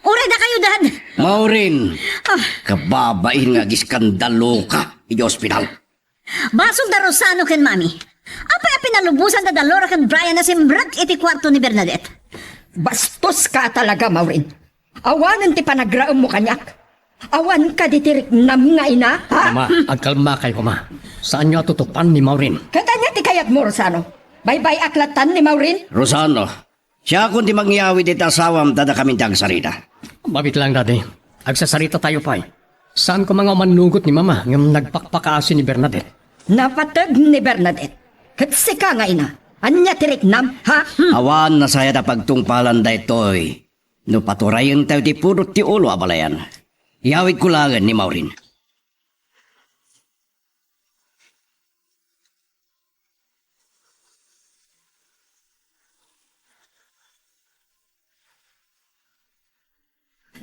Uray dakayo, Dad. Maureen, Ah. kababain nga agiskandaloka iti ospital. Basol da Rosano ken Mami. Apay a pinalubosan da da Laura ken Brian a simrek iti kuarto ni Bernadette? Bastos ka talaga, Maureen. Awanen ti panagraemmo kaniak. Awan kadi ti riknam nga ina, ha? Ama, agkalmakay koma. Saanyo a tutupan ni Maureen. Ket ania ti kayatmo, Rosano? Baybay-ak lattan ni Maureen? Rosano, siakon ti mangyawid iti asawam ta dakamin ti agsarita. Mabit lang, Daddy. Agsasaritatayo pay. Saan koma nga umannugot ni Mama ngem nagpakpakaasi ni Bernadette? Napateg ni Bernadette. Ket sika nga ina, ania ti riknam, ha? Hmm. Awan nasayat a pagtungpalan daytoy. No paturayentayo ti pudot ti ulo a balayan, iyawidko laengen ni Maureen.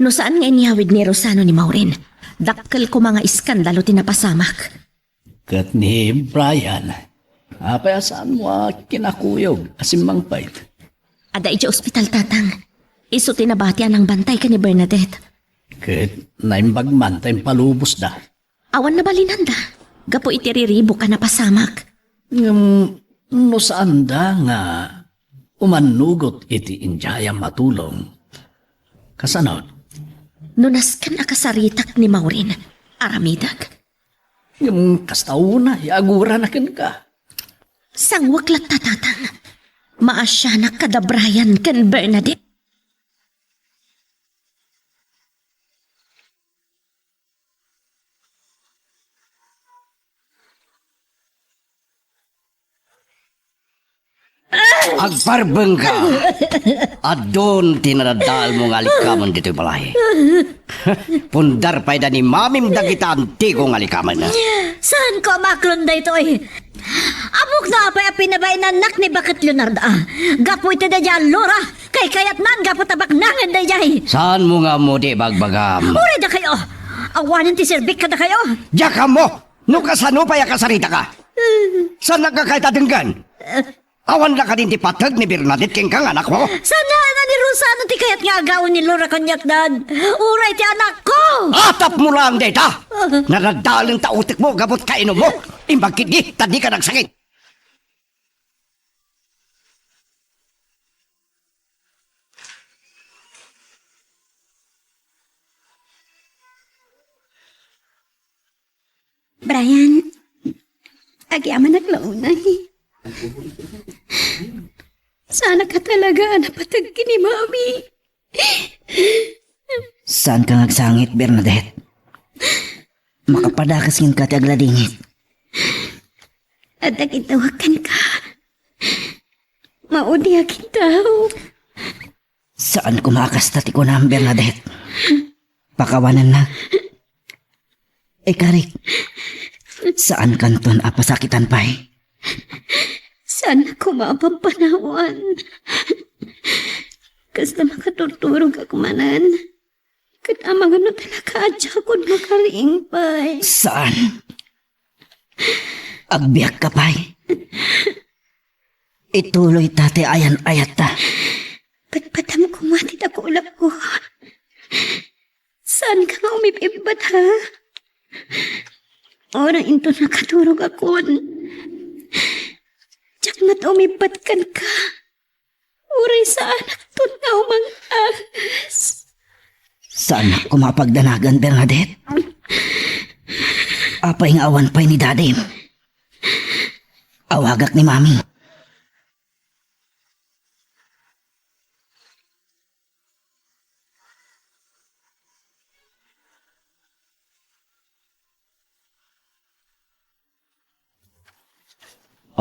No saan nga inyawid ni Rosano ni Maureen, dakkel koma nga iskandalo ti napasamak. Ket ni Brian, apay a saanmo a kinakuyog a simmangpet? Adda idiay ospital, Tatang. Isu ti nabati a nangbantay ken ni Bernadette. Ket naimbag man ta impalubosda. Awan nabalinanda gapu iti riribuk a napasamak. Ngem no saanda nga umannugot iti idiayam a tulong, kasano? No nasken a kasaritak ni Maureen, aramidek. Ngem kasta unay, agurana kenka. Sangwek latta, Tatang. Maasianak kada Brian ken Bernadette. Agparbengka! Adun ti nadadaelmo nga alikamen ditoy balay. Pundar pay da ni Mamim dagita antigo nga alikamen. Saanko a maaklon daytoy. Ammok no apay a pinabainannak ni Baket Leonardo, ah. Gapu iti daydiay a Laura, kaykayatnan gapu ta baknangen daydiay. Saanmo nga ammo ti ibagbagam? Uray dakayo. Awanen ti serbik kadakayo. Diak ammo no kasano pay a kasaritaka. Saannak nga kayat a denggen? Awan la kadin ti pateg ni Bernadette kenka nga anakmo? Saan nga ni Rosano ti kayat nga agaw ni Laura kaniak, Dad? Uray ti anakko! Atapmo laeng dayta! Nadadaelen ta utekmo gapu ta inummo. Imbag ketdi, ta dika nagsakit. Brian, agyamanak la unay. Saanak a talaga a napateg ken ni Mami. Saanka nga agsangit, Bernadette. Makapadakes kenka ti agladingit. Adda kintawag kenka. Maudiak intawag. Saan koma a kasta ti kunam, Bernadette. Pakawanennak. Ikarik, saankanton a pasakitan pay. Saannak koma a pampanawan. Kasla makaturturogak manen. Ket amangan no talaga a diakon makariing pay. Saan? Agbiagka pay. Ituloyta ti ayan-ayatta. Patpatam koma ti dakulak ko. Saanka nga umib-ibbat, ha? Uray inton nakaturogakon, diak met umibbat kenka. Uray saanakton nga umang-angas. Saannak koma a pagdanagan, Bernadette. Apay nga awan pay ni Dadim? Awagak ni Mami.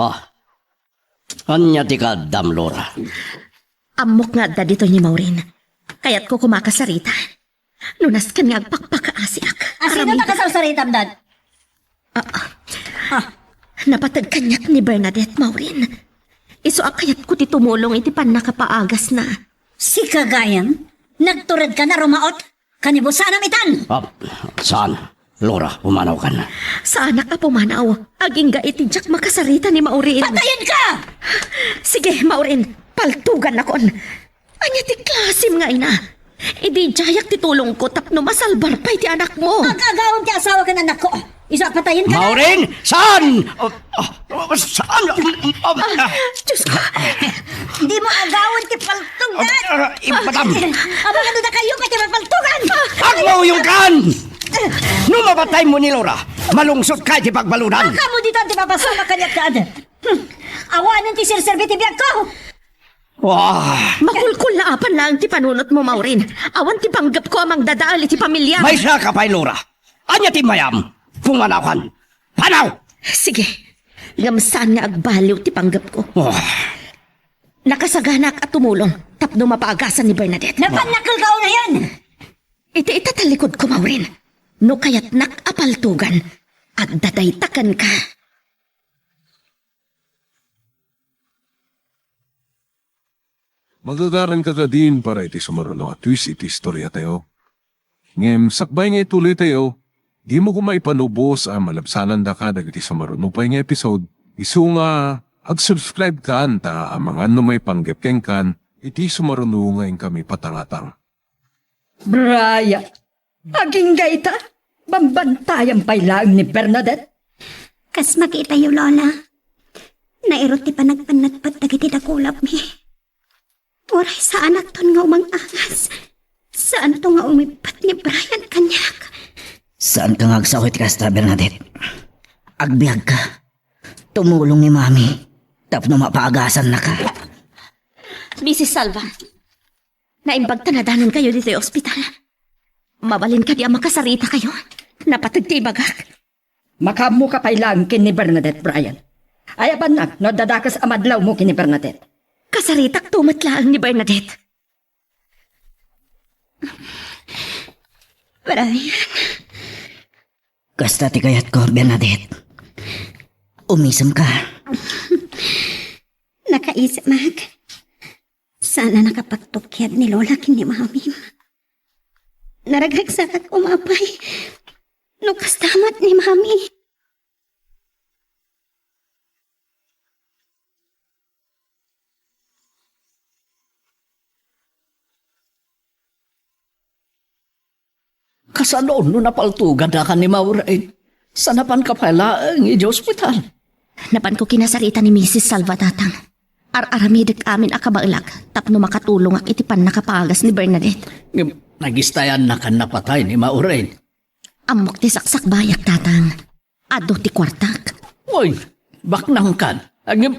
Ah. Ania ti kaaddam, Laura? Ammok nga adda ditoy ni Maureen. Kayatko koma a kasarita. No nasken nga agpakpakaasiak. A, sino ta kasarsaritam, Dad? Ah, ah. Ah. Napateg kaniak ni Bernadette, Maureen. Isu a kayatko ti tumulong iti pannakapaagasna. Sika gayam? Nagturedka a rumaot? Kanibusanam itan! Ah, saan? Laura, pumanawkan. Saanak a pumanaw. Agingga iti diak makasarita ni Maureen. Patayenka! Sige, Maureen, paltugannakon. Ania ti klasim nga ina? Idi diayak ti tulongko tapno masalbar pay ti anakmo. Ag-agawem ti asawa ken anakko. Isu a patayenka. Maureen! Saan? Ah, ah, saan? Ah, ah. Diyos ko. Dimo agawen ti paltog, Dad. Ah, ah, ipatam. Amangan no dakayo pay ti mapaltogan. Agmauyongkan! No mapataymo ni Laura, malungsot ka iti pagbaludan. Ag-ammo ditan ti mapasamak kaniak, Dad. Hmm. Awanen ti serserbi ti biagko. Wah! Makulkullaapan laeng ti panunotmo, Maureen. Awan ti panggepko a mangdadael iti pamiliam. Maysa ka pay, Laura. Ania ti mayam? Pumanawkan. Panaw! Sige. Ngem saan nga agbaliw ti panggepko. Wah! Nakasaganak a tumulong tapno mapaagasan ni Bernadette. Napannakkel ka unay! Iti itatallikudko, Maureen. No kayatnak a paltugan, adda dayta kenka. Magagaranka kadin para iti sumaruno a twist iti istoriatayo. Ngem sakbay nga ituloytayo, dimo koma ipalubos a malabsanandaka dagiti sumaruno pay nga episode, isu nga ag-subscribe kan ta amangan no maipanggep kenkan iti sumaruno nga inkami patangatang. Brian, agingga ita, bambantayam pay laeng ni Bernadette. Kas makitayo, Lola. Nairut ti panagbannatpet dagiti dakulapmi. Uray saanakton nga umang-angas. Saanto nga umibbat ni Brian kaniak. Saanka nga agsao iti kasta, Bernadette. Agbiagka. Tumulong ni Mami tapno mapaagasannaka. Misis Salva, naimbag ta nadanonkayo ditoy ospital. Mabalin kadi a makasarita kayo? Napateg ti ibagak. Makaammoka pay laeng ken ni Bernadette, Brian. Ayabannak no adda dakes a madlawmo ken ni Bernadette. Kasaritakto met laeng ni Bernadette. Brian. Kasta ti kayatko, Bernadette. Umisemka. Nakaisimak. Saan a nakapagtukiad ni Lola ken ni Mami. Naragragsakak umapay no kasta met ni Mami. Kasano no napaltogannaka ni Maureen? Sa napanka pay laeng iti ospital? Napanko kinasarita ni Misis Salva, Tatang. Ar-aramidek amin a kabaelak tapno makatulongak iti pannakapaagas ni Bernadette. Ngem nagistayannakan napatay ni Maureen. Ammok ti saksakbayak, Tatang. Adu ti kuartak. Oy, baknangkan. Ngem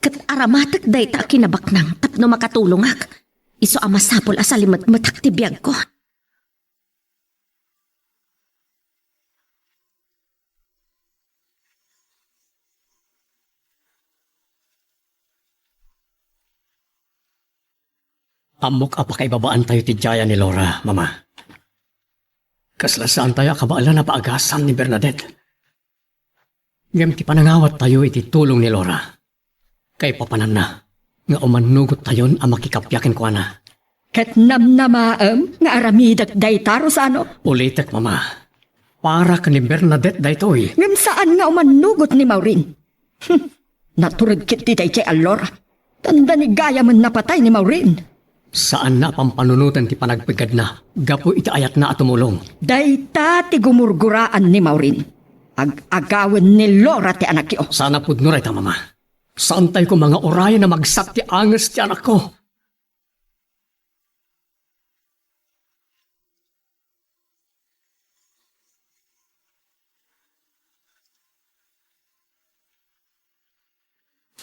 Ket aramatek dayta a kinabaknang tapno makatulongak. Isu a masapul a salimetmetak ti biagko. Ammok a pakaibabaantayo ti diayan ni Laura, Mama. Kasla saantayo a kabaelan a paagasan ni Bernadette. Ngem ti panangawattayo iti tulong ni Laura, kaipapananna nga umannugottayon a makikappia kenkuana. Ket namnamaem nga aramidek dayta, Rosano? Ulitek, Mama. Para ken ni Bernadette daytoy. Ngem saan nga umannugot ni Maureen? Hmm, natured ketdi daydiay a Laura. Dandani gayamen napatay ni Maureen. Saanna a pampanunoten ti panagbigbigna gapu iti ayatna a tumulong. Dayta ti gumurguraan ni Maureen. Ag-agawen ni Laura ti anakyo. Saan a pudno dayta, Mama. Saantayo koma nga urayen a magsat ti anges ti anakko.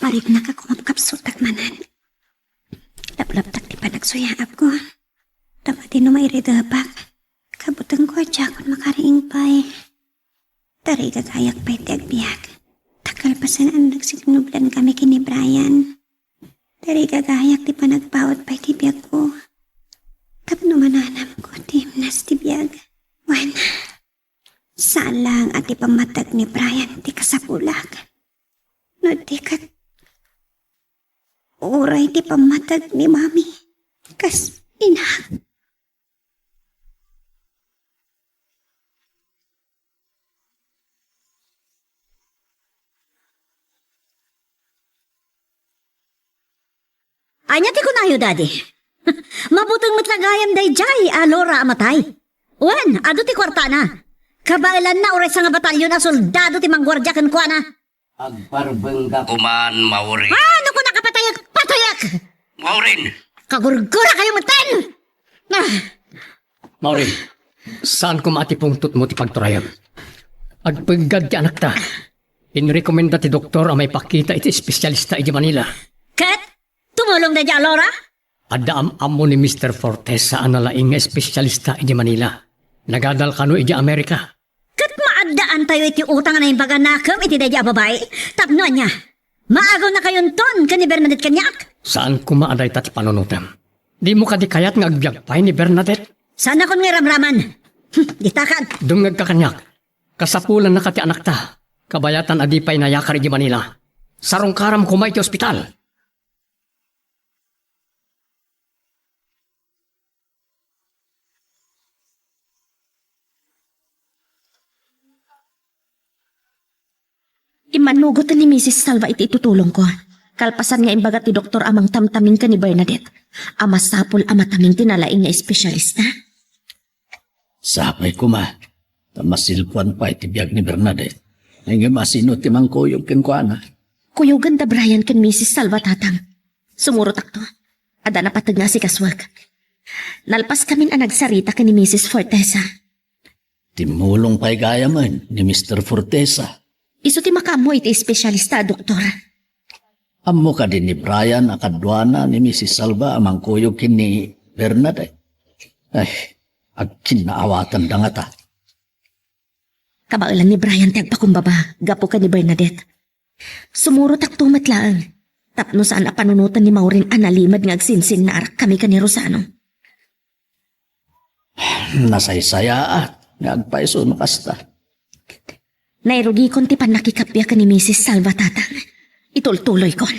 Mariknak a kumapkapsutak manen. Laplaptak ti panagsuyaabko. Ta madi no mairidepak, kabutengko a diakon makariing pay. Tarigagayak pay ti agbiag. Dakkel Pasalan nagsiknublan kami ken ni Brian. Tarigagayak ti panagpaut pay ti biagko. Tapno mananamko ti imnas ti biag. Wen, saan laeng a ti pammateg ni Brian ti kasapulak. No di ket, uray ti pammateg ni Mami kas inak. Ania ti kunayo, Daddy? Mabuteng met la gayam daydiay a Laura a matay. Wen, adu ti kuartana. Kabaelanna uray sanga batalyon a soldado ti mangguardia kenkuana. Agbarbengka koman, Maureen. Ah, no kunaka patayek, patayek! Maureen! Kagurgura kayo metten! Ah! Maureen, saan koma a ti pungtotmo ti pagturayem. Agpeggad ti anakta. Inrekomenda ti doktor a maipakita iti espesyalista idiay Manila. Ket? Tumulong daydiay a Laura? Adda am-ammo ni Mister Fortesa a nalaing nga espesyalista idiay Manila. Nagadal kano idiay Amerika. Ket maaddaantayo iti utang a naimbaganakem iti daydiay a babai. Tapno ania? Maagawnakayonton ken ni Bernadette kaniak? Saan koma a dayta ti panunotem. Dimo kadi kayat nga agbiag pay ni Bernadette? Saanakon nga iramraman. Hmm, ditakan. Dengngegka kaniak. Kasapulannaka ti anakta. Kabayatan a di pay nayakar idiay Manila. Sarungkaram koma iti ospital. Immannugot ni Misis Salva iti itutulongko. Kalpasan nga imbaga ti doktor a mangtamtaming ken ni Bernadette a masapul a mataming ti nalaing nga espesyalista. Sapay koma, ta masilpuan pay ti biag ni Bernadette. Ngem asino ti mangkuyog kenkuana? Kuyogen da Brian ken Misis Salva, Tatang. Sumurotakto. Adda napateg nga asikasuek. Nalpaskamin a nagsarita ken ni Misis Fortesa. Timmulong pay gayamen ni Mister Fortesa. Isu ti makaammo iti espesyalista a doktor. Ammo kadi ni Brian a kaduana ni Misis Salva a mangkuyog ken ni Bernadette? Ay, agkinnaawatanda ngata. Kabaelan ni Brian ti agpakumbaba gapu ken ni Bernadette. Sumurotakto met laeng tapno saan a panunoten ni Maureen a nalimed nga agsinsinnaarak kami ken ni Rosano. Nasaysayaat nga agpayso no kasta. Nairugikon ti pannakikappia ken ni Misis Salva, Tatang. Itultuloykon.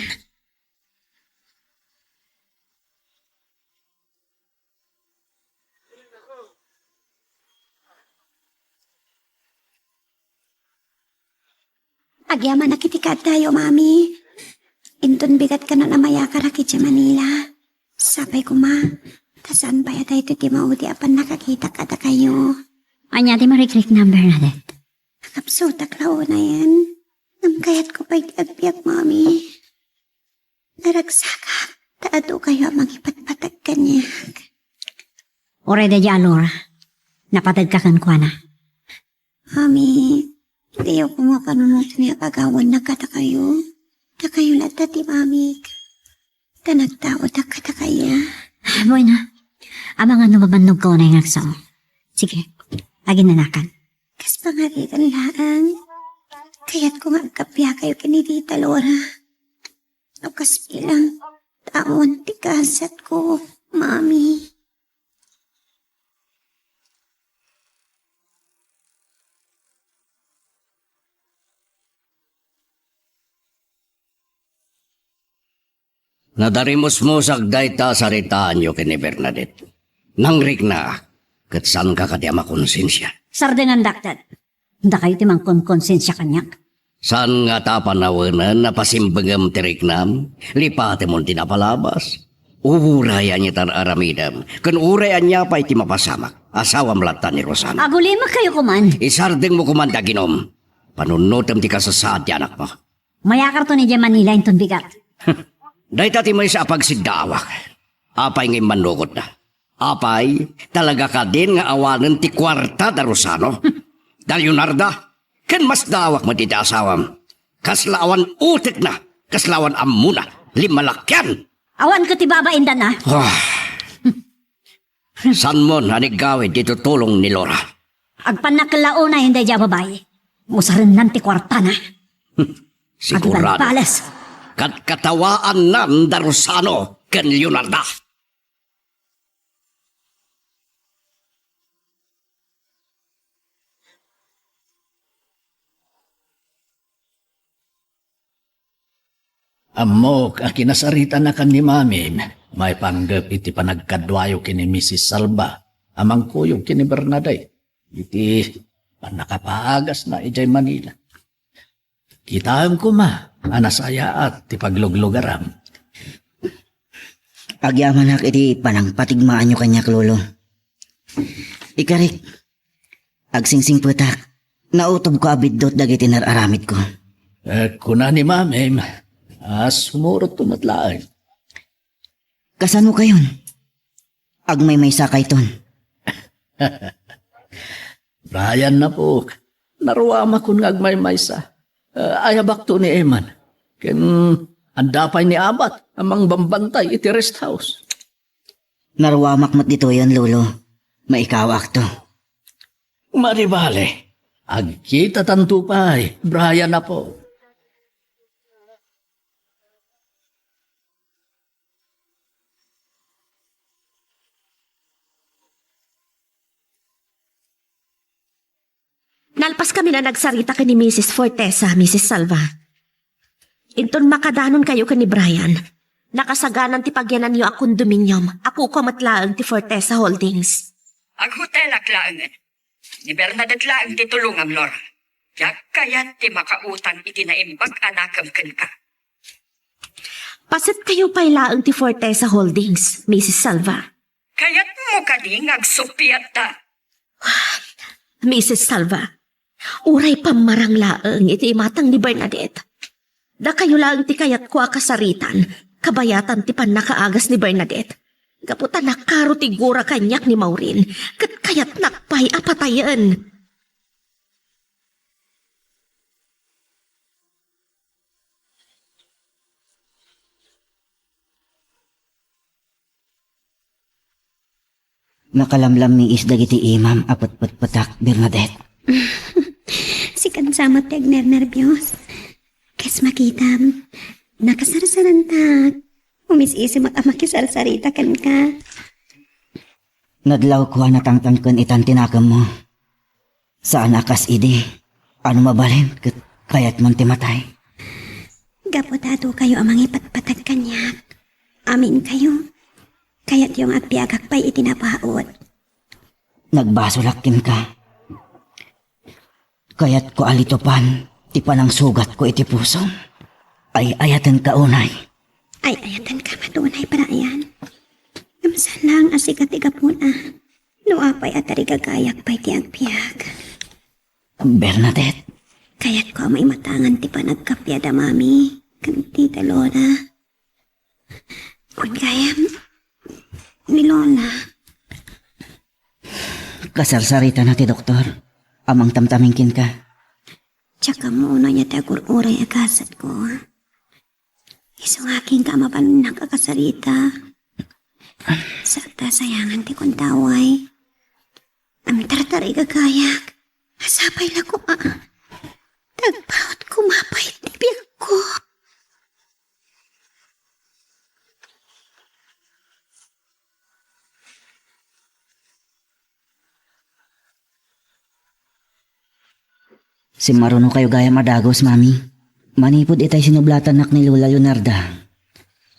Agyamanak iti kaaddayo, Mami. Inton bigat kanon a mayakarak idiay Manila. Sapay koma, ta saan pay a daytoy ti maudi a pannakakitak kadakayo. Ania ti marikriknam, Bernadette? Nakapsutak la unayen. Ngem kayatko pay ti agbiag, Mami. Naragsakak ta adu kayo a mangipatpateg kaniak. Uray daydiay a Laura, napategka kenkuana. Mami, diyo koma panunoten nga agawannak kadakayo. Dakayo latta ti mamik. Ta nagtaodak kadakayo. Bueno, amangan no mabannogka unay nga agsao. Sige, aginanakan. Kas pangarigan laeng, kayatko nga agkappia kayo ken ni Tita Laura. No kas bilang, ta awan ti kasatko, Mami. Nadarimusmusak dayta a saritaanyo ken ni Bernadette. Nangrikna, ket saanka kadi a makonsensia? Sardengandak, Dad. Dakayo ti mangkonkonsensia kaniak. Saan ngata a panawenen a pasimbegem ti riknam? Lipatemon ti napalabas. Uray ania ti ar-aramidem, ken uray ania pay ti mapasamak, asawam latta ni Rosana. Agulimek kayo koman. Isardengmo koman ti aginom. Panunotem ti kasasaad ti anakmo. Mayakarton idiay Manila inton bigat. Dayta ti maysa a pagsiddaawak. Apay nga immannugotna? Apay, talaga kadin nga awanen ti kuarta da Rosano? Da Leonarda, ken masdaawak met iti asawam. Kasla awan utekna, kasla awan ammona, limmalakian. Awan ket ti babaindan a. Ah. Saanmon a niggawid ti tutulong ni Laura? Agpannak la unay daydiay a babai. Usarennan ti kuartana. Sigurado. Ket katawaannan da Rosano ken Leonarda. Ammok a kinasaritanakan ni Mamim, maipanggep iti panagkaduayo ken ni Misis Salva a mangkuyog ken ni Bernadette iti pannakapaagasna idiay Manila. Kitaem koma a nasayaat ti pagluglugaram. Agyamanak iti panangpatigmaanyo kaniak, Lolo. Ikarik, agsingsingpetak, nautobko a biddut dagiti nar-aramidko. Eh, kuna ni Mamim a sumurotto met laeng. Kasanokayon? Agmaymaysa kayton. Brian, napok, naruamakon nga agmaymaysa. Eh, ayabakto ni Eman. Ken adda pay ni Abat a mangbambantay iti rest house. Naruamak met ditoyen, Lolo. Maikawakto. Madi bale, agkitatanto pay, Brian, apo. Nalpaskami a nagsarita ken ni Misis Fortesa, Misis Salva. Inton makadanonkayo ken ni Brian, nakasaganan ti pagyananyo a condominium a kukua met laeng ti Fortesa Holdings. Aghotelak laengen. Ni Bernadette laeng ti tulongam, Laura. Diak kayat ti makautang iti naimbag a nakem kenka. Pasetkayo pay laeng ti Fortesa Holdings, Misis Salva. Kayatmo kadi nga agsuppiatta? Misis Salva, uray pammarang laeng iti imatang ni Bernadette. Dakayo laeng ti kayatko a kasaritan, kabayatan ti pannakaagas ni Bernadette. Gapu ta nakaro ti gura kaniak ni Maureen, ket kayatnak pay a patayen. Nakalamlammiis dagiti imam a petpetpetak, Bernadette. Sika sa met ti agnernerbios. Kas makitam, nakasarsarantak. Umis-isimak a makisarsarita kenka. Nadlawko a natangtangken itan ti nakemmo. Saan a kas idi, a no mabalin ket kayatmon ti matay. Gapu ta adukayo a mangipatpatag kaniak. Aminkayo, kayatyo nga agbiagak pay iti nabaut. Nagbasolak kenka. Kayatko a litupan ti panangsugatko iti pusom. Ay-ayatenka unay. Ay-ayatenka met unay, Brian. Ngem saan laeng a sika ti gapuna. No apay a tarigagayak pay ti agbiag. Bernadette. Kayatko a maimatangan ti panagkappia da Mami ken Tita Lola. Wen gayam, ni Lola. Kasarsaritana ti doktor a mangtamtaming kenka. Diak ammo no ania ti agur-uray a gasatko. Isu nga agingga a mabalinnak a kasarita. Saanka a sayangan ti kuntaway. Ngem tartarigagayak. Sapay la koma. Tagpaut koma pay ti biagko. Simmarunokayo gayam a dagus, Mami. Manipud itay sinublatannak ni Lola Leonarda,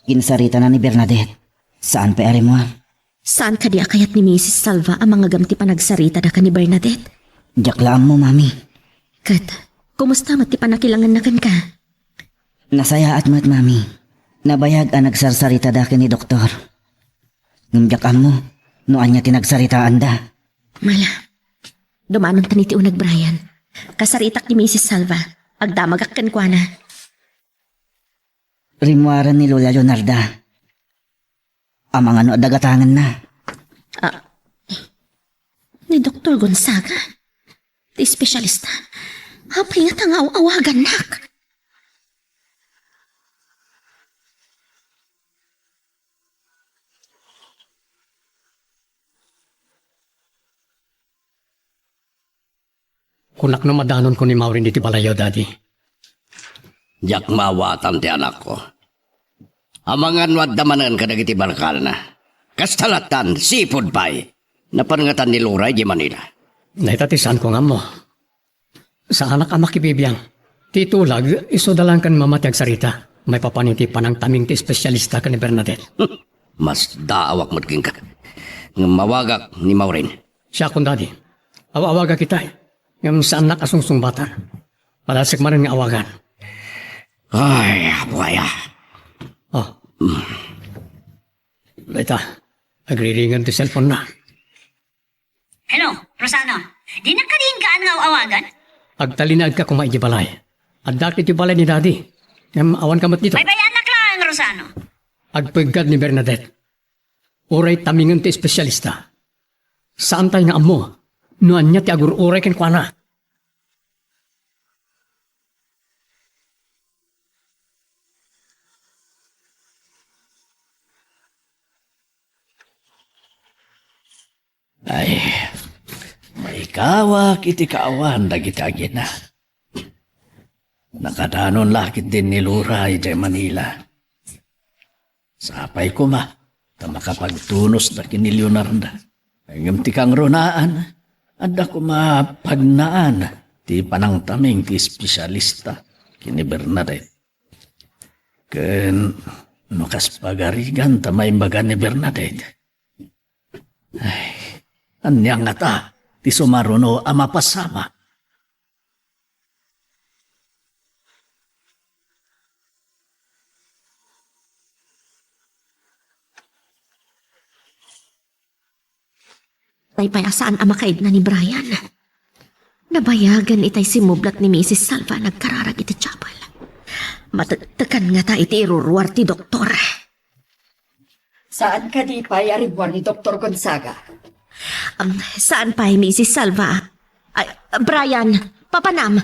kinsaritana ni Bernadette. Saan pay a rimmuar. Saan kadi a kayat ni Misis Salva a mangngegam ti panagsaritada ken ni Bernadette? Diak la ammo, Mami. Ket, kumusta met ti pannakilangenna kenka? Nasayaat met, Mami. Nabayag a nagsarsaritada ken ni doktor. Ngem diak ammo no ania ti nagsaritaanda. Mala. Dumanontan iti uneg, Brian. Kasaritak ni Misis Salva. Agdamagak kenkuana. Rimmuaren ni Lola Leonarda. Amangan no adda gatangenna. Ah, ni Doktor Gonzaga? Ti espesyalista? Apay ngata nga aw-awagannak? Kunak no madanonko ni Maureen iti balayyo, Daddy. Diak maawatan ti anakko. Amangan no adda manen kadagiti barkalna. Kasta lattan, sipud pay. Napan ngatan ni Lora idiay Manila. Dayta ti saanko nga ammo. Saanak a makibibiang. Ti tulag, isuda laeng ken mama ti agsarita. Maipapan iti panangtaming ti espesyalista ken ni Bernadette. Masdaawak met kenka. Ngem mawagak ni Maureen. Siakon, Daddy. Aw-awagak itay. Ngem saannak a sungsungbatan. Padasek manen nga awagan. Ay, apo aya. Oh. Dayta, agriringan ti cellphone na. Hello, Rosano. Dinak kadi inkaan nga aw-awagan? Agtalinaedka koma idiay balay. Addak idiay balay ni Daddy. Ngem awanka met ditoy. Baybayanak laeng, Rosano. Agpeggad ni Bernadette. Uray tamingen ti espesyalista. Saantay nga ammo no ania ti agur-uray kenkuana. Ay, maikawak iti kaawan dagiti agina. Nakadanon la ketdin ni Lora idiay Manila. Sapay koma ta makapagtunosda ken ni Leonarda. Ngem ti kangrunaan, adda koma pagnaan ti panangtaming ti espesyalista ken ni Bernadette. Ken no kas pagarigan ta maimbaga ni Bernadette, ay, ania ngata ti sumaruno a mapasamak? Tay pay a saan a makaidna ni Brian. Nabayagen itay simmublat ni Misis Salva a nagkararag iti chapel. Matektekan ngata iti iruruar ti doktor. Saan kadi pay a rimmuar ni Doktor Gonzaga? Am, saan pay, Misis Salva. Ay, Brian, papanam.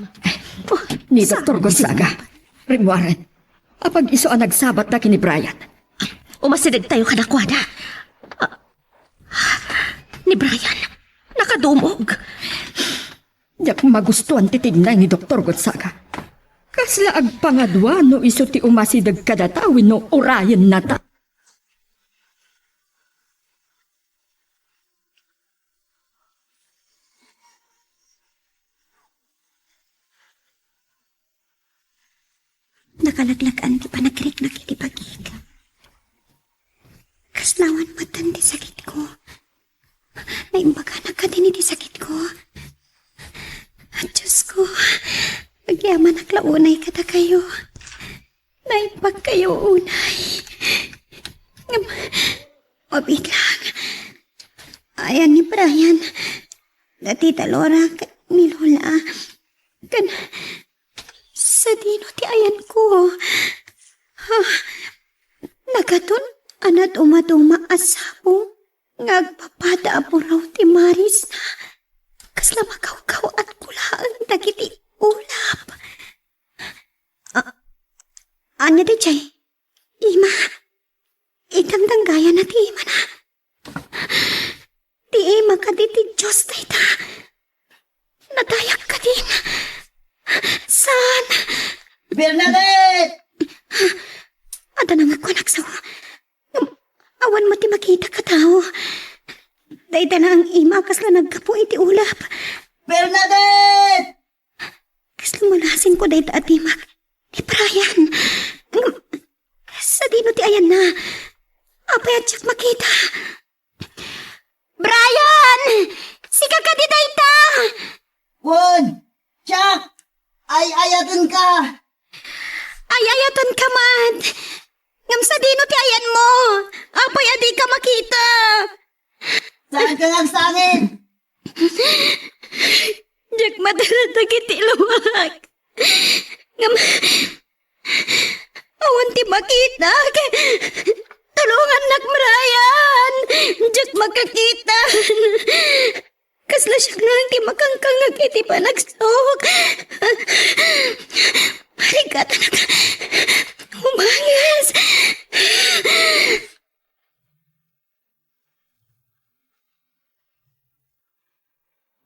Oh, ni Doktor Gonzaga. Rimmuaren. Apag isu a nagsabatda ken ni Brian. Umasidegtayo kadakuada. Ah, ni Brian, nakadumog. Diak magustuan ti tignay ni Doktor Gonzaga. Kasla agpangadua no isu ti umasideg kadata wenno urayennata. Nakalaglagan ti panagriknak iti bagik. Kasla awan met ti sakitko. Naimbaganak kadin iti sakitko. A Diosko, agyamanak la unay kadakayo. Naimbagkayo unay. Ngem, mabiit lang. Ayan ni Brian. Dati ta Lora ken ni Lola. Ken, sadino ti ayanko? Ha? Nagaton a nadumaduma a sabong nga agpapada a puraw ti marisna. Kasla makawkaw-atko laeng dagiti ulap. Ah, ania daydiay? Ima? Idangdanggayana ti imana. Ti ima kadi ti Dios dayta. Nadayak kadin. Saan? Bernadette! Adda nangagkuanak sao. Ngem awan met ti makitak a tao. Dayta laeng ima a kasla naggapu iti ulap. Bernadette! Kasla malasingko dayta a timak ni Brian. Ngem, sadino ti ayanna? Apay a diak makita? Brian! Sika kadi dayta? Wen, Jack! Ay-ayatenka! Ay-ayatenka met! Ngem sadino ti ayanmo? Apay a dika makita? Saanka nga agsangit? Diak madala dagiti luak. Ngem, awan ti makitak. Tulongannak, Brian. Diak makakita. Kasla siak laeng ti makangkangngeg iti panagsuk. Marigatanak. Umangis.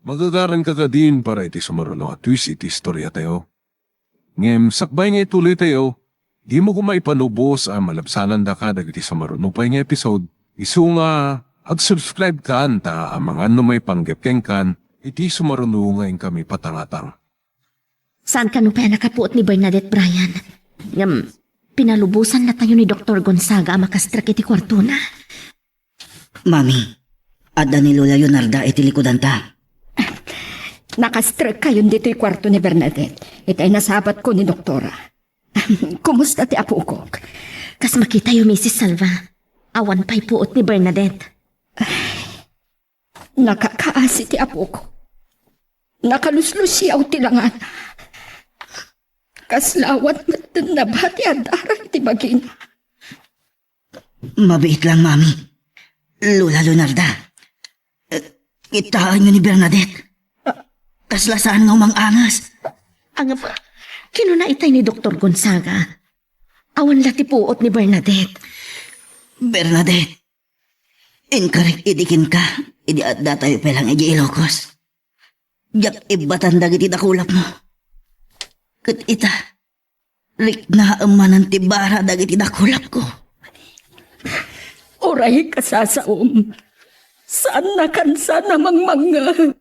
Magagaranka kadin para iti sumaruno a twist iti istoriatayo. Ngem sakbay nga ituloytayo, dimo koma ipalubos a malabsanandaka dagiti sumaruno pay nga episode, isu nga ag-subscribe kan ta amangan no maipanggep kenkan iti sumaruno nga inkami patangatang. Saan kano pay a nakapuot ni Bernadette, Brian? Ngem, pinalubosannatayo ni Doktor Gonzaga a makastrek iti kuartona. Mami, adda ni Lola Leonarda iti likudanta. Nakastrekkayon ditoy kuarto ni Bernadette. Itay nasabatko ni Doktora. Kumusta ti apokok? Kas makitayo, Misis Salva. Awan pay puot ni Bernadette. Nakakaasi ti apok. Nakaluslusiaw ti langana. Kasla awan met nabati a darang ti bagina. Mabiit lang, Mami. Lola Leonarda, eh, kitaenyo ni Bernadette. Kasla saan nga umang-anges. Ania pa, kinuna itay ni Doktor Gonzaga. Awan la ti puot ni Bernadette. Bernadette, inkarek idi kenka, idi addatayo pay lang idiay Ilocos. Diak ibbatan dagiti dakulapmo. Ket ita, riknaem manen ti bara dagiti dakulapko. Uray kasasaom, saannakan sa a mangmangngeg.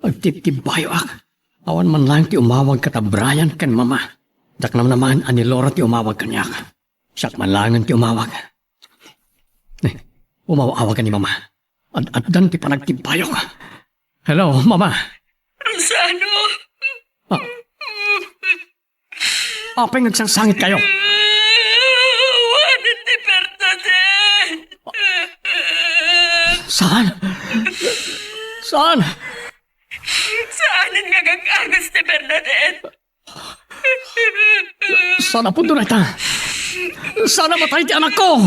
Agtibtibbayoak. Awan man laeng ti umawag kada Brian ken Mama. Diak namnamaen a ni Laura ti umawag kaniak. Siak man laengen ti umawag. Eh, umaw-awagan ni Mama. Ad-addan ti panagtibbayok. Hello, Mama. Rosano! Ah. Apay nga agsangsangitkayo? Awanen ni Bernadette! Saan? Saan? Saanen nga agang-anges ni Bernadette? Saan a pudno dayta? Saan a matay ti anakko?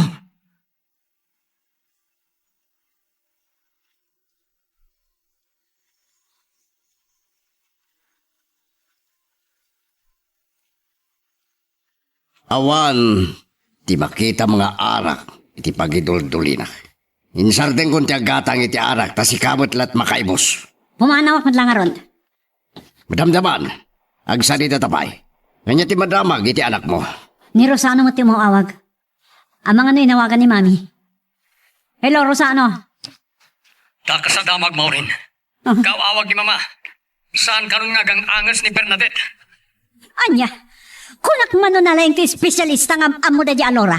Awan ti makitam nga arak iti pagiduldulinak. Insardengkon ti aggatang iti arak, ta sika met la ti makaibus. Pumanawak met la ngarud. Madamdaman, agsaditata pay. Ania ti madamag iti anakmo? Ni Rosano met ti umawag. Amangan no inawagan ni Mami. Hello, Rosano. Ta kasadamag, Maureen. Ah. Kaawag ni Mama. Saan kanon nga agang-anges ni Bernadette? Ania? Kunak man no nalaing ti espesyalista nga am-ammo daydi a Laura.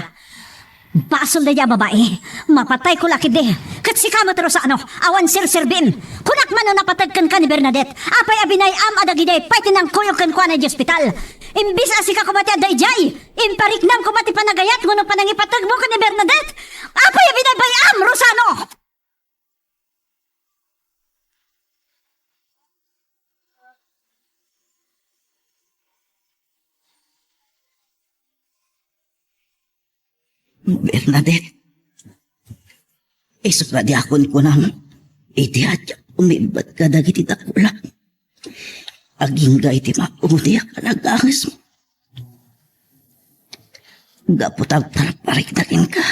Basol daydi a babai. Mapatayko la ketdi. Ket sika met, Rosano, awan serserbim. Kunak man no napateg kenka ni Bernadette. Apay a binay-am a dagidi pay ti nangkuyog kenkuana idiay ospital? Imbes a sika koma ti adda idiay, impariknam koma ti panagayat wenno panangipategmo ken ni Bernadette. Apay a binaybay-am, Rosano? Bernadette, isu nga di a kunkunam, iti adu umibat kadagiti dakulak. Agingga iti maudi a panagangesmo. Gapu ta agparparikda kenka,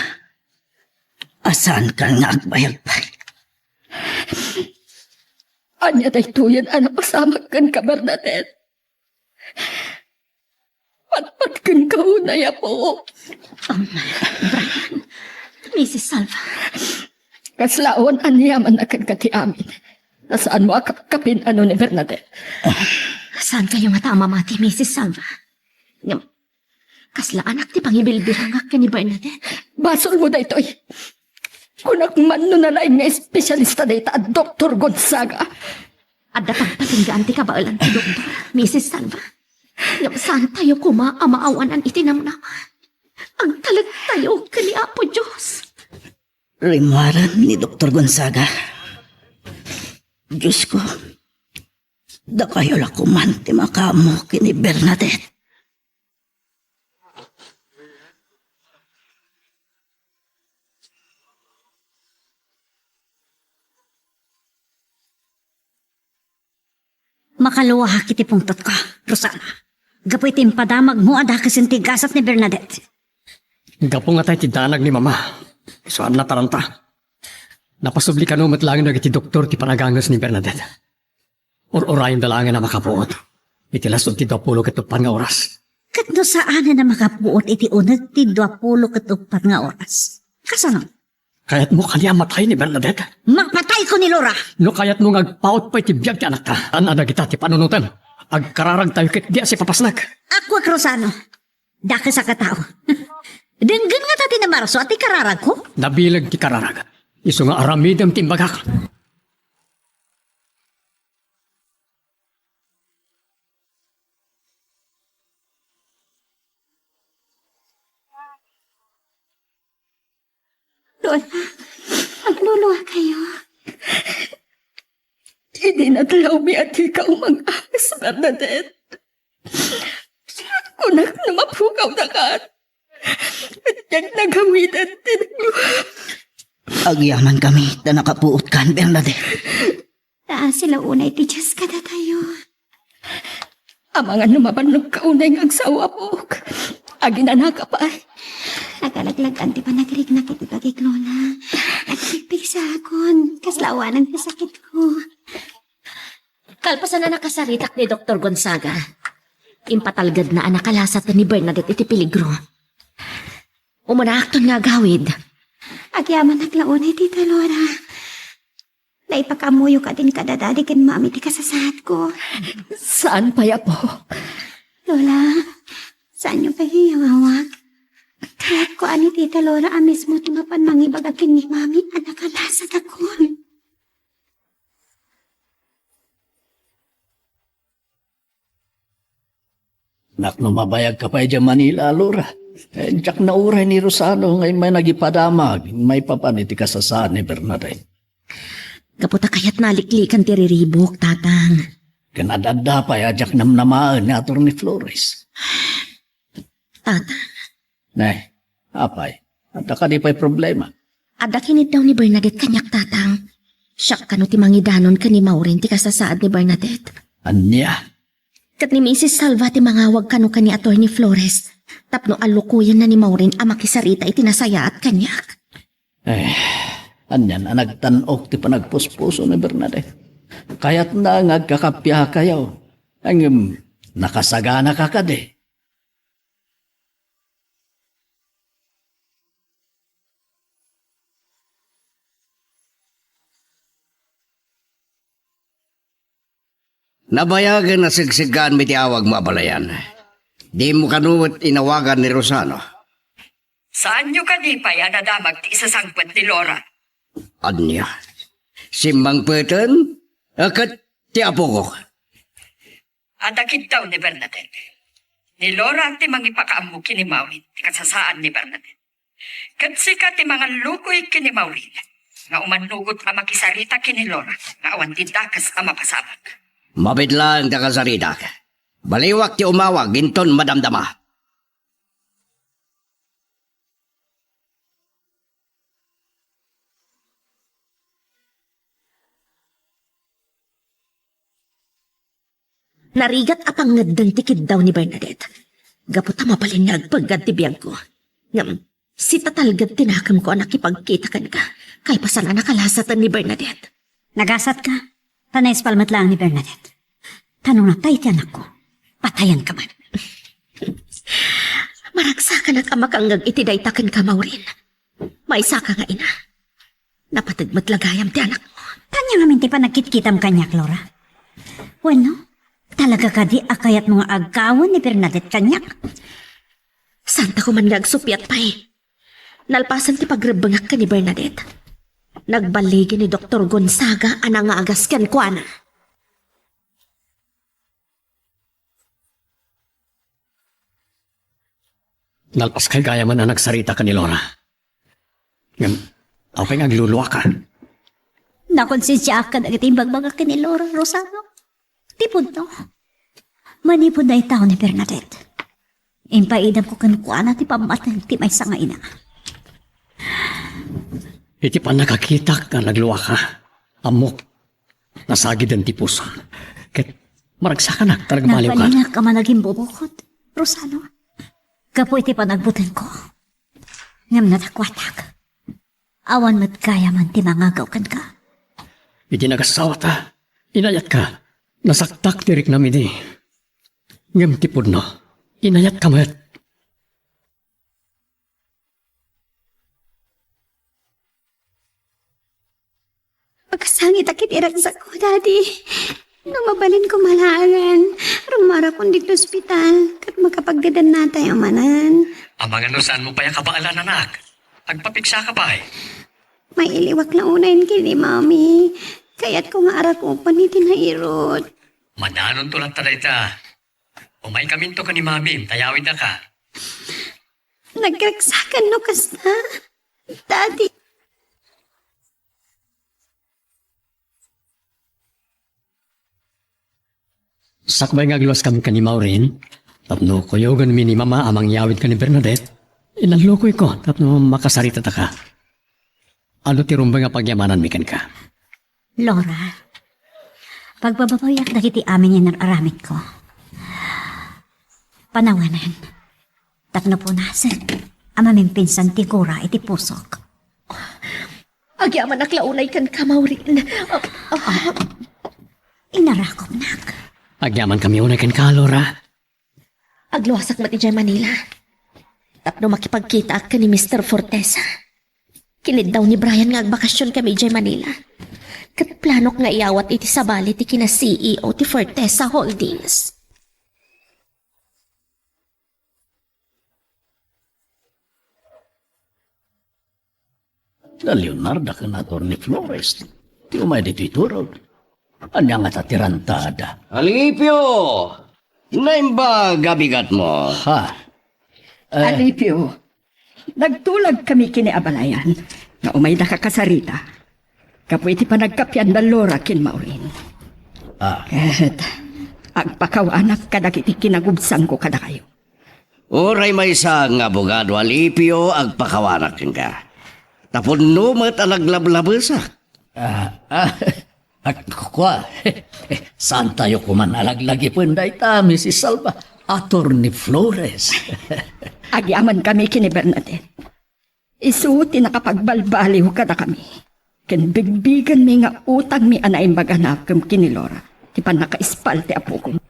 a saankan nga agbayag pay. Ania daytoyen a napasamak kenka, Bernadette? Patpat kenka unay, Apo. Um, Brian, Misis Salva. Kasla awan aniamanna kenka ti amin. Ta saanmo a kapkapin-ano ni Bernadette? Saankayo ngata a mamati, Misis Salva. Ngem, kasla anak ti pangibilbilangak ken ni Bernadette. Basolmo daytoy. Kunak man no nalaing nga espesyalista dayta a Doktor Gonzaga. Adda pagpatinggaan ti kabaelan ti doktor, Misis Salva. Ngem saantayo koma a maawanan iti namnama. Agtalektayo ken ni Apo Dios. Rimmuaren ni Doktor Gonzaga. Diosko, dakayo la koman ti makaammo ken ni Bernadette. Makaluahak iti pungtotko, Rosana. Gapu iti impadamagmo a dakessen ti gasat ni Bernadette. Gapu nga tay ti danag ni Mama, isu a nataranta. Napasubli kano met laeng dagiti doktor ti panaganges ni Bernadette. Ur-urayenda laengen a makapuot iti las-ud ti duapulo ket uppat nga oras. Ket no saanen a makapuot iti uneg ti duapulo ket uppat nga oras, kasano? Kayatmo kadi a matay ni Bernadette? Mapatayko ni Laura! No kayatmo nga agpaut pay ti biag ti anakta, saan a dagita ti panunotem. Agkararagtayo ket di a sipapasnek. Akwak, Rosano. Dakes a katao. Denggen ngata ti namarso a ti kararagko? Nabileg ti kararag. Isu nga aramidem ti imbagak. Lola, agluluakayo. Idi nadlawmi a dika umangas, Bernadette, kunak no mapukawdakan, diak nagawiden ti nagluak. Agyamankami ta nakapuotkan, Bernadette. Naasilaw unay ti Dios kadatayo. Amangan no mabannogka unay nga agsao, apok. Aginanaka pay. Nagalaglag-an ti panagriknak iti bagik, Lola. Nagpigpigsakon, kasla awanen ti sakitko. Kalpasan a nakasaritak ni Doktor Gonzaga, impatalgedna a nakalasat ni Bernadette iti peligro. Umunakton nga agawid. Agyamanak la unay, Tita Laura. Naipakaammoyo kadin kada Daddy ken Mami ti kasasaadko. Saan pay, Apo? Lola, saanyo pay iyawawag? Kayatko a ni Tita Laura a mismo ti mapan mangibaga ken ni Mami a nakalasatako. Nak no mabayagka pay idiay Manila, Laura. Eh, diak nauray ni Rosano nga immay nagipadamag, maipapan iti kasasaad ni Bernadette. Gapu ta kayatna a liklikan ti riribuk, Tatang. Ken adda pay a diak namnamaen ni Attorney Flores. Tatang. Ne, apay, adda kadi pay problema? Adda kiniddaw ni Bernadette kaniak, Tatang. Siak kano ti mangidanon ken ni Maureen ti kasasaad ni Bernadette. Ania? Ket ni Misis Salva ti mangawag kano ken ni Attorney Flores tapno alukoyenna ni Maureen a makisarita iti nasayaat kaniak. Eh, anian a nagtan-ok ti panagpuspuso ni Bernadette. Kayatna nga agkakappia kayo. Ngem, nakasaganaka kadi? Nabayagen a sigsiggaanmi ti awagmo a balayan. Dimo kano met inawagan ni Rosano? Saanyo kadi pay a nadamag ti isasangpet ni Laura? Ania? Simmangpeten? A ket ti apokok? Adda kiddaw ni Bernadette. Ni Laura ti mangipakaammo ken ni Maureen ti kasasaad ni Bernadette. Ket sika ti mangallukoy ken ni Maureen nga umannugot a makisarita ken ni Laura nga awan ti dakes a mapasabak. Mabiit laeng ta kasaritak. Baliwak ti umawag inton madamdama. Narigat a pangngedden ti kiddaw ni Bernadette. Gapu ta mabalin nga agpeggad ti biagko. Ngem, sitatalged ti nakemko a nakipagkita kenka, kalpasan a nakalasatan ni Bernadette. Nagasatka, ta naispal met laeng ni Bernadette. Ta no natay ti anakko, patayanka man. Maragsakanak a makangngeg iti dayta kenka, Maureen. Maysaka nga ina. Napateg met la gayam ti anakmo. Ania ngamin ti panagkitkitam kaniak, Laura? Wenno, talaga kadi a kayatmo nga aggawen ni Bernadette kaniak? Saanta koma nga agsuppiat pay. Nalpasen ti pagrebbengak ken ni Bernadette, nagballigi ni Doktor Gonzaga a nangagas kenkuana. Nalpaskay gayamen a nagsarita ken ni Laura. Ngem, apay nga agluluaka? Nakonsensiaak kadagiti imbagbaga ken ni Laura, Rosano. Ti pudno, manipud naitaw ni Bernadette, impaidamko kenkuana ti pammateg ti maysa nga ina. Iti pannakakitak nga nagluaka, ammok, nasagiden ti pusom. Ket maragsakanak ta nagmaliwka. Nagbalingak a managimbubukod, Rosano. Gapu iti panagbutenko, Ngem nadakuatak, awan met gayamen ti mangagaw kenka. Idi nagasawata, inayatka. Nasaktak ti riknam idi. Ngem ti pudno, inayatka met. Makasangitak iti ragsakko, Daddy. No mabalinko malaengen, rumarakon ditoy ospital, ket makapagdedennatay manen. Amangan no saanmo pay a kabaelan, anak. Agpapigsaka pay. Mailiwak la unayen ken ni Mami. Kayatko nga arakupen iti nairut. Mananonto latta dayta. Umaykaminto ken ni Mami, ta yawiddaka. Nagragsakan no kasta, Daddy. Sakbay nga agluaskami ken ni Maureen, tapno kuyogenmi ni Mama a mangyawid ken ni Bernadette, inallokoyko tapno makasaritataka. Adu ti rumbeng a pagyamananmi kenka. Laura, pagbababawiak dagiti amin nga inar-aramidko. Panawanen, tapno punasek a mamimpinsan ti gura iti pusok. Agyamanak la unay kenka, Maureen. Ah, ah. Inarakupnak. Agyamankami unay kenka, Laura. Agluasak met idiay Manila. Tapno makipagkitaak ken ni Mister Fortesa. Kiniddaw ni Brian nga agbakasionkami idiay Manila. Ket planok nga iyawat iti sabali ti kina-C E O ti Fortesa Holdings. Da Leonarda ken Attorney Flores ti umay ditoy turog. Ania ngata ti rantada? Alipio! Naimbag a bigatmo. Ha? Eh. Alipio, nagtulagkami ken ni Brian nga umaydaka kasarita gapu iti panagkapian da Laura ken Maureen. Ah. Ket agpakawanak kadagiti kinagubsanko kadakayo. Uray maysa nga abogado, Alipio, agpakawanak kenka. Ta pudno met a naglablabesak. Ah, ah, ah, kua, saantayo koman a laglagipen dayta, Missus Salva. Attorney Flores. Agyamankami ken ni Bernadette. Isu ti nakapagbalbaliw kadakami. Ken bigbigenmi nga utangmi a naimbag a nakem ken ni Laura ti pannakaispal ti apokon.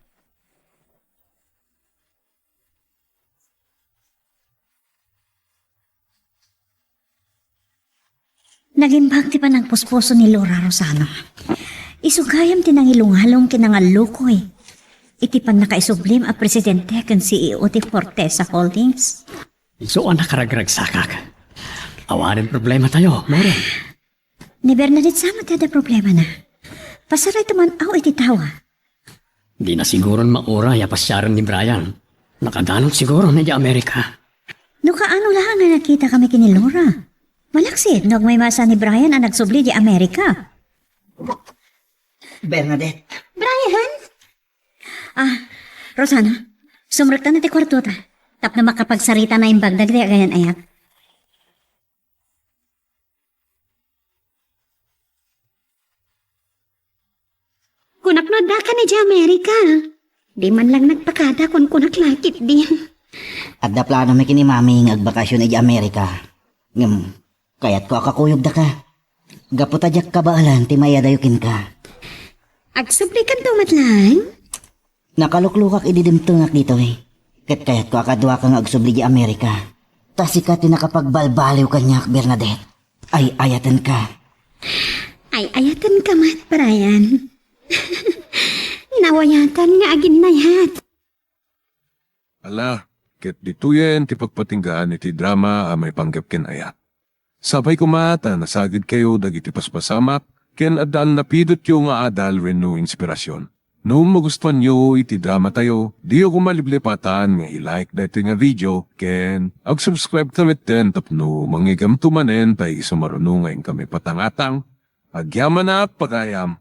Nagimbag ti panagpuspuso ni Laura, Rosano. Isu gayam ti nangilungalong ken nangallukoy iti pannakaisublim a presidente ken C E O ti Fortesa Holdings. Isu a nakaragragsakak. Awanen problematayo, Maureen. Ni Bernadette sa met ti adda problemana. Pasarayto man aw iti tawa. Dina siguron mauray a pasiaren ni Brian. Nakadanot siguron idiay Amerika. No kaano laeng nga nakitakami ken ni Laura. Malaksid no agmaymasa ni Brian a nagsubli idiay Amerika. Bernadette. Brian? Ah, Rosana, sumrekta na ti kuartota. Tapno makapagsarita naimbag dagiti agayan-ayak. Kunak no addaka idiay Amerika. Di man lang nagpakada, kunkunak la ketdin. Adda planomi ken ni Mami nga agbakasyon idiay Amerika. Ngem, kayatko a kakuyogdaka. Gapu ta diak kabaelan ti maiyadayo kenka. Agsublikanto met laeng? Nakaluklukak idi dimtengak ditoy. Ket kayatko a kaduaka nga agsubli idiay Amerika. Ta sika ti nakapagbalbaliw kaniak, Bernadette. Ay-ayatenka. Ay-ayatenka met, Brian. Nawayatan nga aginnayat. Ala, ket ditoyen ti pagpatinggaan iti drama a maipanggep ken ayat. Sapay koma ta nasagidkayo dagiti paspasamak ken addan napidotyo nga adal wenno inspirasyon. No magustuanyo iti dramatayo, diyo koma liplipatan nga i-like daytoy nga video ken ag-subscribe ta metten tapno mangigamto manen ta isu maruno nga inkami patangatang. Agyamanak pagayam.